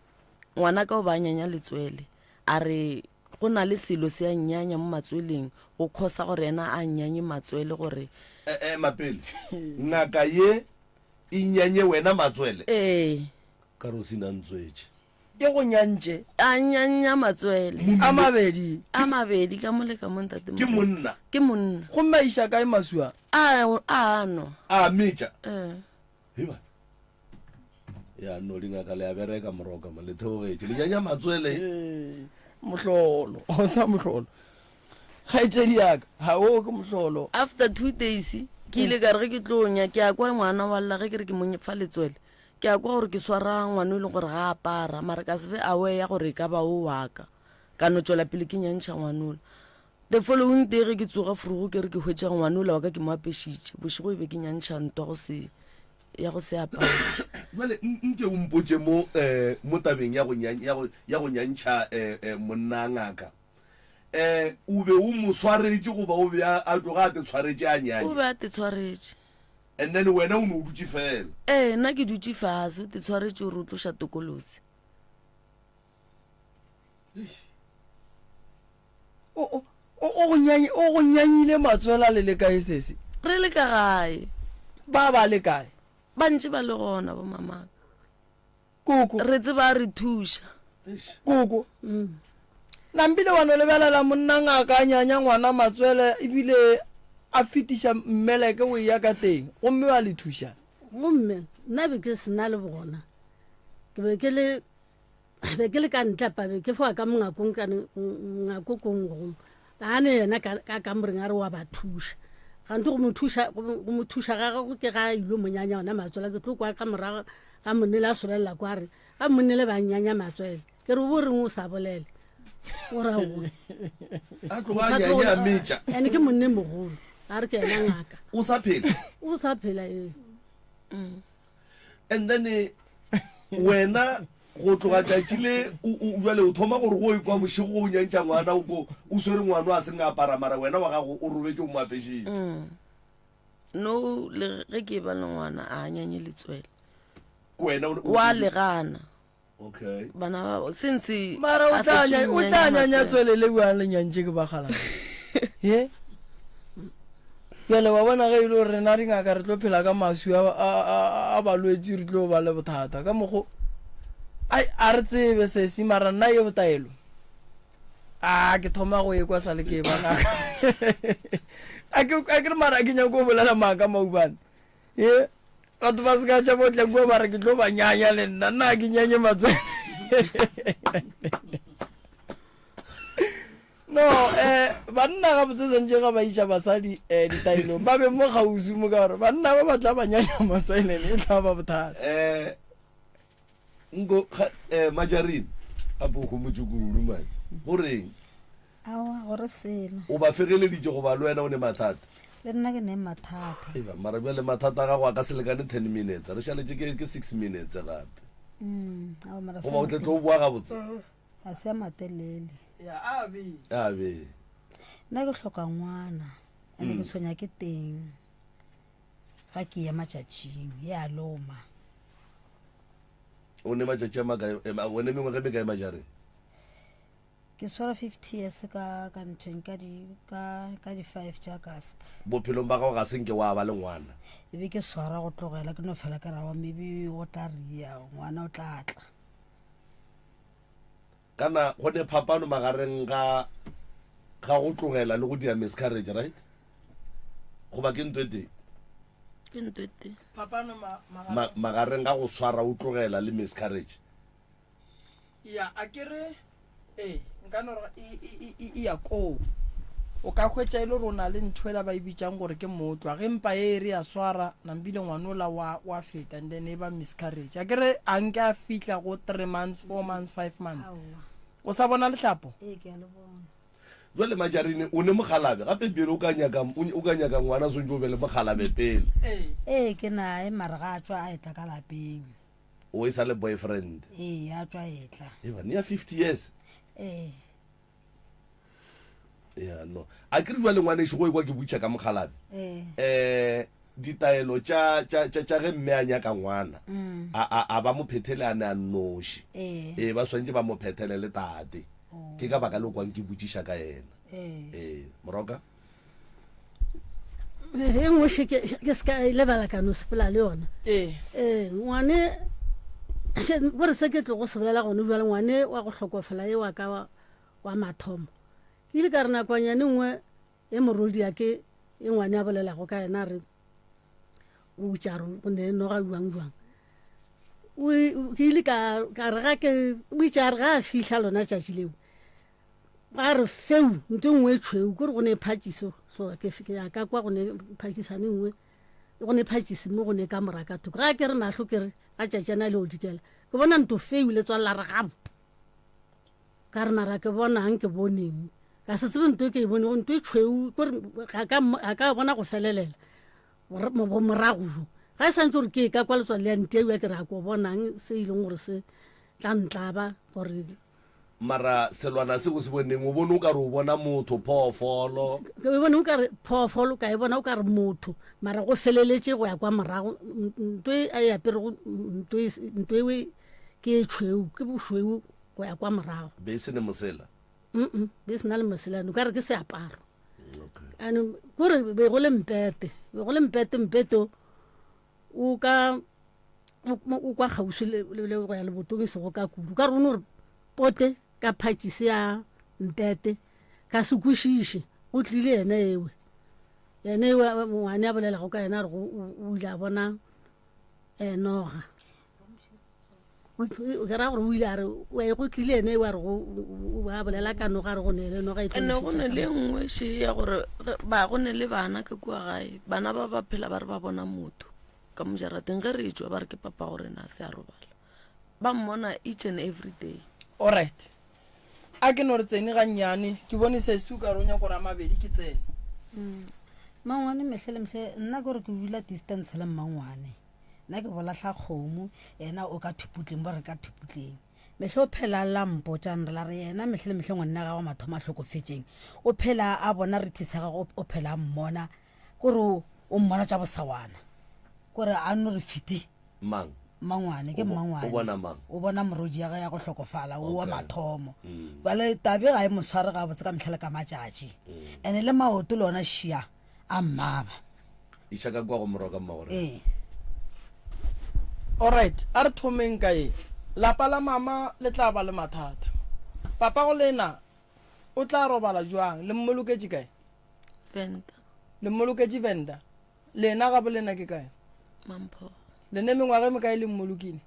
ngwana ka o ba nyanya letswele, a re go na le selo se a nnyanya mo matsweleng go khosa gore yena a nnyanye matswele gore E ema pele ngaka ye e nyanye wena matswele. Ee. Ka re o sina ntswetše. E go nyantše. A nyanya matswele. A mabedi. A mabedi ka mo le ka mo ntate. Ke monna. Ke monna. Gomme a iša kae maswi a? A a nwa. A metša. Ee. Hei bana. Ya no dingaka le a bereka moroka mo le theogetše. Le nyanya matswele. Ee. Mohlolo. O tsha mohlolo. Kgaetšedi ya ka. Ha o ke mohlolo. After 2 days ke ile ka re ge ke tlo nya ke a kwa ngwana wa lla ge ke re ke mo fa letswele. Ke a kwa gore ke swara ngwana o e leng gore ga a apara, mara ka se be aware ya gore e ka ba o wa ka. Ka no tšwela pele ke nyantšha ngwanola. The following day ge ke tsoga frugo ke re ke hwetša ngwanola wa ka ke mo apešitše. Bošego e be ke nyantšha ntwa go se. ya go se apara. Bjale nke o mpotše mo um mo tabeng ya go ya go ya go nyantšha um monna ngaka. Um o be o mo swaretše goba o be a tloga a te tshwaretše a nyanya? O be a te tshwaretše. And then wena o ne o dutše fela? Ee, nna ke dutše fase, o te tshwaretše o re o tloša tokolosi. O o go nyanye o go nyanyile matswela le le kae sesi? Re le ka gae. Ba ba le kae? Ba ntše ba le gona bo mamaka. Koko. Re tseba a re thuša. Koko. Nampile wa no lebelela monna ngaka a nyanya ngwana matswele ebile a fetiša mmeleke o eya ka teng gomme wa le thuša. Gomme nna be ke se na le bona. Ke be ke le be ke le ka ntle pa be ke foa ka mongakong ka ngako ko mogolo gane yena ka kamoreng a re wa ba thuša gante go mo thuša go mo thuša ga gagwe ke ga ilo monyanya ona matswela ke tlo kwa ka morago ga monnele a sobelela kwa re ga monnele ba nyanya matswele ke re o bo reng o sa bolele o ra o a tloga a nyanya a metša ene ke monne mogolo a re ke yena ngaka o sa phela o sa phela ee and then eh, wena go tloga tšatši le jale o thoma gore go ekwa bošego go o nyantšha ngwana o ko o swere ngwana a seng a apara mara wena wa gago o robetše o mo apešitše mm. no le ge ke ba le ngwana a nyanye letswele wena wa legana okay bana ba since mara o tla nya o tla nyanya tswelele bjang le nyantše ke bagala ye bjale wa bona ge e le gore rena dingaka re tlo phela ka maswi a balwetši re tlo ba le bothata ka mokgo ai a re tsebe sesi mara nna ye botaelo a ke thoma go ekwa sa le ke ba ngaka a ke re mara ke nyako go bolela maaka maubane Ye, batho ba se ka tšhaba o tla kua ba re ke tlo ba nyanya le nna, nna ke nyanye matswele. No, eh, banna gabotse santše ga ba iša basadi eh, ditaelong ba be mo kgauswi mo ka gore banna ba ba tla ba nyanya matswele e tla ba bothata. Eh, nko eh, majarine gape o homotše kudu mane goreng Aowa, go re selo. O ba fegeleditše goba le wena o ne mathata? Le nna ke ne mathata. Eba, mara bjale mathata a gago a ka se lekane 10 minutes. Re šaletše ke, ke 6 minutes gape. Mm, aowa, mara Goba o tle tlo boa gabotse? Ga se a matelele. Ya, a be. A be. Nna ke hloka ngwana, ene ke Mm. tshwenya ke teng. Ga ke ya matšatšing, ya loma. O ne matšatši a makae, eh, o ne mengwaga e mekae majareng? Ke swara 50 years ka ka nthweng ka di ka ka di 5 tša August. Bophelong ba gago ga se nke wa ba le ngwana? E be ke swara go tlogela ke no fela ke ra wa maybe go tla ria ngwana o tla tla. Kana go ne phapano magareng ga ga go tlogela le go dia miscarriage right? Goba ke ntho e tee? Ke ntho e tee. Phapano ma magareng ga go swara o tlogela le miscarriage. Ya, a ke re, ee, nka no re e, e, e, e ya koo. O ka hwetša e le gore o na le ntho ela ba e bitšang gore ke mootlwa. Ge mpa e re ya swara, nampile ngwanola wa, wa feta, and then e ba miscarriage. A ke re a nke a fihla go three months, four months, five months. Aowa. O sa bona lehlapo? Ee, ke a le bona. Jwale Majarine, o ne mokgalabe, gape pele o ka nyaka, o ka nyaka ngwana swantše o be le mokgalabe pele. Ee, ke nae, mara ga a tšwa a etla ka lapeng. O e sa le boyfriend. Ee, a tšwa etla. Eba ne ya 50 years. Ee. Ya no. A ke re jwale ngwanešu go ekwa ke butša ka mokgalabe. Ee. Eh ditaelo tša tša tša tša ge mme a nyaka ngwana. Mm. A a a ba mo phethele a ne a nnoši. Ee. Ee ba swantše ba mo phethele le tate. Oh. Ke ka baka le kwang ke botšiša ka yena. Ee. Ee, moroka. e nngwe še ke se ka e lebala ka no sepela le yona ee ngwane bore se ke tlogo se bolela gone bjale ngwane wa go hlokofala e wa ka wa mathomo ke ile ka re nakwanyane nngwe e morodi ya ke e ngwane a bolelago ka yena re o botša re go ne noga jwang jwang ke ile ka re ga ke o itše a re ga a fihla lona tšatši leo Ba re feu nto e nngwe e tšhweu kore go ne phatšiso so ke ke ya ka kwa go ne phatšisane nngwe go ne phatšisi mo go ne ka mora ka thoko ga ke re mahlo ke re ga tšatšana le odikela ke bona nto feu le tswalela re gabo ka re mara ke bonang ke boneng ka se tsebe nto e ke e bonego nto e tšhweu kore ga ka ga ka bona go felelela morago jo. Ga e santse gore ke ka kwa letswalo le ya ntiaiwa ke re a ko bonang se e leng gore se tla ntlaba gore Mara selwana se o se boneng o bone o ka re o bona motho, phoofolo. Ke e bone o ka re phoofolo, ka e bona o ka re motho, mara go feleletše go ya kwa morago nto e a e aperego nto e nto ewe ke e tšhweu, ke bošweu go ya kwa morago. Be e se ne mosela? Mm be e se na le mosela, o ka re ke seaparo. Ane kore be go le mpete, be go le mpete, mpete o o ka o kwa kgauswi le go ya lebotong e sego ka kudu ka re o no re pote ka phatšise ya mpete ka se kwešiše go tlile yena ewe yena ewe ngwane a bolelago ka yena a re o ile a bona um noga ke ra gore o ile a re go tlile ene a re a bolela ka noga re go ne le noga e ene go ne le nngwe še ya gore ba go ne le bana ka kua gae bana ba ba phela ba re ba bona motho ka mojarateng ge re etšwa ba re ke papa go rena a se a robala ba mmona each and every day alright a ke no re tsene gannyane ke bone sesi o ka re o nyako gore a mabedi ke tsene mm. mmangwane mehle le mehle nna ke gore ke dula distance le mmangwane Nna ke bolahla kgomo, yena o ka thuputleng, bo re ka thuputleng. Mehle o phela la mpotšang re la re yena mehle le mehle ngwanna gagwe mathomo a hlokofetšeng. O phela a bona rithi sa gagwe o phela a mmona. Kore o mmona tša bosawana. Kore a no re fiti. Mang? Mmangwane, ke mmangwane. O bona mang? O bona morodi ya gagwe ya go hlokofala, o wa mathomo. Bjale tabe ga e mo sware gabotse ka mehla le ka matšatši. Ene le maoto le ona šia a mmaba. Iša ka kwa go moroka mmagore. Ee. Alright, a re thomeng ka ye. Lapa la mama le tla ba le mathata. Papa go lena o tla robala jwang? Le mmoloketše kae? Venda. Le mmoloketše Venda. Lena ga bolena ke kae? Mampho. Le ne mengwaga e mekae le mmolokile?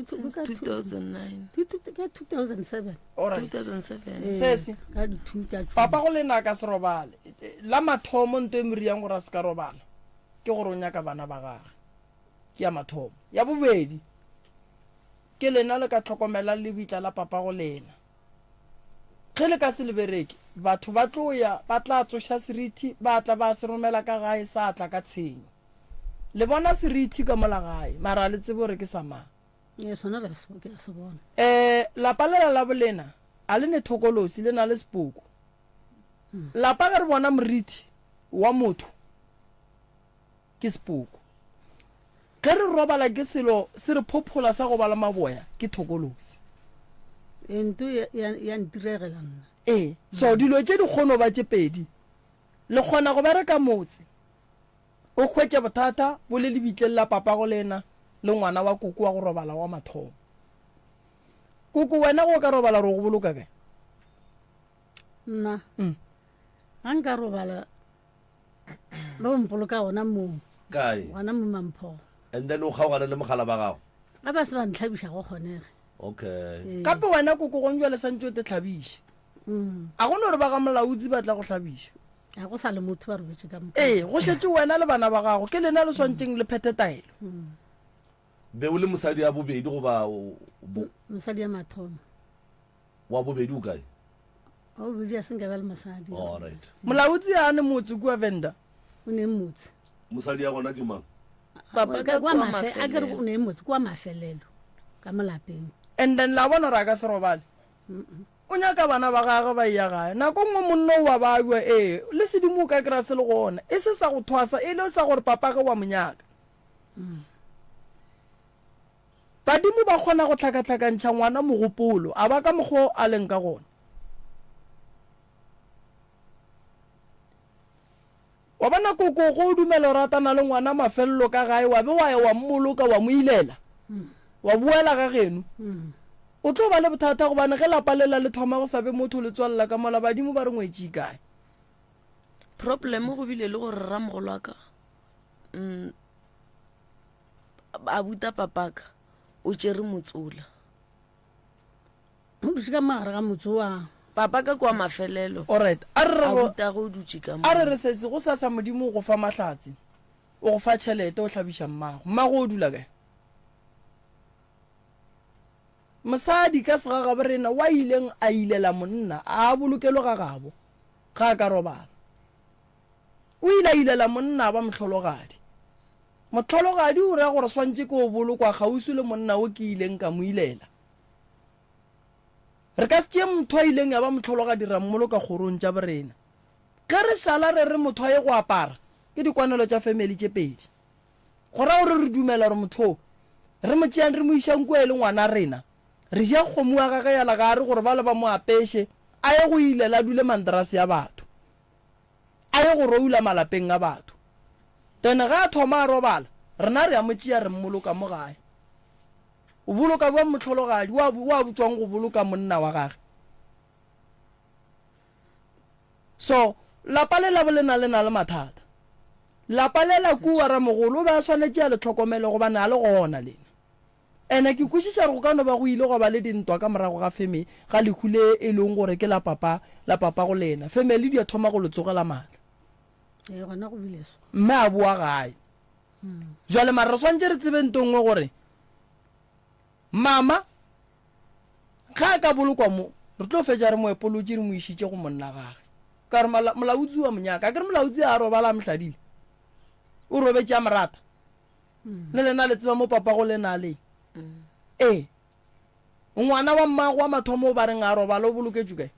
Since 2009. Ka 2007. Alright. 2007. Sesi. Ka dithuta. Papa go lena ka se robale. La mathomo nto e mo riang gore a se ka robala ke gore o nyaka bana ba gage. Ke ya mathomo. Ya bobedi ke lena le ka tlhokomela lebitla la papa go lena. Ge le ka se le bereke, batho ba tlo ya ba tla tsoša seriti ba tla ba se romela ka gae sa tla ka tshenyo. Le bona serithi ka mola gae, mara a le tsebe gore ke sa mang. Ee, sona re a se, ke a se bona. Eh, lapa lela la bolena a le ne thokolosi, le na le sepoko. Lapa ge re bona morithi wa motho ke sepoko. Ge re robala ke selo se re phophola sa go ba le maboya ke thokolosi. Ee, nto ya, ya, ya ntiregela nna. Ee, so dilo tše di kgono ba tše pedi. Le kgona go bereka motse. O hwetše bothata bo le lebitleng la papago lena le ngwana wa koko wa go robala wa mathomo. Koko wena ge o ka robala re go boloka kae? Nna mm. ga nka robala ba mpoloka gona moo. Kae? Gona mo Mamphogo. And then o kgaogane le mogala ba gago? Ga ba se ba ntlhabiša go kgonege. Okay. Ee. Gape wena koko gong jwale santse o te tlhabiše. Mm. A go no re ba ga molautsi ba tla go hlabiša. Ga go sa le motho ba robetše ka moka. Ee, go šetše wena le bana ba gago, ke lena le swantšeng le phethe taelo. Be o le mosadi ya bobedi goba bo? Mosadi ya mathomo. Wa bobedi o kae? Wa bobedi a se nka ba le mosadi. All right. Molautsi a ne motse kua Venda. O ne motse. Mosadi ya gona ke mang? Papa ka Kwa kua mafe, a ke re mafelelo. o ne motse kwa mafelelo ka mo lapeng. And then la bona gore a ka se robale. O nyaka bana ba gagwe ba eya gae. Nako nngwe monna o a babja, ee, le sedimo o ka kry-a se le gona. E se sa go thwasa, e le sa gore papage o a mo nyaka. Badimo ba kgona go hlakahlakantšha ngwana mogopolo, a ba ka mokgwa o a leng ka gona. Wa bona koko, go o dumela o ratana le ngwana mafelelo ka gae, wa be wa ya wa mmoloka, wa mo ilela, wa boela ga geno. O tlo ba le bothata gobane ge lapa lela le thoma go sa be motho le tswalela ka mola, badimo ba re ngwetši e kae? Problem go bile le gore rramogolo wa ka mm, abuta papaka o tšere motsola. O dutše ka mogare ga motse wa. Papa ka kwa mafelelo. Alright, a re re A rutago o dutše ka mo. A re re sesi go sasa Modimo o go fa mahlatse, o go fa tšhelete o hlabiša mmago. Mmago o dula kae? Mosadi ka segagabo rena wa ileng a ilela monna a a bolokelwe ga gabo ga a ka robala. O ile a ilela monna a ba mohlologadi. Mohlologadi o ra gore swantše ke o bolokwa kgauswi le monna o ke ileng ka mo ilela. Re ka se tšee motho a ileng ya ba mohlologadi ra mmoloka kgorong tša borena. Ge re šala re re motho a ye go apara, ke dikwanelo tša family tše pedi. Go ra gore re dumela gore motho o re mo tšeang re mo išang kua e le ngwana rena, re ja kgomo wa gage ya legare gore bale ba mo apeše a ye go ilela a dule mandrase ya batho. A ye go roula malapeng a batho. Then ge a thoma a robala, rena re a mo tšea re mmoloka mo gae. O boloka bjang mohlologadi wa wa botšwang go boloka monna wa gage? So, lapa le labo le na le na le mathata. Lapa le la kua ramogolo o be a swanetše a le hlokomele gobane a le gona lena. Ene ke kwešiša gore go ka no ba go ile gwa ba le dintwa ka morago ga feme ga lehu le e leng gore ke la papa la papa go lena. Family di a thoma go le tsogela matla. Ee, gona go bile so. Mme a boa gae. Jwale mara re swantše re tsebe nto nngwe gore mama ge a ka bolokwa mo re tlo fetša re mo epolotše re mo išitše go monna gage. Ka gore molautsi wa monyaka. Akere molautsi a robala a mo hladile. O robetše a mo rata. Le lena le tseba mo papago lena a leng. Ee. Ngwana wa mmago wa mathomo o ba reng a robala o boloketšwe kae?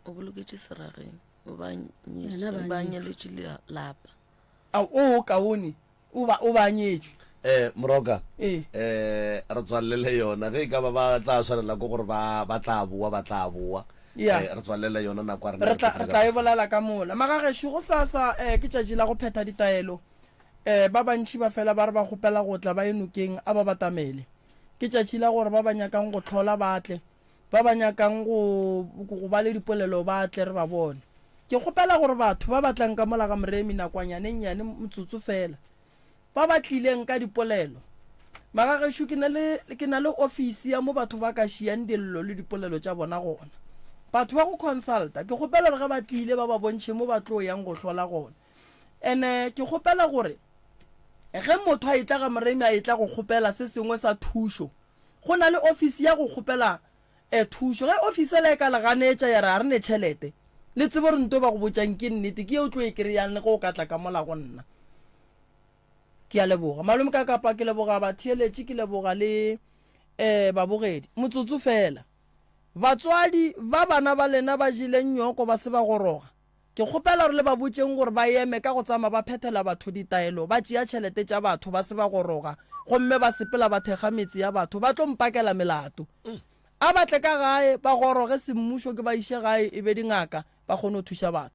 O boloketše serageng. O ba Yena ba ba nyeletše lapa. Ao, o kaone o ba o ba nyetšwe. Eh, Moroka, Ee. eh, re tswalele yona. Ge e ka ba ba tla swanela ke gore ba, ba tla boa, ba tla boa. Ya. Eh, re tswalele yona nako ya rena Re re tla, tlo re tla e ka bolela ka mola. Magagešo, gosasa eh, ke tšatši la go phetha ditaelo. Eh, ba bantši ba fela ba re ba kgopela go tla ba ye nokeng, a ba batamele. Ke tšatši la gore ba ba nyakang go hlola ba tle, ba ba nyakang go, go ba le dipolelo ba tle re ba bone. Ke kgopela gore batho ba ba tlang ka mola ga Moremi nakwanyana e nnyane, motsotso feela, ba ba tlileng ka dipolelo. Magagešo, ke na le, ke na le ofisi ya mo batho ba ka šiang dillo le dipolelo tša bona gona. Batho ba go consulta, ke kgopela gore ge ba tlile ba ba bontšhe mo ba tlo yang go hlola gona. Ene ke kgopela gore ge motho a etla ga Moremi a etla go kgopela se sengwe sa thušo, go na le ofisi ya go kgopela um thušo. Ge ofisi ela e ka le ganetša ya re ga re ne tšhelete, le tsebe gore nto e ba go botšang ke nnete, ke ye o tlo e kry-ang le ge o ka tla ka mola go nna. Ke a leboga. Malome ka kapa ke leboga batheeletši, ke leboga le um babogedi. Motsotso feela. Batswadi ba bana ba lena ba jele nyoko ba se ba goroga. Ke kgopela gore le ba botšeng gore ba eme ka go tsama ba phethela batho ditaelo, ba tšea tšhelete tša batho ba se ba goroga, gomme ba sepela ba thekga metse ya batho, ba tlo mpakela melato. A ba tle ka gae, ba goroge semmušo, ke ba iše gae e be dingaka, ba kgone go thuša batho.